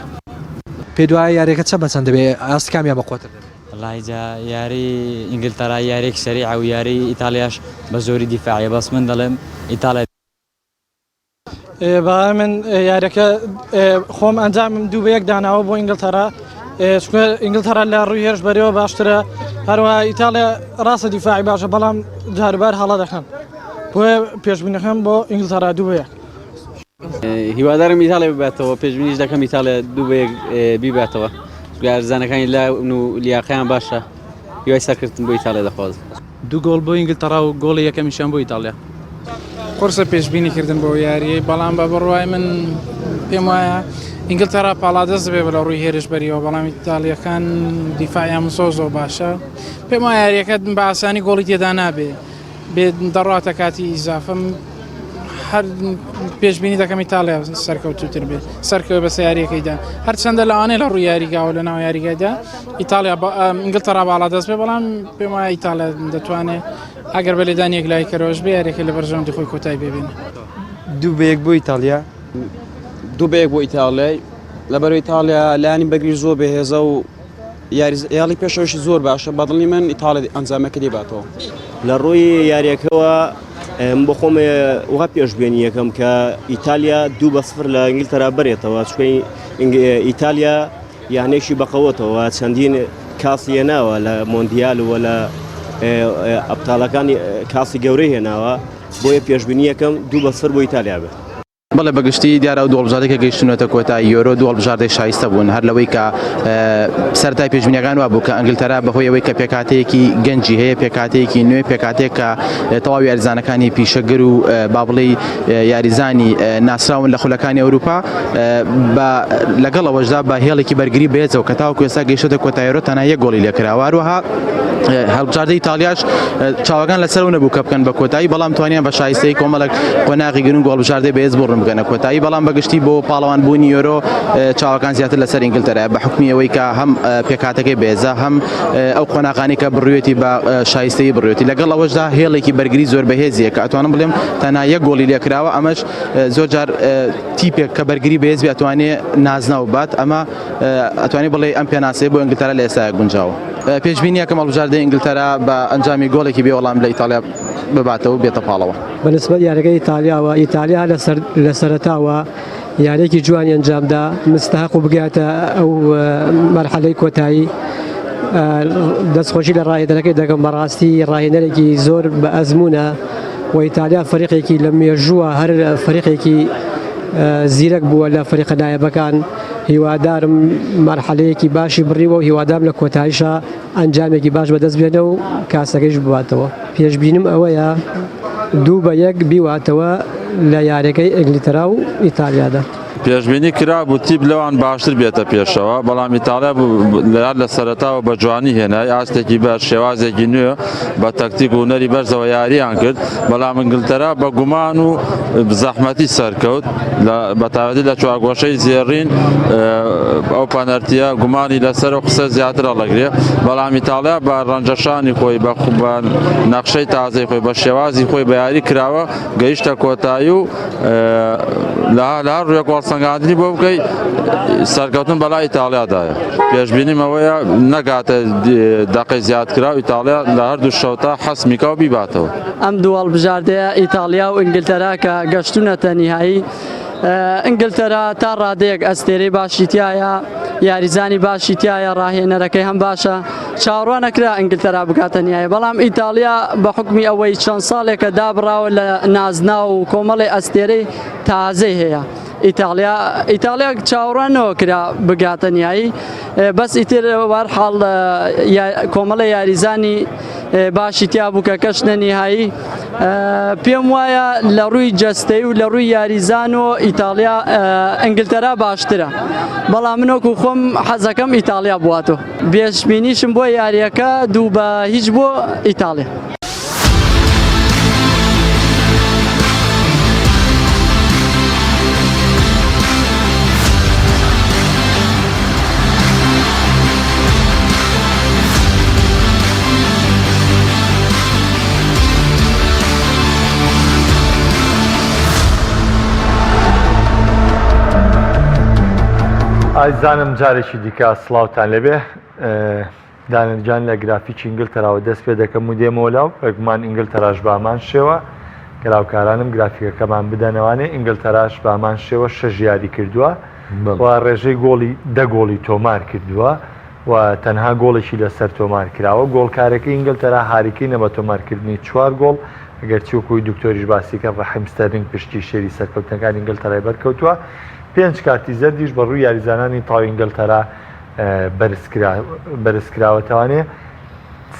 پێت وایە یاریەکە چەند بە چەند دەبێ ئاست کامیان بەقوەتر دەبێ؟ وەڵاهی جا یاری ئینگلتەرا یاریەکی سەریعە و یاری ئیتاڵیاش بە زۆری دیفاعیە بەس من دەڵێم ئیتاڵیا. بەڕای من یاریەکە خۆم ئەنجامم دوو بە یەک داناوە بۆ ئینگلتەرا چونکە ئینگلتەرا لە ڕووی هێرش بەرەوە باشترە هەروە ئیتاڵیا ڕاستە دیفاعی باشە بەڵام جاروبار هەڵە دەکەن بۆیە پێشبینەکەم بۆ ئینگلتەرا دوو بە یەک. هیوادارم ئیتاڵیا بباتەوە پێشبینیش دەکەم ئیتاڵیا دوو بە یەک بیباتەوە چونکە یاریزانەکانی لاون و لیاقەیان باشە هیوای سەرکەوتن بۆ ئیتاڵیا دەخوازم. دوو گۆڵ بۆ ئینگلتەڕا و گۆڵی یەکەمیشیان بۆ ئیتاڵیا. قورسە پێشبینی کردن بۆ یاریی بەڵام بە بڕوای من پێم وایە ئینگلتەرا پاڵادەست بێ لە ڕووی هێرشبەریەوە بەڵام ئیتاڵیەکان دیفاعیان زۆر زۆر باشە پێم وایە یاریەکە بە ئاسانی گۆڵی تێدا نابێ بێ دەڕاتە کاتی ئیزافم هەر پێشبینی دەکەم ئیتاڵیا سەرکەوتوتر بێت سەرکەوێت بە سیارەکەیدا هەرچەندە لەوانەیە لە ڕووی یاریگاوە لە ناو یاریگایدا ئیتاڵیا ئینگلتەرا باڵا دەست بێ بەڵام پێم وایە ئیتاڵیا دەتوانێت ئەگەر بە لێدان یەک لای کەرەوەش بێ یاریەکە لە بەرژەوەندی خۆی کۆتای بێبێنێ. دوو بە یەک بۆ ئیتاڵیا. دوو بە یەک بۆ ئیتاڵیای لەبەر ئیتاڵیا لایەنی بەرگری زۆر بەهێزە و یاریزانی پێشەوەشی زۆر باشە بەدڵی من ئیتاڵیا ئەنجامەکە دەیباتەوە. لە ڕووی یاریەکەوە من بۆ خۆم وها پێشبێنی یەکەم کە ئیتالیا دوو بە سفر لە ئینگلتەرا بەرێتەوە چونکە ئیتالیا یانەیەکی بەقەوەتەوە چەندین کاسی هێناوە لە مۆندیال و لە ئەبتاڵەکانی کاسی گەورەی هێناوە بۆیە پێشبینی یەکەم دوو بە سفر بۆ ئیتالیا بێت. بەڵێ بەگشتی دیارە ئەو دوو هەڵبژاردەی کە گەیشتونەتە کۆتایی یۆرۆ دوو هەڵبژاردەی شایستە بوون هەر لەوەی کە سەرەتای پێشبینیەکان وابوو کە ئەنگلتەرا بەهۆی ئەوەی کە پێکهاتەیەکی گەنجی هەیە پێکهاتەیەکی نوێ پێکهاتەیەک کە تەواوی یاریزانەکانی پیشەگر و با بڵێی یاریزانی ناسراون لە خولەکانی ئەوروپا بە لەگەڵ ئەوەشدا بە هێڵێکی بەرگری بەهێزەوە کە تاوەکو ئێستا گەیشتۆتە کۆتایی یۆرۆ تەنها یەک گۆڵی لێکراوە هەروەها هەڵبژاردەی ئیتاڵیاش چاوەکان لەسەر ئەو نەبوو کە بکەن بە کۆتایی بەڵام توانیان بە شایستەی کۆمەڵک قۆناغی گرنگ و هەڵبژاردەی بەهێز بڕن بگەنە کۆتایی بەڵام بەگشتی بۆ پاڵەوان بوونی یۆرۆ چاوەکان زیاتر لەسەر ئینگلتەرا بە حکمی ئەوەی کە هەم پێکهاتەکەی بەهێزە هەم ئەو قۆناغانی کە بڕوێتی بە شایستەیی بڕوێتی لەگەڵ ئەوەشدا هێڵێکی بەرگری زۆر بەهێزیە کە ئەتوانم بڵێم تەنها یەک گۆڵی لێکراوە ئەمەش زۆر جار تیپێک کە بەرگری بەهێز بێت ئەتوانێ نازناو بات ئەمە ئەتوانی بڵێ ئەم پێناسەیە بۆ ئینگلتەرا لە ئێستا گونجاوە. پێشبینی یەکەم هەڵبژاردەی ئینگلتەرا بە ئەنجامی گۆڵێکی بێ وەڵام لە ئیتاڵیا بباتەوە و بێتە پاڵەوە. بە نسبەت یاریەکەی ئیتالیاوە، ئیتالیا لە سەرەتاوە یاریەکی جوانی ئەنجامدا، مستەهەق و بگاتە ئەو مەرحەلەی کۆتایی. دەستخۆشی لە ڕاهێنەرەکەی دەکەم، بەڕاستی ڕاهێنەرێکی زۆر بە ئەزموونە و ئیتالیا فەریقێکی لە مێژووە هەر فەریقێکی زیرەک بووە لە فەریقە نایابەکان. هیوادارم مەرحەلەیەکی باشی بڕیوە و هیوادارم لە کۆتاییشا ئەنجامێکی باش بەدەست بێنێ و کاسەکەیش بباتەوە. پێشبینیم ئەوەیە دوو بە یەک بیواتەوە لە یاریەکەی ئینگلتەرا و ئیتالیادا. پێشبینی کرابوو تیپ لەوان باشتر بێتە پێشەوە، بەڵام ئیتاڵیا هەر لە سەرەتاوە بە جوانی هێنای، ئاستێکی بەرز، شێوازێکی نوێ بە تەکتیک و هونەری بەرزەوە یارییان کرد، بەڵام ئینگلتەرا بە گومان و زەحمەتی سەرکەوت، بە تایبەتی لە چوارگۆشەی زێڕین ئەو پەنەرتییە گومانی لەسەر و قسە زیاتر هەڵەگرێ، بەڵام ئیتاڵیا بە ڕەنجەشانی خۆی، بە نەخشەی تازەی خۆی، بە شێوازی خۆی بە یاری کراوە گەیشتە کۆتایی و لە هەر ڕوویەک هەڵسەنگاندنی بۆ بکەی سەرکەوتن بەلای ئیتاڵیادایە. پێشبینیم ئەوەیە نەگاتە دەقەی زیادکراو ئیتاڵیا لە هەردوو شەوتا حەسمی کا و بیباتەوە. ئەم دوو هەڵبژاردەیە ئیتاڵیا و ئینگلتەرا کە گەشتونەتە نیهایی ئینگلتەرا تا ڕادەیەک ئەستێرەی باشی تایە یاریزانی باشی تایە ڕاهێنەرەکەی هەم باشە چاوەڕوان نەکرا ئینگلتەرا بگاتە نیهایی بەڵام ئیتاڵیا بە حوکمی ئەوەی چەند ساڵێکە دابڕاوە لە نازناو و کۆمەڵی ئەستێرەی تازەی هەیە ئیتاڵیا ئیتاڵیا چاوەڕوان نەوەکرا بگاتە نیایی بەس ئیتر وارحاڵ کۆمەڵە یاریزانی باشی تیا بوو کە کەشتە نیهایی پێم وایە لە ڕووی جەستەی و لە ڕووی یاریزان و ئیتاڵیا ئینگلتەرا باشترە بەڵام منۆک و خۆم حەزەکەم ئیتاڵیا بواتەوە بێشبینیشم بۆ یاریەکە دوو بە هیچ بۆ ئیتاڵیا. ئازیزانم جارێکی دیکە سڵاوتان لێبێ دانر گیان لە گرافیکی ئینگلتەراوە دەست پێ دەکەم و دێمەوە لاو بێگومان ئینگلتەراش بامان شێوە گەراوکارانم گرافیکەکەمان بدەنەوانێ ئینگلتەراش بامان شێوە شەش یاری کردووە و ڕێژەی گۆڵی دە گۆڵی تۆمار کردووە و تەنها گۆڵێکی لەسەر تۆمار کراوە گۆڵکارەکەی ئینگلتەرا هاری کەینە بە تۆمارکردنی چوار گۆڵ ئەگەرچی وەکوی دکتۆریش باسی کرد ڕەحیم ستەرلینگ پشکی شێری سەرکەوتنەکانی ئینگلتەرای بەرکەوتووە پێنج کارتی زەردیش بە ڕووی یاریزانانی تاو ئینگلتەرا بەرزکراوەتەوانێ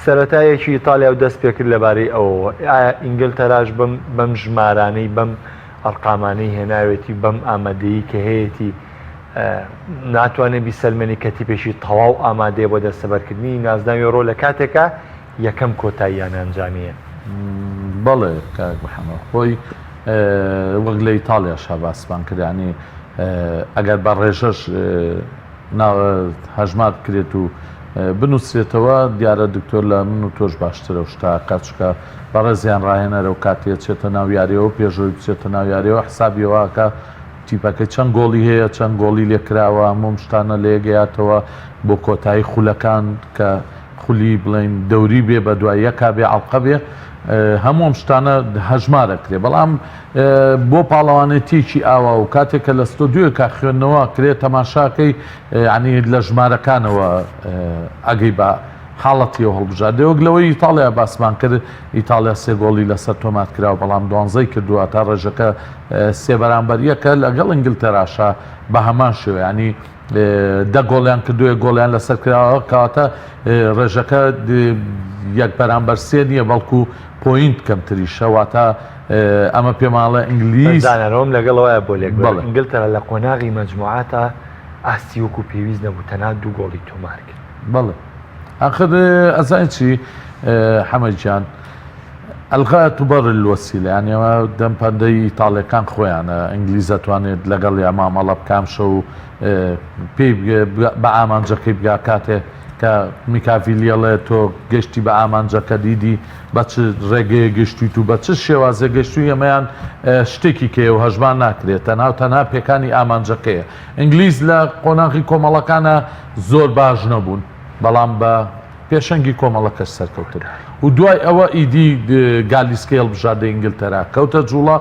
سەرەتایەکی ئیتالیا و دەست پێکرد لەبارەی ئەوەوە ئایا ئینگلتەراش بەم بەم ژمارانەی بەم ئەرقامانەی هێناوێتی بەم ئامادەیی کە هەیەی ناتوانێت بیسەلمێنی کە تیپێکی تەواو ئامادەیە بۆ دەستەبەرکردنی نازناوی یۆرۆ لە کاتێکا یەکەم کۆتاییان ئەنجامیە. بەڵێ کاک محەمەد خۆی وەک لە ئیتاڵیاشا باسمان کرد یانی ئەگەر بە ڕێژەش هەژمار بکرێت و بنووسرێتەوە دیارە دکتۆر لە من و تۆش باشترە و شتە کاچکە بەڕێزیان ڕاهێنەرە و کاتێ چێتە ناو یاریەوە پێشەوەی بچێتە ناو یاریەوە حسابیەوە ئەکا تیپەکەی چەند گۆڵی هەیە چەند گۆڵی لێکراوە هەموو ئەم شتانە لە یەکەیاتەوە بۆ کۆتایی خولەکان کە خولی بڵێین دەوری بێ بە دوای یەکا بێ ئەڵقە بێ هەموو ئەم شتانە هەژمارە کرێ بەڵام بۆ پاڵەوانێتیەکی ئاوا و کاتێک کە لە ستۆدیۆیەکە خوێندنەوە کرێ تەماشاکەی ینی لە ژمارەکانەوە ئەگەی بە حاڵەتی ئەو هەڵبژاردەیە وەک لەوەی ئیتاڵیا باسمان کرد ئیتاڵیا سێ گۆڵی لەسەر تۆمار کراوە بەڵام دوانزەی کردووە تا ڕێژەکە سێ بەرامبەر یەکە لەگەڵ ئینگلتەراشا بە هەمان شێوە ینی دە گۆڵیان کردووە گۆڵیان لەسەر کراوە کەواتە ڕێژەکە یەک بەرامبەر سێ نییە بەڵکو point کەمتریشە واتە ئەمە پێماڵە ئینگلیز زانەرەوەم لەگەڵەوەیە بۆ لێک ئینگلتەرا لە قۆناغی مەجموعاتە ئاستی وەکو پێویست نەبوو تەنها دوو گۆڵی تۆمار کرد. بەڵێ ئاخر ئەزانی چی حەمە گیان الغایە تبرر الوسیلە یانی ئەوە دەم پەندەی ئیتاڵیەکان خۆیانە ئینگلیز ئەتوانێت لەگەڵ یا مامەڵە بکام شەو پێی بە ئامانجەکەی بگا کاتێ کە میکاڤیلی ئەڵێ تۆ گەشتی بە ئامانجەکە دیدی بە چ ڕێگەیە گەشتویت و بە چ شێوازێ گەشتوی ئەمەیان شتێکی کەیە و هەژمان ناکرێت تەنها و تەنها پێکانی ئامانجەکەیە ئینگلیز لە قۆناغی کۆمەڵەکانە زۆر باش نەبوون بەڵام بە پێشەنگی کۆمەڵەکەش سەرکەوتن و دوای ئەوە ئیدی گالیسکەی هەڵبژاردەی ئینگلتەرا کەوتە جوڵە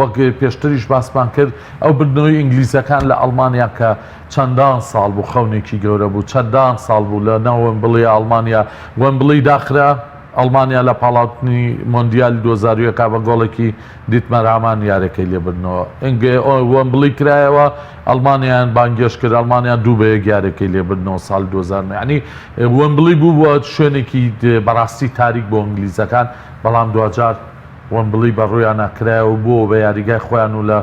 وەک پێشتریش باسمان کرد ئەو بردنەوەی ئینگلیزەکان لە ئەڵمانیا کە چەندان ساڵ بوو خەونێکی گەورە بوو چەندان ساڵ بوو لە ناو وێمبڵی ئەڵمانیا وێمبڵی داخرا ئەڵمانیا لە پاڵاوتنی مۆندیالی 2001 بە گۆڵێکی دیتمەر هامان یارەکەی لێبردنەوە وێمبڵی کرایەوە ئەڵمانیایان بانگێشت کرد ئەڵمانیا دوو بە یەک یارەکەی لێبردنەوە ساڵی 2009 یانی وێمبڵی بوو بووە شوێنێکی بەڕاستی تاریک بۆ ئینگلیزەکان بەڵام دواجار. وەمبڵی بە ڕوویانا کرایەوە و بووەوە بە یاریگای خۆیان و لە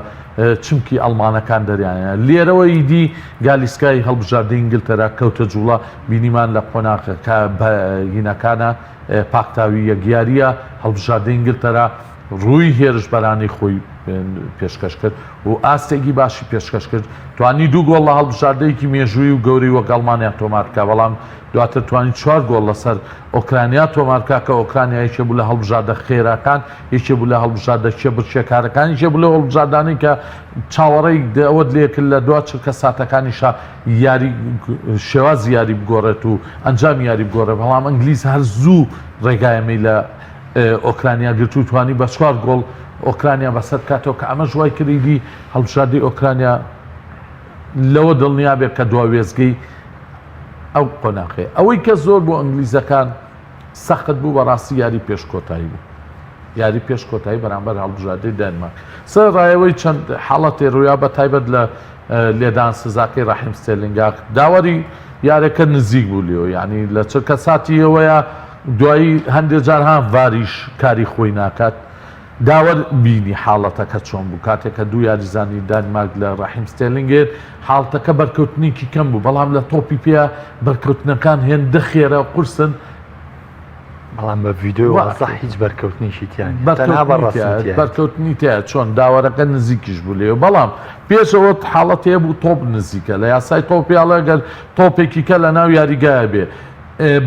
چمکی ئەڵمانەکان دەریانهێنا. لێرەوە ئیدی گالیسکای هەڵبژاردەی ئینگلتەرا کەوتە جوڵە، بینیمان لە قۆناغەکە بەینەکانا پاکتاوی یەک یارییە هەڵبژاردەی ئینگلتەرا ڕووی هێرشبەرانەی خۆی پێشکەش کرد و ئاستێکی باشی پێشکەش کرد، توانی دوو گۆڵ لە هەڵبژاردەیەکی مێژوویی و گەورەی وەک ئەڵمانیا تۆمار بکات، بەڵام دواتر توانی چوار گۆڵ لەسەر ئۆکرانیا تۆمار بکات کە ئۆکرانیا یەکێ بوو لە هەڵبژاردە خێراکان، یەکێ بوو لە هەڵبژاردە کێبڕکێکارەکان، یەکێ بوو لەو هەڵبژاردانەی کە چاوەڕێی ئەوەت لێکرد لە دوا چرکە ساتەکانیشا یاری شێوازی یاری بگۆڕێت و ئەنجامی یاری بگۆڕێت، بەڵام ئینگلیز هەر زوو ڕێگایەمەی لە ئۆکرانیا گرت و توانی بە چوار گۆڵ ئۆکرانیا بەسەر بکاتەوە کە ئەمەش وای کرد ئیدی هەڵبژاردەی ئۆکرانیا لەوە دڵنیا بێت کە دوا وێستگەی ئەو قۆناخەیە. ئەوەی کە زۆر بۆ ئینگلیزەکان سەخت بوو بەڕاستی یاری پێش کۆتایی بوو. یاری پێش کۆتایی بەرامبەر هەڵبژاردەی دانمارک. سەرەڕای چەند حاڵەتێ ڕوویا بە تایبەت لە لێدان سزاکەی ڕەحیم ستێرلینگاک داوەری یارەکە نزیک بوو لێەوە یعنی لە چرکە ساتیەوەیە دوایی هەندێ جار ها ڤاریش کاری خۆی ناکات داوەر بینی حاڵەتەکە چۆن بوو کاتێک کە دوو یاریزانی دانمارک لە ڕەحیم ستێرلینگێت حاڵتەکە بەرکەوتنێکی کەم بوو بەڵام لە تۆپی پێ بەرکەوتنەکان هێندە خێرا و قورسن بەڵام بە ڤیدیۆی وازح هیچ بەرکەوتنێکی تیا نییە تەنها بە ڕەسم تیایە. بەرکەوتنی تیایە چۆن داوەرەکە نزیکیش بوو لێوە بەڵام پێشەوە حاڵەت هەیە بوو تۆپ نزیکە لە یاسای تۆپی ئەڵێ گەر تۆپێکی کە لە ناو یاریگایە بێ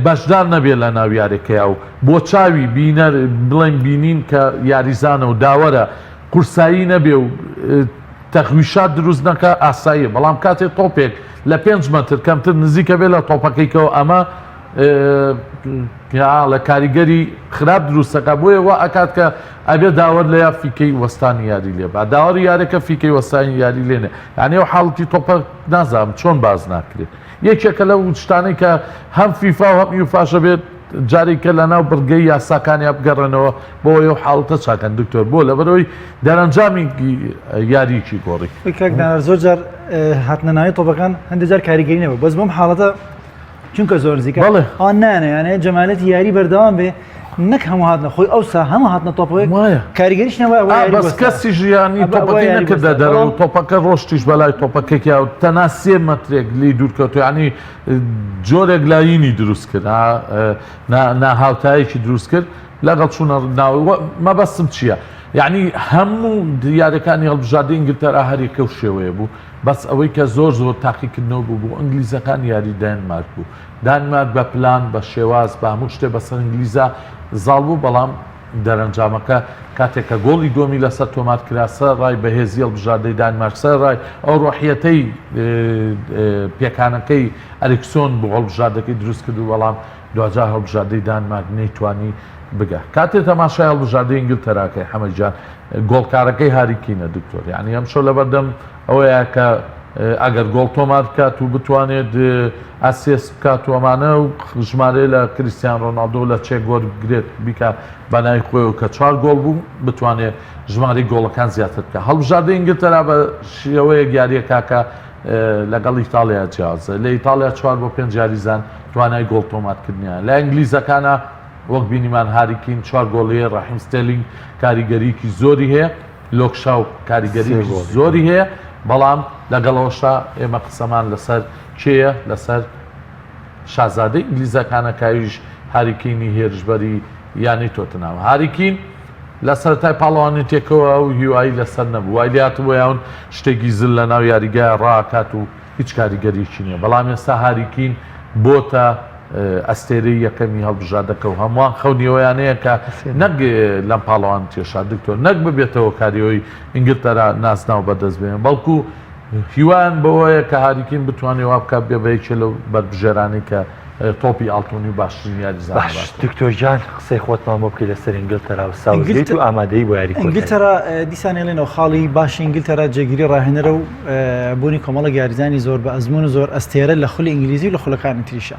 بەشدار نەبێ لە ناو یاریەکەیا و بۆ چاوی بینەر بڵێن بینین کە یاریزانە و داوەرە قورسایی نەبێ و تەغویشات دروست نەکا ئاساییە بەڵام کاتێ تۆپێک لە پێنج مەتر کەمتر نزیکە بێ لە تۆپەکەی کەەوە ئەمە لە کاریگەری خراپ دروستەکە بۆیە وا ئەکات کە ئەبێ داوەر لە یا فیکەی وەستانی یاری لێ با داوەری یارەکە فیکەی وەستانی یاری لێنێ یعنی ئەو حاڵەتی تۆپە نازانم چۆن باز ناکرێت یەکێکە لەو شتانەی کە هەم فیفا و هەم یوفاشە بێت جارێکە لە ناو بڕگەی یاساکانیا بگەڕێنەوە بۆ ئەو حاڵەتە چاکەن دکتۆر بۆ لەبەرەوەی دەرەنجامی یاریکی گۆڕی. کاک دانار زۆر جار هاتنە ناوی تۆپەکان هەندێک جار کاریگەری نەبوو بەس بەم حاڵەتە چونکە زۆر نزیکە بەڵێ ئەوان نایانە یانێ جەمالەتی یاری بەردەوام بێ نەک هەموو هاتنە خۆی ئەوسا هەموو هاتنە تۆپەوەی وایە کاریگەریش نەبوو ئەوە ئا یاری بەس وەستا. کەسی ژیانی ئەبە ئەوە تۆپەکەی یاری نەکردە وەستا. دەرەوە بەڵام و تۆپەکە ڕۆشتیش بەلای تۆپەکەکیا و تەنها سێ مەترێک لێی دوور کەوت یعنی جۆرێک لایینی دروست کرد ها نا- ناهاوتایەکی دروست کرد لەگەڵ چوونە ناوەوە مەبەستم چییە؟ یعنی هەموو یاریەکانی هەڵبژاردەی ئینگلتەرا هەریەکە و شێوەیە بوو بەس ئەوەی کە زۆر زۆر تاقیکردنەوە بوو بۆ ئینگلیزەکان یاری دانمارک بوو دانمارک بە پلان بە شێواز بە هەموو شتێ بەسەر ئینگلیزا زاڵ بوو بەڵام دەرەنجامەکە کاتێک کە گۆڵی دووەمی لەسەر تۆمار کرا سەرەڕای بەهێزی هەڵبژاردەی دانمارک سەرەڕای ئەو ڕۆحیەتەی پێکانەکەی ئەریکسۆن بۆ هەڵبژاردەکەی دروست کرد و بەڵام دواجار هەڵبژاردەی دانمارک نەیتوانی بگا کاتێ تەماشای هەڵبژاردەی ئینگلتەراکەی حەمە گیان گۆڵکارەکەی هاری کینە دکتۆر یعنی ئەمشەو لەبەردەم ئەوەیە کە ئەگەر گۆڵ تۆمار بکات و بتوانێت assist بکات و ئەمانە و ژمارەیە لە کریستیان ڕۆناڵدۆ لە چێک وەربگرێت بیکا بەنای خۆی کە چوار گۆڵ بوو بتوانێت ژمارەی گۆڵەکان زیاتر بکە هەڵبژاردە ئینگلتەرا بە شێوەیەک یاریەکە کە لەگەڵ ئیتاڵیا جیاوازە لە ئیتاڵیا چوار بۆ پێنج یاریزان توانای گۆڵ تۆمارکردنیان لە ئینگلیزەکانە وەک بینیمان هاری کین چوار گۆڵی هەیە، ڕەحیم ستێرلینگ کاریگەریی زۆری هەیە، لۆک شاو کاریگەریی زۆری هەیە، بەڵام لەگەڵ ئەوەشا ئێمە قسەمان لەسەر کێیە؟ لەسەر شازادەی ئینگلیزەکانە کە ئەویش هاری کینی هێرشبەری یانەی تۆتنهامە. هاری کین لە سەرەتای پاڵەوانێتیەکەوە ئەو هیوایی لەسەر نەبوو، وای لێهاتبوو یاون شتێکی زل لەناو یاریگایە ڕائەکات و هیچ کاریگەریەکی نیە بەڵام ئێستا هاری کین بۆتە ئەستێرەی یەکەمی هەڵبژاردەکە و هەمووان خەونی ئەوەیان هەیە کە نەک لەم پاڵەوانێتیەشا دکتۆر نەک ببێتەوە کاریەوەی ئینگلتەرا نازناو بەدەست بێنێ بەڵکو هیوایان بەوەیە کە هاری کین بتوانێ وا بکات بێ بە یەکێ لەو بەربژێرانەی کە تۆپی ئاڵتونی و باشترین یاریزان باش دکتۆر گیان قسەی خۆتمان بۆ بکەی لەسەر ئینگلتەرا و ساوسگەیت و ئامادەیی بۆ یاری کۆتایی. ئینگلتەرا دیسان ئێڵێنەوە خاڵی باشی ئینگلتەرا جێگیری ڕاهێنەرە و بوونی کۆمەڵێک یاریزانی زۆر بە ئەزموون و زۆر ئەستێرە لە خولی ئینگلیزی و لە خولەکانی تریشە.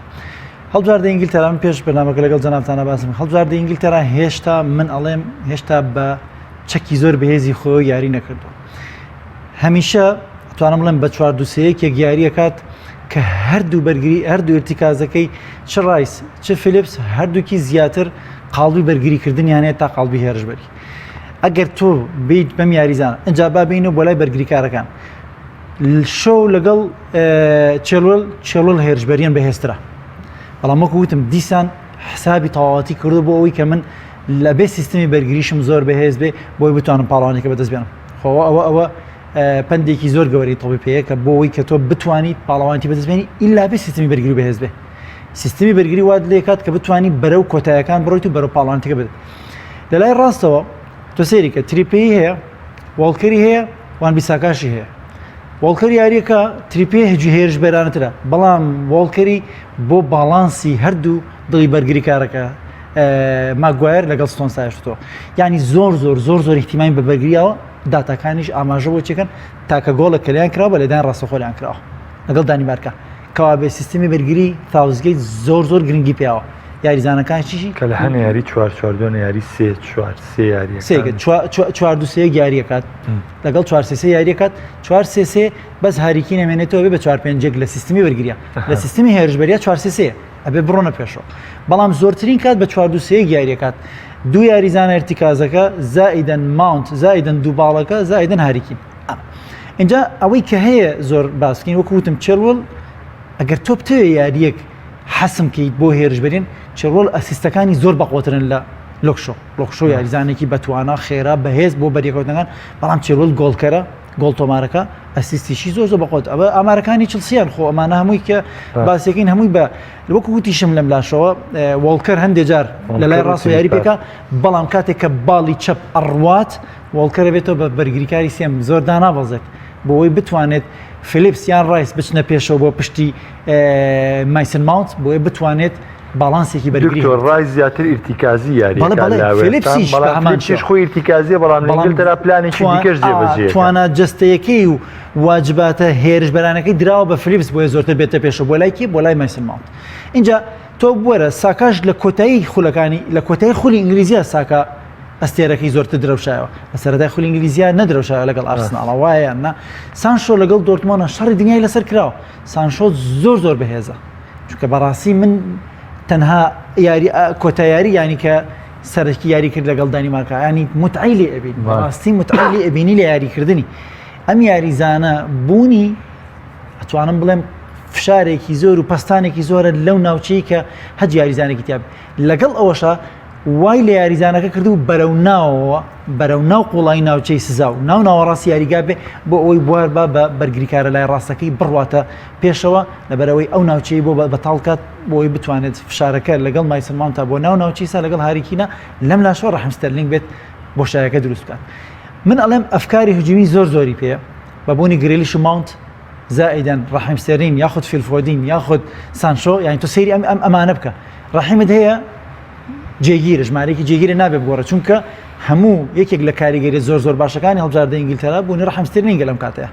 هەڵبژاردە ئینگلتەرا من پێش بەرنامەکە لەگەڵ جەنابتانە باسم هەڵبژاردە ئینگلتەرا هێشتا من ئەڵێم هێشتا بە چەکی زۆر بەهێزی خۆی یاری نەکردووە. هەمیشە توانم بڵێم بە چوار دوو سێ یەکێک یاریەکات کە هەردوو بەرگری هەردوو ارتکازەکەی چ ڕایس چ فیلیپس هەردووکی زیاتر قاڵبی بەرگریکردنیان هەیە تا قاڵبی هێرشبەری. ئەگەر تۆ بیت بەم یاریزانە ئەجا با بین و بۆ لای بەرگریکارەکان شۆ لەگەڵ چێلوەل چێلوەل هێرشبەریان بەهێزترە بەڵام وەکو وتم دیسان حسابی تەواوەتی کردو بۆ ئەوەی کە من لە بێ سیستمی بەرگریشم زۆر بەهێز بێ بۆی بتوانم پاڵەوانێکە بەدەست بێنم خۆ ئەوە ئەوە پەندێکی زۆر گەورەی تۆپی پێیە کە بۆ ئەوەی کە تۆ بتوانیت پاڵەوانێتی بەدەست بێنی ئیلا بێ سیستمی بەرگری بەهێز بێ سیستمی بەرگری وات لێکات کە بتوانی بەرەو کۆتایەکان بڕۆیت و بەرەو پاڵەوانێتیەکە بدەیت لە لای ڕاستەوە تۆ سەیری کە تریپی هەیە وۆڵکەری هەیە وان بیساکاشی هەیە وۆڵکەر یاریەکە تریپێ هجی هێرش بەرانترە بەڵام وۆڵکەری بۆ باڵانسی هەردوو دڵی بەرگریکارەکە ماگوایر لەگەڵ ستۆن سایشتەوە ینی زۆر زۆر زۆر زۆر احتیمامی بە بەرگریەوە داتاکانیش ئاماژە بۆ چێکن تاکە گۆڵە کە لیان کراوە بە لێدان ڕاستەخۆ لیان کراوە لەگەڵ دانیمارکە کەوابێ سیستمی بەرگری ساوسگەیت زۆر زۆر گرنگی پیاوە یاریزانەکان چیشی کە لە هەنە یاری چوار چوار دوێنە یاری سێ چوار سێ یاریەکان سێگە چوار دو سێ یاریەکات لەگەڵ چوار سێ سێ یاریەکات چوار سێ سێ بەس هاریکی نەمێنێتەوە بێ بە چوار پێنجێک لە سیستمی بەرگریە لە سیستمی هێرشبەریە چوار سێ سێ ئەبێ بڕۆنە پێشەوە بەڵام زۆرترین کات بە چوار دو سێ یاریەکات دوو یاریزانە ارتکازەکە زائیدەن ماونت زائیدەن دوو باڵەکە زائیدەن هاریکین اینجا ئەوەی کە هەیە زۆر باسکەین وەکو وتم چێلوەل ئەگەر تۆ بتەوێ یاریەک حەسم کەیت بۆ هێرشبەرین چێلوەل ئەسیستەکانی زۆر بەقوەترن لە لۆکشۆ لۆکشۆ یاریزانێکی بەتوانا خێرا بەهێز بۆ بەریەکەوتنەکان بەڵام چێلوەل گۆڵکەرە گۆڵ تۆمارەکە ئەسیستیشی زۆر زۆر بەقوت ئەوە ئامارەکانی چلسیان خۆ ئەمانە هەمووی کە باسیەکەین هەمووی بە وەکو وتیشم لەم لاشەوە وۆڵکەر هەندێک جار لە لای ڕاست یاری پێکا بەڵام کاتێک کە باڵی چەپ ئەڕوات وۆڵکەر بێتەوە بە بەرگریکاری سێم زۆر دانابەزێت بۆ ئەوەی بتوانێت فلیپس یان ڕایس بچنە پێشەوە بۆ پشتی مایسن ماونت بۆیە بتوانێت باڵانسێکی بەرگری دکتۆر ڕای زیاتر ئیرتیکازی یاریەکە بەڵێ بەڵێ لە فیلیپسیش وێستهام، بە بەڵام هەمان فیلیپسیش شێوە. خۆی ئیرتیکازیە بەڵام لە بەڵام ئینگلتەرا پلانێکی توا- دیکەش ئا، جێبەجێ ئەکات. توانا جەستەیەکەی و واجباتە هێرشبەرانەکەی دراوە بە فلیپس بۆیە زۆرتر بێتە پێشەوە بۆ لای کێ بۆ لای مایسن ماونت ئینجا تۆ بوەرە ساکاش لە کۆتایی خولەکانی لە کۆتایی خولی ئینگلیزیا ساکا ئەستێرەکەی زۆرتر درەوشایەوە لە سەرەتای خولی ئینگلیزیا نەدرەوشایەوە لەگەڵ ئارسناڵە وایە یان نا سانشۆ لەگەڵ دۆرتمۆنە شەڕی دنیای لەسەر کراوە سانشۆ زۆر زۆر بەهێزە چونکە بەڕاستی من تەنها یاری کۆتا یاری ینی کە سەرەکی یاری کرد لەگەڵ دانیمارکا ینی متعی لێ ئەبین بەڕاستی متعی لێ ئەبینی لە یاریکردنی ئەم یاریزانە بوونی ئەتوانم بڵێم فشارێکی زۆر و پەستانێکی زۆرە لەو ناوچەی کە هەج یاریزانێکی تیا لەگەڵ ئەوەشە وای لە یاریزانەکە کردو بەرەو ناوەوە بەرەو ناو قوڵایی ناوچەی سزا و ناو ناوەڕاستی یاریگا بێ بۆ ئەوەی بوار با بە بەرگریکارە لای ڕاستەکەی بڕواتە پێشەوە لەبەرئەوەی ئەو ناوچەی بۆ بەتاڵ کات بۆ ئەوەی بتوانێت فشارەکە لەگەڵ مایسن ماونتا بۆ ناو ناوچەی سا لەگەڵ هاریکینە لەم لاشەوە ڕەحیم ستەرلینگ بێت بۆشایەکە دروست بکات من ئەڵێم ئەفکاری هجومی زۆر زۆری پێیە بە بوونی گرێلیش و ماونت زائیدەن ڕەحیم ستێرلینگ یاخود فیلفۆدین یاخود سانشۆ یانی تۆ سەیری ئەم ئەم ئەمانە بکە ڕەحیمت هەیە جێگیرە ژمارەیەکی جێگیرە نابێ بگۆڕێت چونکە هەموو یەکێک لە کاریگەری زۆر زۆر باشەکانی هەڵبژاردە ئینگلتەرا بوونی ڕەحیم ستێرلینگە لەم کاتەیە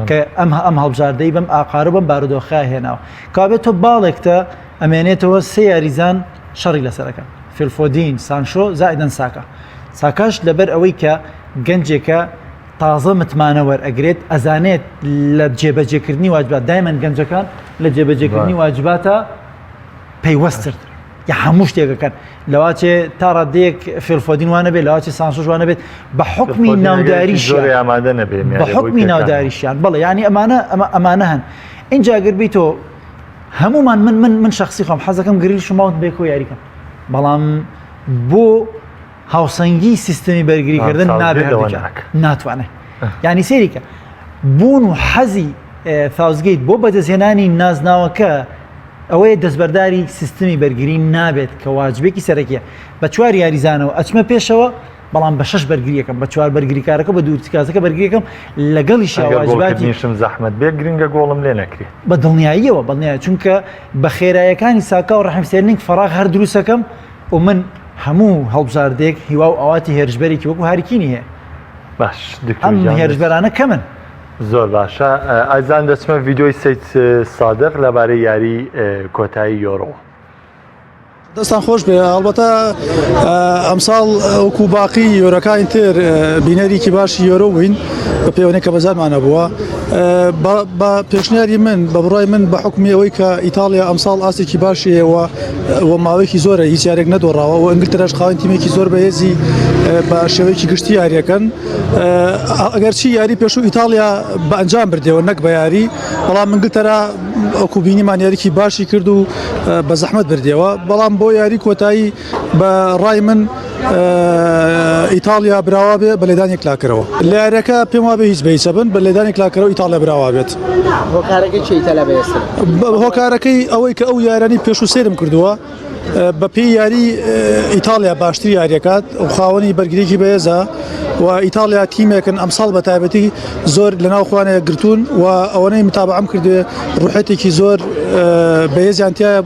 کە ئەم ئەم هەڵبژاردەی بەم ئاقار و بەم بارودۆخە هێناوە کابێت تۆ باڵێکتە ئەمێنێتەوە سێ یاریزان شەڕی لەسەرەکە فیلفۆدین سانشۆ زائیدەن ساکا ساکاش لەبەر ئەوەی کە گەنجێکە تازە متمانە وەرئەگرێت ئەزانێت لە جێبەجێکردنی واجبات دایمەن گەنجەکان لە جێبەجێکردنی واجباتە پەیوەستر یا هەموو شتێکەکەن لەواچێ تا ڕادەیەک فێلفۆدین وانە بێت لەواچێ سانسۆش وانە بێت بە حکمی ناوداریشیان ئامادە نەبێت بە حکمی ناوداریشیان بەڵێ ینی ئەمانە ئەمانە هەن اینجا گەر بیتۆ هەمومان من من من شخصی خۆم حەزەکەم گریل شماوت بێکۆ یاریکەم بەڵام بۆ هاوسەنگی سیستمی بەرگریکردن نابێت ناتوانێت ینی سێریکە بوون و حەزی ساوسگەیت بۆ بەدەستهێنانی نازناوەکە ئەوەیە دەستبەرداری سیستمی بەرگری نابێت کە واجبێکی سەرەکیە بە چوار یاریزانەوە ئەچمە پێشەوە بەڵام بە شەش بەرگریەکەم بە چوار بەرگریکارەکە بە دوورتکازەکە بەرگریەکەم لەگەڵی شاواجباتیشم زەحمت بێ گرنگە گۆڵم لێ نەکرێت بە دڵنیاییەوە بەڵنیای چونکە بە خێرایەکانی ساکا و ڕەحیم ستێرلینگ فەراغ هەر دروستەکەم و من هەموو هەڵبژاردەیەک هیوا و ئاواتی هێرشبەرێکی وەکو هاریکینی هەیە باش ئەم هێرشبەرانە کەمن. زۆر باشە ئازیزان دەچمە ڤیدیۆی سەید سادق لەبارەی یاری کۆتایی یۆرۆوە. دەستان خۆش بێ ئەڵبەتە ئەمساڵ وەکو باقی یۆرەکانی تر بینەرێکی باشی یۆرۆ بووین. بە پێوەنەی کە بەزارمان هەبووە بە پێشنیاری من بە بڕای من بە حکومی ئەوەی کە ئیتاڵیا ئەمساڵ ئاستێکی باشی هەیە و ماوەیەکی زۆرە هیچ یاریێک نەدۆڕاوە و ئینگلتەراش خاوەن تیمێکی زۆر بەهێزی بە شێوەیەکی گشتی یاریەکەن ئەگەرچی یاری پێشوو ئیتاڵیا بە ئەنجام بردەوە نەک بە یاری بەڵام ئینگلتەرا ئەوکو بینیمان یاریکی باشی کرد و بە زەحمەت بردەوە بەڵام بۆ یاری کۆتایی بە ڕای من ئیتاڵیا براوا بێ بە لێدانی یەکلاکەرەوە لە یاریەکە پێم وابێ هیچ بە هیچە بن بە لێدانی یەکلاکەرەوە ئیتاڵیا براوا بێت. هۆکارەکەی چیە ئیتالیا بەهێزترە؟ هۆکارەکەی ئەوەی کە ئەو یارانی پێشوو سەیرم کردووە بە پێی یاری ئیتاڵیا باشتر یاریەکات و خاوەنی بەرگریکی بەهێزە و ئیتاڵیا تیمێکن ئەمساڵ بە تایبەتی زۆر لەناو خۆیان یەکگرتوون و ئەوەنەی متابعەم کردوێ ڕوحێتێکی زۆر بەهێزیان تایە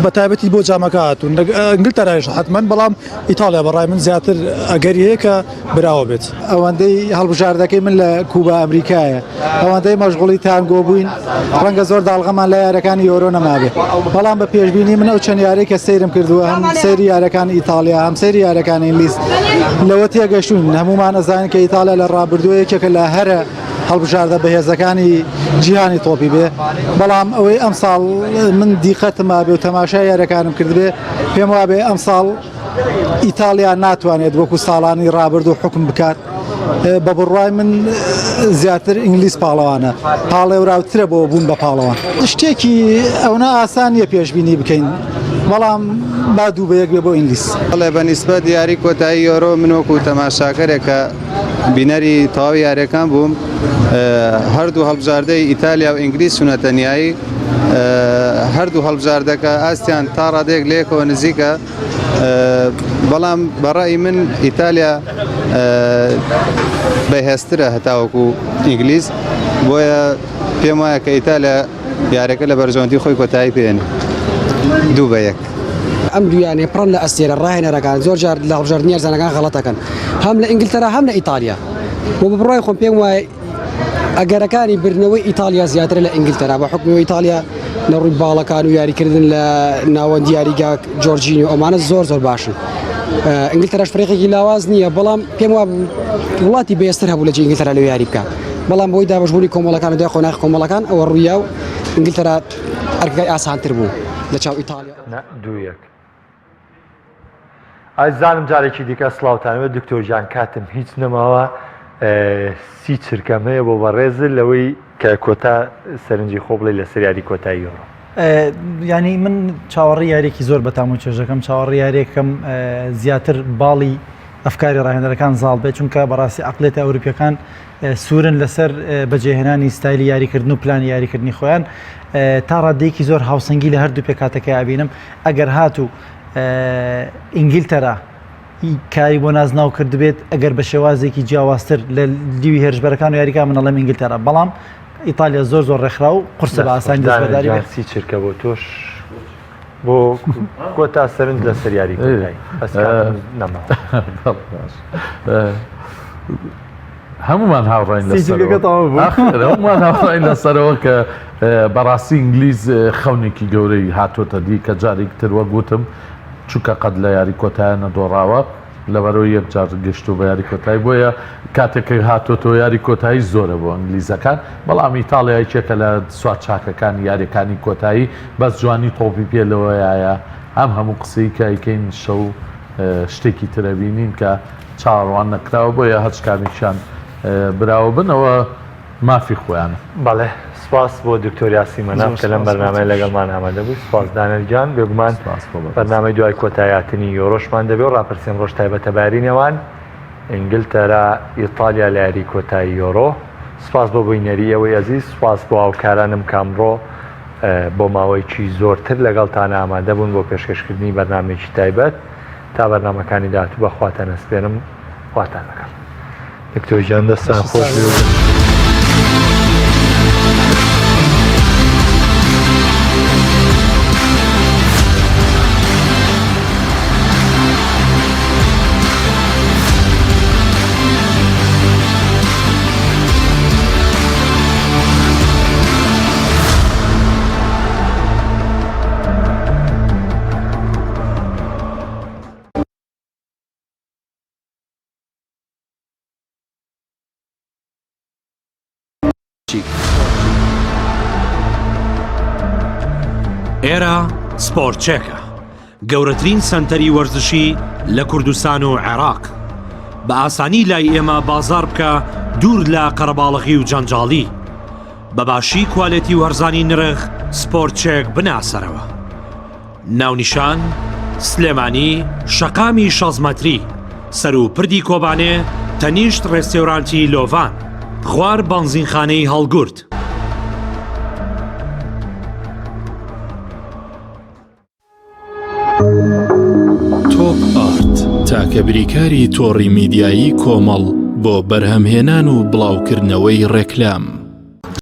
بە تایبەتی بۆ جامەکە هاتوون ئینگلتەرایش حتمما بەڵام ئیتاڵیا بەڕای من زیاتر ئەگەری هەیە کە براوە بێت. ئەوەندەی هەڵبژاردەکەی من لە کوبا ئەمریکایە ئەوەندەی مەشغوڵی تانگۆ بووین ڕەنگە زۆر داڵغەمان لە یارەکانی یۆرۆ نەمابێ بەڵام بە پێشبینی من ئەو چەند یارەی کە سەیرم کردووە هەم سەیری یارەکان ئیتاڵیا هەم سەیری یارەکانی ئینگلیز لەوە تێگەشتوین هەمومان ئەزانین کە ئیتاڵیا لە ڕابردووە یەکێکە لە هەرە هەڵبژاردە بەهێزەکانی جیهانی تۆپی بێ بەڵام ئەوەی ئەمساڵ من دیقەتم مابێ و تەماشای یارەکانم کردبێ پێم وابێ ئەمساڵ ئیتاڵیا ناتوانێت وەکو ساڵانی ڕابردوو حکم بکات بە بڕوای من زیاتر ئینگلیز پاڵەوانە پاڵێوراوترە بۆ بوون بە پاڵەوان شتێکی ئەونا ئاسان نییە پێشبینی بکەین بەڵام با دوو بە یەک بێ بۆ ئینگلیز. بەڵێ بە نیسبەت یاری کۆتایی یۆرۆ من وەکو تەماشاکەرێک کە بینەری تەواوی یاریەکان بووم هەردوو هەڵبژاردەی ئیتالیا و ئینگلیز چوونەتە نیایی هەردوو هەڵبژاردەکە ئاستیان تا ڕادەیەک لەیەکەوە نزیکە بەڵام بەڕای من ئیتالیا بەهێزترە هەتاوەکو ئینگلیز بۆیە پێم وایە کە ئیتالیا یارەکە لە بەرژەوەندی خۆی کۆتایی پێێنێ دوو بە یەک. ئەم دوو یانەیە پڕن لە ئەستێرە ڕاهێنەرەکان زۆر جار لە هەڵبژاردنی یارزانەکان غەڵەتەکەن هەم لە ئینگلتەرا هەم لە ئیتالیا و بە بڕوای خۆم پێم وایە ئەگەرەکانی بردنەوەی ئیتالیا زیاترە لە ئینگلتەرا بە حکمی ئیتالیا لە ڕووی باڵەکان و یاریکردن لە ناوەند یاریگا جۆرجینی و ئەمانە زۆر زۆر باشن ئینگلتەراش فریقێکی لاواز نییە بەڵام پێم وا وڵاتی بەهێزتر هەبوو لە جێ ئینگلتەرا لەو یاری بکات بەڵام بۆی دابەشبوونی کۆمەڵەکان و دوای قۆناغی کۆمەڵەکان ئەوە ڕوویا و ئینگلتەرا ئەرکەکەی ئاسانتر بوو لە چاو ئیتاڵیا. نا دوو یەک. ئازیزانم جارێکی دیکە سڵاوتان بێت دکتۆر گیان کاتم هیچ نەماوە سی چرکەم هەیە بۆ بەڕێزت لەوەی کە کۆتا سەرنجی خۆ بڵێ لەسەر یاری کۆتایی یۆرۆ. ینی من چاوەڕی یاریێکی زۆر بەتام و چێژەکەم چاوەڕی یاریەکەم زیاتر باڵی ئەفکاری ڕاهێنەرەکان زاڵ بێت چونکە بەڕاستی عقلێتە ئەوروپیەکان سوورن لەسەر بەجێهێنانی ستایلی یاریکردن و پلانی یاریکردنی خۆیان تا ڕادەیەکی زۆر هاوسەنگی لە هەردوو پێکاتەکە ئەبینم ئەگەر هاتوو ئینگلتەرا کاری بۆ نازناو کردبێت ئەگەر بە شێوازێکی جیاوازتر لە دیوی هێرشبەرەکان و یاریگا من ئەڵێم ئینگلتەرا بەڵام ئیتالیا زۆر زۆر ڕێکخرا و قورسە بە ئاسانی دەستبەرداری بێت. سی چرکە بۆ تۆش بۆ کۆتا سەرنج لەسەر یاری کۆتایی بەس کاتم نەماوە. هەمومان هاوڕین لەسەرەوە هاوڕین لەسەرەوە کە بەڕاستی ئینگلیز خەونێکی گەورەی هاتۆتە دی کە جارێک تر وەک وتم چونکە قەت لە یاری کۆتایە نەدۆڕاوە لەبەرەوەی یەک جار گەشتووە بە یاری کۆتایی بۆیە کاتێک کە هاتۆتەوە یاری کۆتایی زۆرە بۆ ئینگلیزەکان بەڵام ئیتاڵیا یەکێکە لە سوار چاکەکانی یاریەکانی کۆتایی بەس جوانی تۆپی پێ لەوەیایە ئەم هەموو قسەی کە ئەیکەین شەو شتێکی تر ئەبینین کە چاوەڕوان نەکراوە بۆیە هەرچ کامێکیان براوە بن ئەوە مافی خۆیانە. بەڵێ سوپاس بۆ دکتۆر یاسین مەناف کە لەم بەرنامەیە لەگەڵمان ئامادە بووی سوپاس دانەر گیان بێگومان بەرنامەی دوای کۆتایاتنی یۆرۆشمان دەبێ و ڕاپرسی ئەمڕۆش تایبەتە بە یاری نێوان ئینگلتەرا ئیتالیا لە یاری کۆتایی یۆرۆ سوپاس بۆ بینەری ئێوەی ئەزیز سوپاس بۆ هاوکارانم کە ئەمڕۆ بۆ ماوەیەکی زۆرتر لەگەڵتان ئامادە بوون بۆ پێشکەشکردنی بەرنامەیەکی تایبەت تا بەرنامەکانی داهاتوو بە خواتان ئەسپێرم خواتان لەگەڵ. دکتۆر گیان دەستان خۆش بێ. ئێرە سپۆرت چێکە، گەورەترین سەنتەری وەرزشی لە کوردستان و عێراق. بە ئاسانی لای ئێمە بازاڕ بکە دوور لە قەرەباڵغی و جەنجاڵی. بە باشی کوالێتی و هەرزانی نرخ سپۆرت چێک بناسەرەوە. ناونیشان، سلێمانی، شەقامی شەست مەتری، سەروو پردی کۆبانێ، تەنیشت ڕێستێورانتی لۆڤان، خوار بەنزینخانەی هەڵگورد. تۆپ ئارت تاکە بریکاری تۆڕی میدیایی کۆمەڵ بۆ بەرهەمهێنان و بڵاوکردنەوەی ڕێکلام.